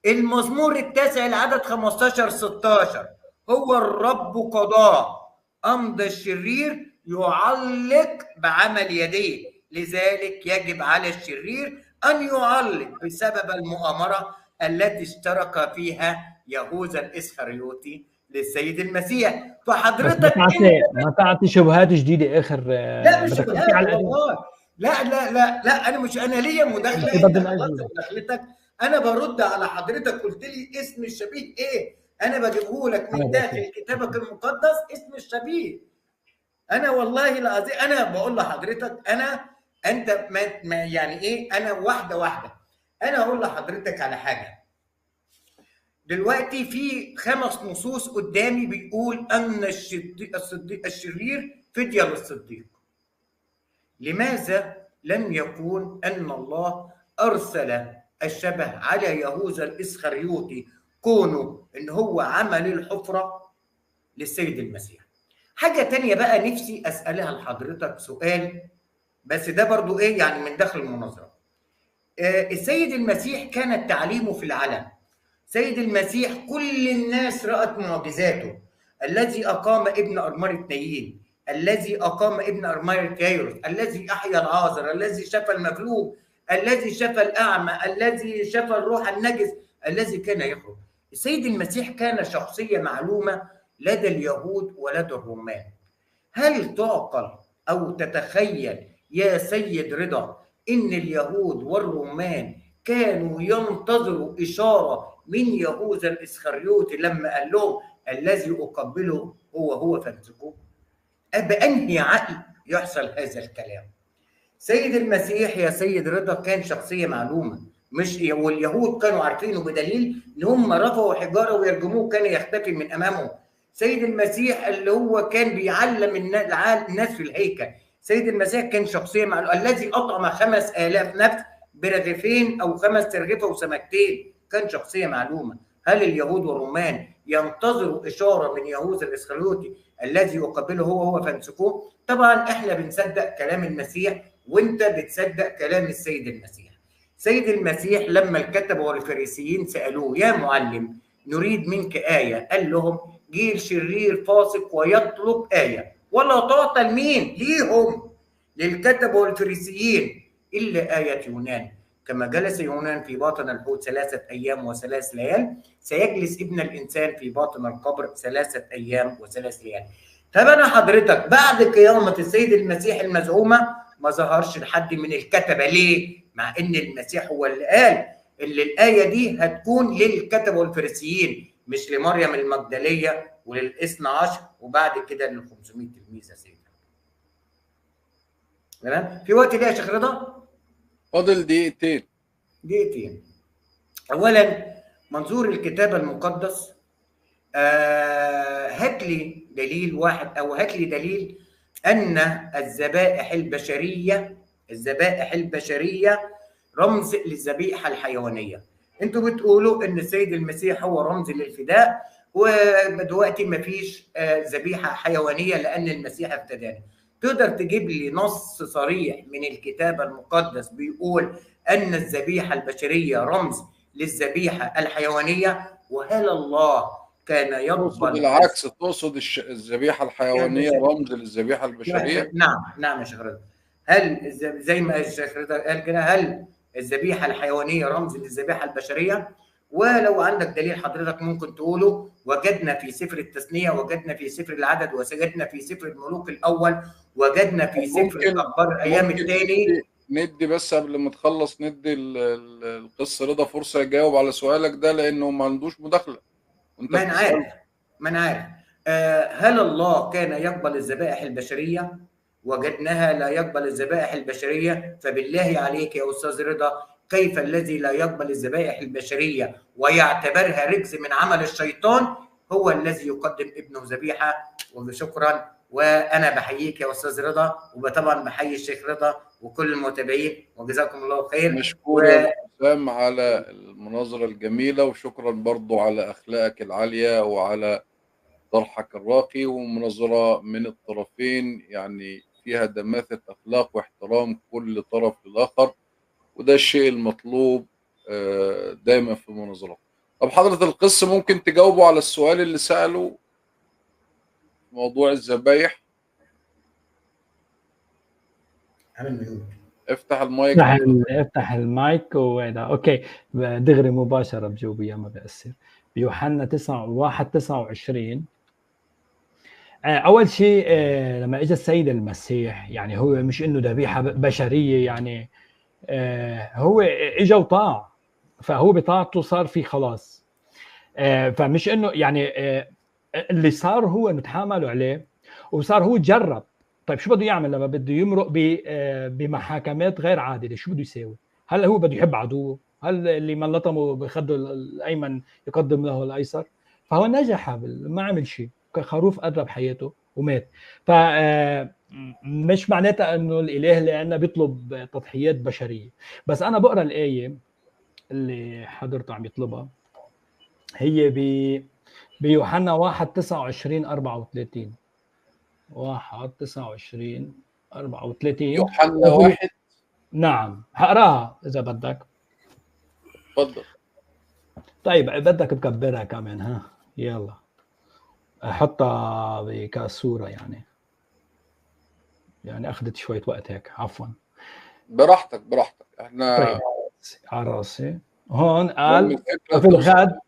المزمور 9 العدد 15-16 هو الرب قضاء أمضى الشرير يعلق بعمل يديه، لذلك يجب على الشرير أن يعلق بسبب المؤامرة التي اشترك فيها يهوذا الإسخريوطي للسيد المسيح. فحضرتك ما تعطي شبهات جديدة اخر. لا مش شبهات والله، لا لا لا لا، انا مش، انا ليا مداخله، مداخلتك انا برد على حضرتك. قلت لي اسم الشبيه ايه؟ انا بجيبه لك من داخل كتابك المقدس اسم الشبيه. انا والله العظيم انا بقول لحضرتك، انا انت ما يعني ايه، انا واحدة واحدة. انا اقول لحضرتك على حاجة دلوقتي، في 5 نصوص قدامي بيقول ان الشرير فدية للصديق. لماذا لم يكون ان الله ارسل الشبه على يهوذا الاسخريوطي كونه ان هو عمل الحفرة للسيد المسيح؟ حاجة تانية بقى نفسي اسالها لحضرتك سؤال، بس ده برضو ايه يعني من داخل المناظرة. السيد المسيح كانت تعليمه في العلن. سيد المسيح كل الناس رأت معجزاته، الذي أقام ابن أرملة نايين، الذي أقام ابن أرملة يايروس، الذي أحيا العازر، الذي شفى المغلوب، الذي شفى الأعمى، الذي شفى الروح النجس، الذي كان يخرج. السيد المسيح كان شخصية معلومة لدى اليهود ولدى الرومان. هل تعقل أو تتخيل يا سيد رضا إن اليهود والرومان كانوا ينتظروا إشارة من يهوذا الإسخريوطي لما قال لهم الذي أقبله هو هو فامسكوه؟ بأنهي عقل يحصل هذا الكلام؟ سيد المسيح يا سيد رضا كان شخصية معلومة، مش واليهود كانوا عارفينه بدليل ان هم رفعوا حجارة ويرجموه، كان يختفي من امامهم. سيد المسيح اللي هو كان بيعلم الناس في الهيكل، سيد المسيح كان شخصية معلومة، الذي اطعم 5000 نفس برغيفين او 5 ترغيفه وسمكتين، كان شخصية معلومة. هل اليهود والرومان ينتظروا اشارة من يهوذا الاسخريوطي الذي يقبله هو هو فامسكوه؟ طبعا احنا بنصدق كلام المسيح وانت بتصدق كلام السيد المسيح. سيد المسيح لما الكتبة والفريسيين سألوه يا معلم نريد منك آية، قال لهم جيل شرير فاسق ويطلب آية، ولا تعطى لمين؟ ليهم، للكتبة والفريسيين، إلا آية يونان. كما جلس يونان في باطن الحوت 3 أيام و3 ليال، سيجلس ابن الإنسان في باطن القبر 3 أيام و3 ليال. طب أنا حضرتك بعد قيامة السيد المسيح المزعومة ما ظهرش لحد من الكتبة، ليه؟ مع ان المسيح هو اللي قال اللي الآية دي هتكون للكتبة والفريسيين، مش لمريم المجدلية وللاثنى عشر وبعد كده لل 500 تلميذ يا سيدي. تمام؟ في وقت ليه يا شيخ رضا؟ فاضل دقيقتين. دقيقتين. أولا منظور الكتاب المقدس، هات لي دليل واحد أو هات لي دليل أن الذبائح البشرية، الذبائح البشرية رمز للذبيحة الحيوانية. انتوا بتقولوا ان السيد المسيح هو رمز للفداء، ودلوقتي مفيش ذبيحة حيوانية لأن المسيح افتدانا. تقدر تجيب لي نص صريح من الكتاب المقدس بيقول أن الذبيحة البشرية رمز للذبيحة الحيوانية؟ وهل الله كان يقبل؟ بالعكس، تقصد الذبيحة الحيوانية رمز للذبيحة البشرية؟ نعم نعم يا شيخ رضا. هل زي ما الشيخ رضا قال كده، هل الذبيحة الحيوانية رمز للذبيحة البشرية؟ ولو عندك دليل حضرتك ممكن تقوله. وجدنا في سفر التثنية، وجدنا في سفر العدد، وجدنا في سفر الملوك الأول، وجدنا في سفر الأخبار الأيام الثاني. ندي بس قبل ما تخلص، ندي القس رضا فرصة يجاوب على سؤالك ده لأنه ما عندوش مداخلة. ما أنا عارف، ما أنا عارف. هل الله كان يقبل الذبائح البشرية؟ وجدناها لا يقبل الذبائح البشرية. فبالله عليك يا أستاذ رضا، كيف الذي لا يقبل الذبائح البشرية ويعتبرها رجز من عمل الشيطان هو الذي يقدم ابنه ذبيحة؟ وشكرا، وأنا بحييك يا أستاذ رضا، وطبعا بحيي الشيخ رضا وكل المتابعين، وجزاكم الله خير. مشكور يا حسام على المناظرة الجميلة، وشكرا برضو على أخلاقك العالية وعلى طرحك الراقي، ومناظرة من الطرفين يعني فيها دماثة أخلاق واحترام كل طرف للآخر، وده الشيء المطلوب دايما في المناظرات. طب حضرة القس ممكن تجاوبوا على السؤال اللي سأله موضوع الذبايح؟ افتح المايك. افتح المايك وهذا okay دغري مباشرة بجاوب، ما بيأثر. بيوحنا 9:1-29. اول شيء لما اجى السيد المسيح، يعني هو مش انه ذبيحة بشرية، يعني هو اجى وطاع، فهو بطاعته صار في خلاص. فمش انه يعني اللي صار هو انه تحاملوا عليه وصار هو جرب. طيب شو بده يعمل لما بده يمرق بمحاكمات غير عادلة؟ شو بده يساوي؟ هل هو بده يحب عدوه؟ هل اللي من لطمه بخده الايمن يقدم له الايسر؟ فهو نجح، ما عمل شيء، خروف قرب حياته ومات. فمش معناتها انه الاله اللي عندنا بيطلب تضحيات بشرية. بس انا بقرا الايه اللي حضرته عم يطلبها، هي بيوحنا 1:29-34. 1:29-34 يوحنا 1. نعم هقراها اذا بدك. تفضل. طيب بدك بكبرها كمان، ها يلا احطها كصوره، يعني اخذت شوية وقت هيك، عفوا. براحتك براحتك، احنا طيب. على راسي. هون قال وفي الغد،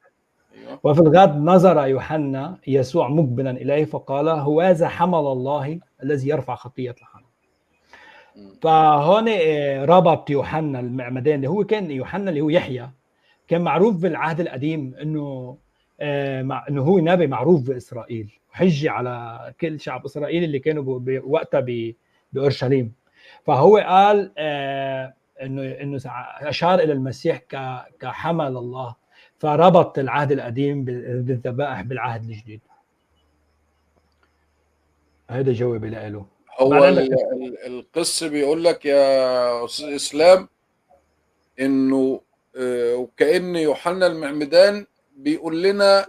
وفي الغد نظر يوحنا يسوع مقبلا اليه فقال هوذا حمل الله الذي يرفع خطيه العالم. فهون ربط يوحنا المعمدان، اللي هو كان يوحنا اللي هو يحيى، كان معروف بالعهد القديم انه انه هو نبي معروف باسرائيل، وحجه على كل شعب اسرائيل اللي كانوا بوقتها باورشليم. فهو قال انه اشار الى المسيح كحمل الله، فربط العهد القديم بالذبائح بالعهد الجديد. هذا جوابي له. هو القس بيقول لك يا استاذ اسلام انه وكأن يوحنا المعمدان بيقول لنا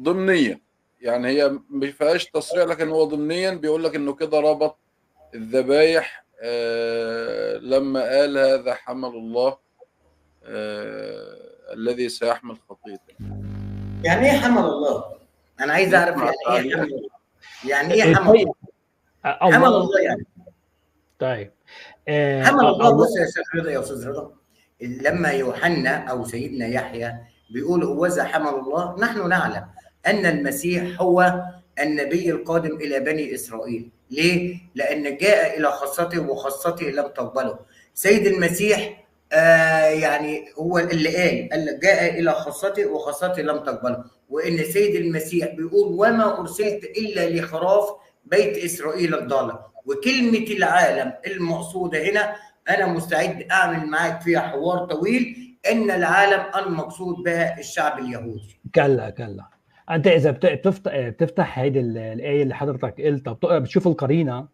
ضمنيا، يعني هي ما فيهاش تصريح لكن هو ضمنيا بيقول لك انه كده ربط الذبايح لما قال هذا حمل الله الذي سيحمل خطيئته. يعني ايه حمل الله؟ انا عايز اعرف يعني ايه حمل الله؟ يعني ايه حمل الله؟ حمل الله يعني. طيب حمل الله. بص يا شيخ رضا، يا استاذ رضا، لما يوحنا او سيدنا يحيى بيقول هوذا حمل الله، نحن نعلم ان المسيح هو النبي القادم الى بني اسرائيل. ليه؟ لان جاء الى خاصته وخاصته لم تقبله. سيد المسيح يعني هو اللي قال جاء الى خاصته وخاصته لم تقبله، وان سيد المسيح بيقول وما ارسلت الا لخراف بيت اسرائيل الضالة. وكلمه العالم المقصودة هنا انا مستعد اعمل معاك فيها حوار طويل، ان العالم المقصود بها الشعب اليهودي. كلا كلا، انت اذا بتفتح هيدي الايه اللي حضرتك قلتها بتشوف القرينة.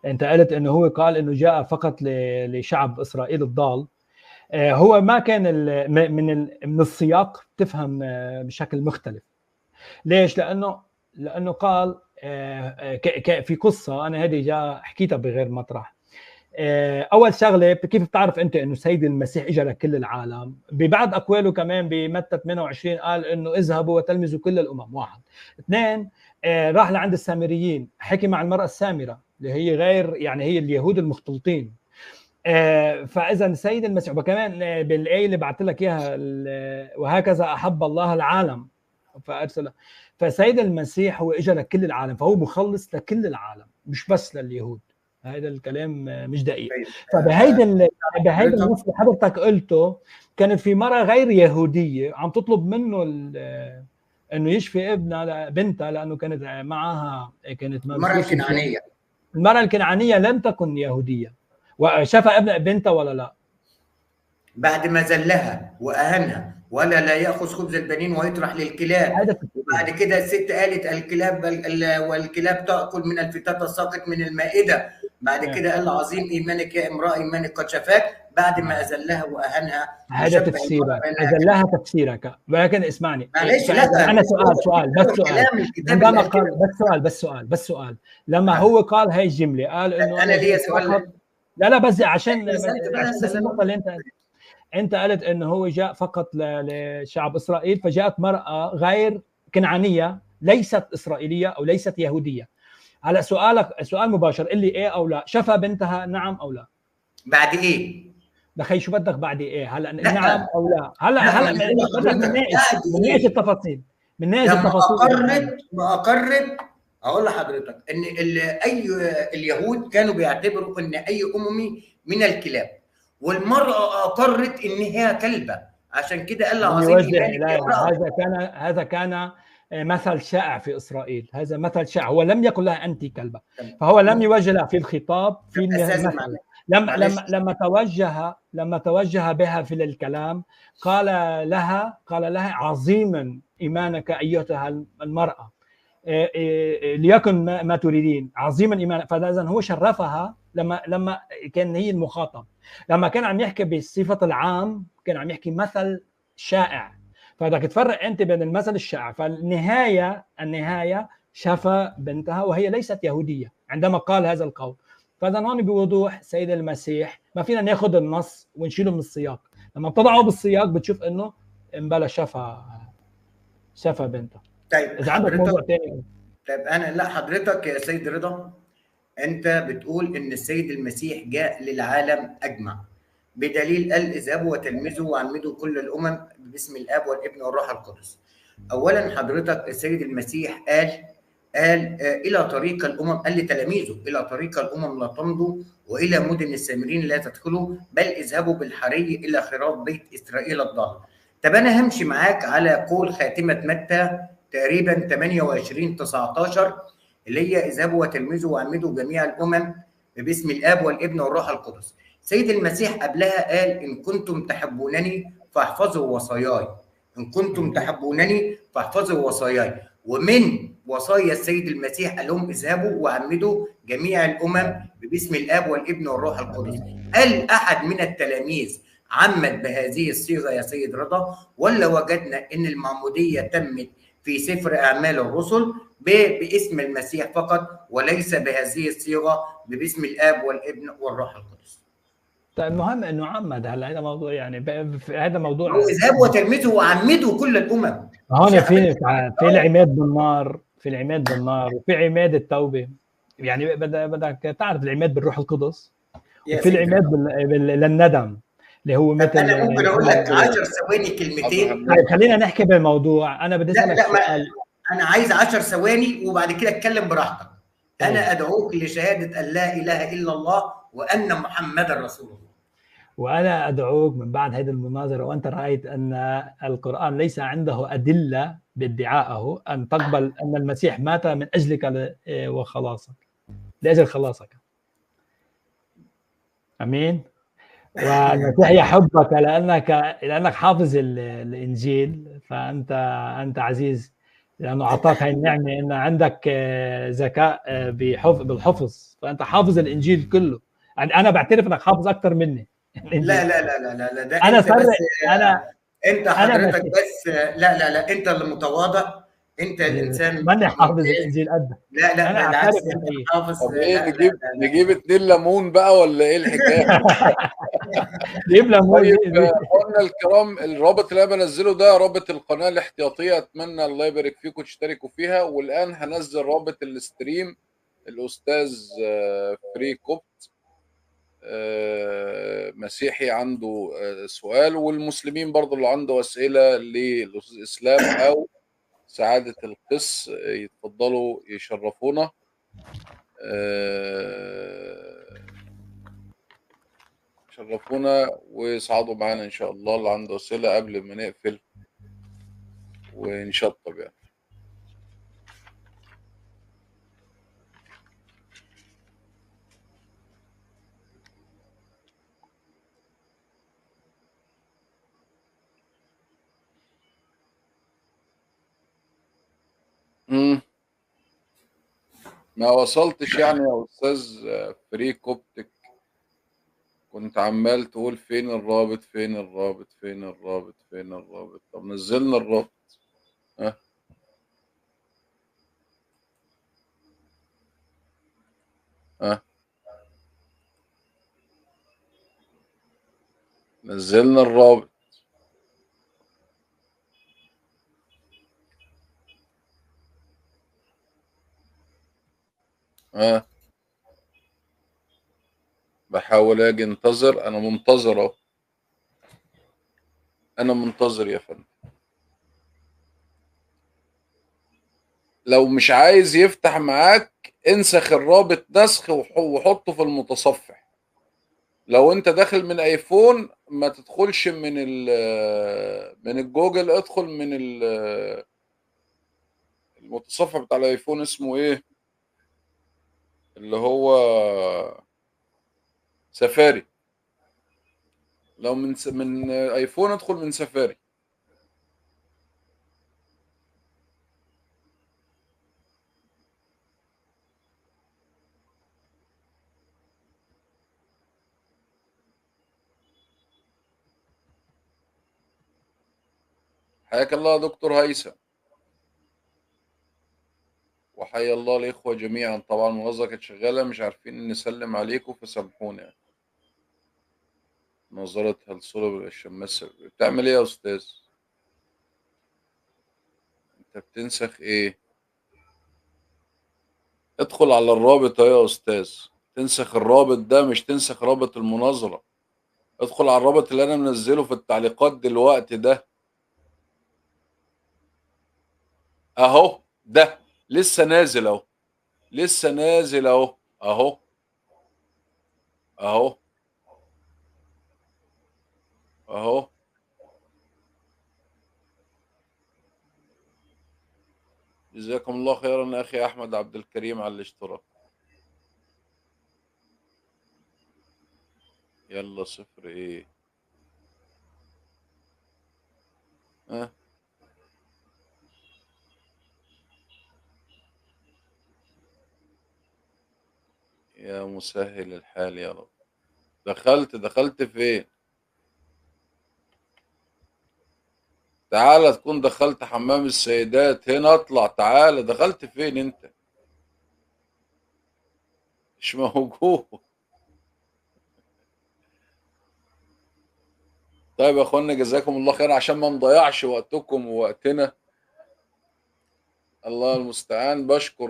انت قلت انه هو قال انه جاء فقط لشعب اسرائيل الضال. هو ما كان من السياق تفهم بشكل مختلف. ليش؟ لانه قال في قصة، انا هذه جاء حكيتها بغير مطرح. اول شغله، كيف بتعرف انت انه سيد المسيح اجى لكل العالم؟ ببعض اقواله كمان بمتى 28 قال انه اذهبوا وتلمذوا كل الامم. واحد. اثنين، راح لعند السامريين، حكي مع المراة السامرة اللي هي غير، يعني هي اليهود المختلطين. فاذا السيد المسيح، وكمان بالايه اللي بعثت لك اياها، وهكذا احب الله العالم فارسل. فسيد المسيح هو اجى لكل العالم، فهو مخلص لكل العالم مش بس لليهود. هذا الكلام مش دقيق. فبهيدا النص اللي حضرتك قلته، كانت في مرأة غير يهودية عم تطلب منه انه يشفي ابنها بنتها، لانه كانت معها، كانت المرأة الكنعانية. المرأة الكنعانية لم تكن يهودية، وشفى ابن بنتها ولا لا؟ بعد ما ذلها واهانها، ولا لا ياخذ خبز البنين ويطرح للكلاب. وبعد كده الست قالت الكلاب والكلاب تاكل من الفتات الساقط من المائدة. بعد كده قال عظيم ايمانك يا امراة، ايمانك قد شفاك. بعد ما اذلها واهانها. هذا تفسيرك، اذلها تفسيرك. ولكن اسمعني معلش، لا انا سؤال بس سؤال عندما قال بس سؤال لما هو قال هاي الجملة، قال انه انا ليا سؤال. لا بس عشان النقطة اللي انت قلت انه هو جاء فقط لشعب اسرائيل، فجاءت مرأة غير كنعانية ليست اسرائيلية او ليست يهودية. على سؤالك سؤال مباشر، قل لي ايه او لا، شفى بنتها نعم او لا؟ بعد ايه؟ لخي شو بدك بعد ايه؟ هلا نعم او لا؟ هلا بنناقش التفاصيل، بنناقش التفاصيل. ما اقرت اقول لحضرتك ان اي اليهود كانوا بيعتبروا ان اي اممي من الكلاب، والمرأة أقرت إن هي كلبة، عشان كده قال لها عظيم. هذا كان مثل شائع في إسرائيل، هذا مثل شائع. هو لم يقل لها أنت كلبة، فهو لم يوجه لها في الخطاب في المثل. لما توجه بها في الكلام قال لها عظيما إيمانك أيتها المرأة، ليكن ما تريدين، عظيما إيمانك. فإذا هو شرفها لما كان هي المخاطب. لما كان عم يحكي بصفة العام كان عم يحكي مثل شائع، فبدك تفرق انت بين المثل الشائع. فالنهاية النهاية شفى بنتها وهي ليست يهودية عندما قال هذا القول. فإذا هون بوضوح سيد المسيح ما فينا ناخذ النص ونشيله من السياق. لما بتضعه بالسياق بتشوف انه امبلا شفى بنتها. طيب اذا عندك موضوع ثاني. طيب انا لا حضرتك يا سيد رضا، انت بتقول ان السيد المسيح جاء للعالم اجمع، بدليل قال اذهبوا وتلمذوا وعمدوا كل الامم باسم الاب والابن والروح القدس. اولا حضرتك السيد المسيح قال قال الى طريق الامم، قال لتلاميذه الى طريق الامم لا تمضوا والى مدن السامريين لا تدخلوا، بل اذهبوا بالحري الى خراف بيت اسرائيل الضال. طب انا همشي معاك على قول خاتمه متى تقريبا 28:19 اللي هي اذهبوا وتلمذوا وعمدوا جميع الامم باسم الاب والابن والروح القدس. سيد المسيح قبلها قال ان كنتم تحبونني فاحفظوا وصاياي، ان كنتم تحبونني فاحفظوا وصاياي. ومن وصايا السيد المسيح قال لهم اذهبوا وعمدوا جميع الامم باسم الاب والابن والروح القدس. هل احد من التلاميذ عمد بهذه الصيغة يا سيد رضا؟ ولا وجدنا ان المعمودية تمت في سفر اعمال الرسل باسم المسيح فقط وليس بهذه الصيغة باسم الاب والابن والروح القدس؟ طيب المهم انه عمد. هلا هذا موضوع يعني هذا موضوع اذهبوا وتلمذوا وعمدوا كل الامم. هون في العماد بالنار، في العماد بالنار وفي عماد التوبة. يعني بدك تعرف العماد بالروح القدس وفي العماد للندم اللي هو مثل. انا ممكن اقول لك 10 ثواني كلمتين. طيب خلينا نحكي بالموضوع. انا بدي اسالك سؤال. انا عايز 10 ثواني وبعد كده اتكلم براحتك. انا ادعوك لشهادة ان لا اله الا الله وان محمدا رسول الله. وانا ادعوك من بعد هذه المناظرة، وانت رايت ان القران ليس عنده ادلة بادعائه، ان تقبل ان المسيح مات من اجلك وخلاصك، لاجل خلاصك. امين. والمسيح يحبك لانك حافظ الانجيل، فانت عزيز لانه اعطاك هاي النعمة ان عندك ذكاء بالحفظ، فانت حافظ الانجيل كله. يعني انا بعترف انك حافظ اكثر مني. لا لا لا لا لا ده انا انت بس، انا انت حضرتك بس لا لا لا، انت اللي متواضع، انت الانسان. ماني حافظ الانجيل قد. لا لا انا بالعكس انت حافظ. طب ايه نجيب 2 ليمون بقى ولا ايه الحكاية؟ نجيب ليمون. طيب اخواننا الكرام، الرابط اللي انا بنزله ده رابط القناة الاحتياطيه، اتمنى الله يبارك فيكم تشتركوا فيها. والان هنزل رابط ال stream الاستاذ فري كوبت، مسيحي عنده سؤال، والمسلمين برضو اللي عنده اسئلة للاستاذ اسلام او سعادة القس يتفضلوا يشرفونا. شرفونا ويصعدوا معانا ان شاء الله اللي عنده اسئلة قبل ما نقفل ونشطب يعني. ما وصلتش يعني يا استاذ فري كوبتك، كنت عمال تقول فين الرابط فين الرابط فين الرابط فين الرابط. طب نزلنا الرابط. ها ها نزلنا الرابط. ها بحاول اجي انتظر، انا منتظر اهو، انا منتظر يا فندم. لو مش عايز يفتح معاك انسخ الرابط نسخ وحطه في المتصفح. لو انت داخل من ايفون ما تدخلش من من الجوجل، ادخل من المتصفح بتاع الايفون، اسمه ايه اللي هو سفاري. لو من ايفون ادخل من سفاري. حياك الله يا دكتور هيثم، وحيا الله الإخوة جميعا. طبعا المناظرة كانت شغالة، مش عارفين نسلم عليكم فسامحونا يعني. نظرة هل صلب الشماسة بتعمل ايه يا أستاذ؟ انت بتنسخ ايه؟ ادخل على الرابط اهو يا أستاذ، تنسخ الرابط ده مش تنسخ رابط المناظرة. ادخل على الرابط اللي انا منزله في التعليقات دلوقتي ده اهو، ده لسه نازل اهو، لسه نازل اهو اهو اهو اهو. جزاكم الله خيرا اخي احمد عبد الكريم على الاشتراك. يلا صفر ايه؟ ها يا مسهل الحال يا رب. دخلت فين؟ تعالى، تكون دخلت حمام السيدات هنا، اطلع تعالى. دخلت فين انت؟ مش موجود. طيب يا اخوانا جزاكم الله خير، عشان ما نضيعش وقتكم ووقتنا، الله المستعان. بشكر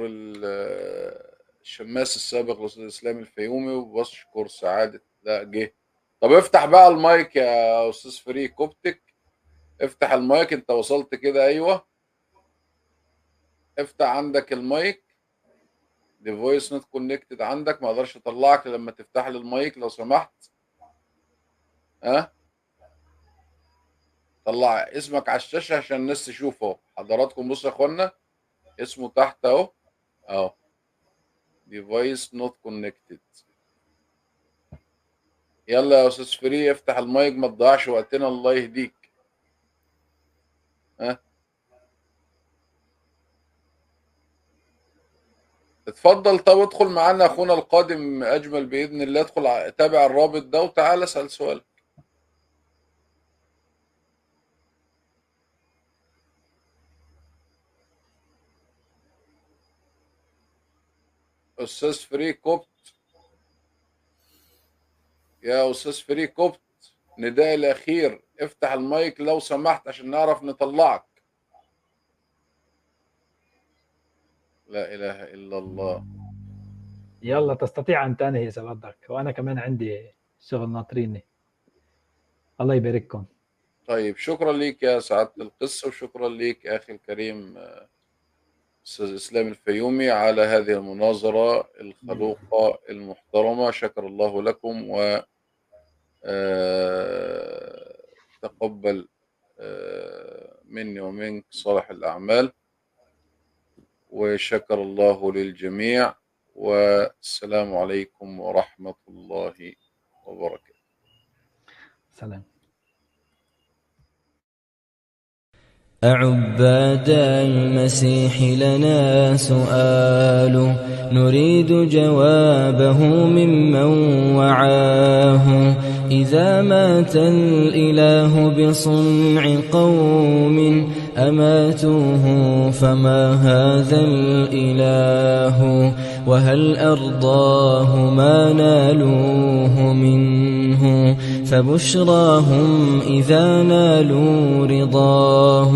الشماس السابق الاستاذ اسلام الفيومي، وبشكر سعادة لا جه. طب افتح بقى المايك يا استاذ فري كوبتك، افتح المايك، انت وصلت كده. ايوه افتح عندك المايك. device not connected عندك، ما اقدرش اطلعك لما تفتح لي المايك لو سمحت. ها طلع اسمك على الشاشة عشان الناس تشوفه. حضراتكم بصوا يا اخوانا اسمه تحت اهو اهو، device not connected. يلا يا استاذ فري افتح المايك، ما تضيعش وقتنا الله يهديك. ها اتفضل. طب ادخل معانا اخونا القادم اجمل باذن الله، ادخل تابع الرابط ده وتعال اسال سؤالك. استاذ فري كوبت، يا استاذ فري كوبت، نداء الاخير، افتح المايك لو سمحت عشان نعرف نطلعك. لا اله الا الله. يلا تستطيع ان تنهي اذا بدك، وانا كمان عندي شغل ناطريني. الله يبارككم. طيب شكرا ليك يا سعادة القس، وشكرا ليك اخي الكريم استاذ اسلام الفيومي على هذه المناظرة الخلوقه المحترمة. شكر الله لكم و تقبل مني ومنك صالح الأعمال، وشكر الله للجميع، والسلام عليكم ورحمة الله وبركاته. سلام. أعباد المسيح لنا سؤال، نريد جوابه ممن وعاه. إذا مات الإله بصنع قوم أماتوه فما هذا الإله؟ وهل أرضاه ما نالوه منه؟ فبشراهم إذا نالوا رضاه.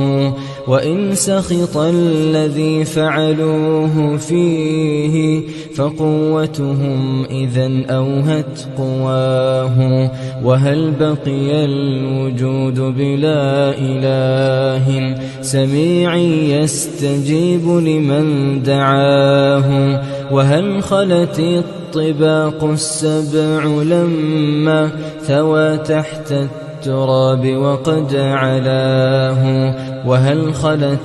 وإن سخط الذي فعلوه فيه فقوتهم إذا أوهت قواه. وهل بقي الوجود بلا إله سميع يستجيب لمن دعاه؟ وهل خلت الطباق السبع لما ثوى تحت التراب وقد علاه؟ وهل خلت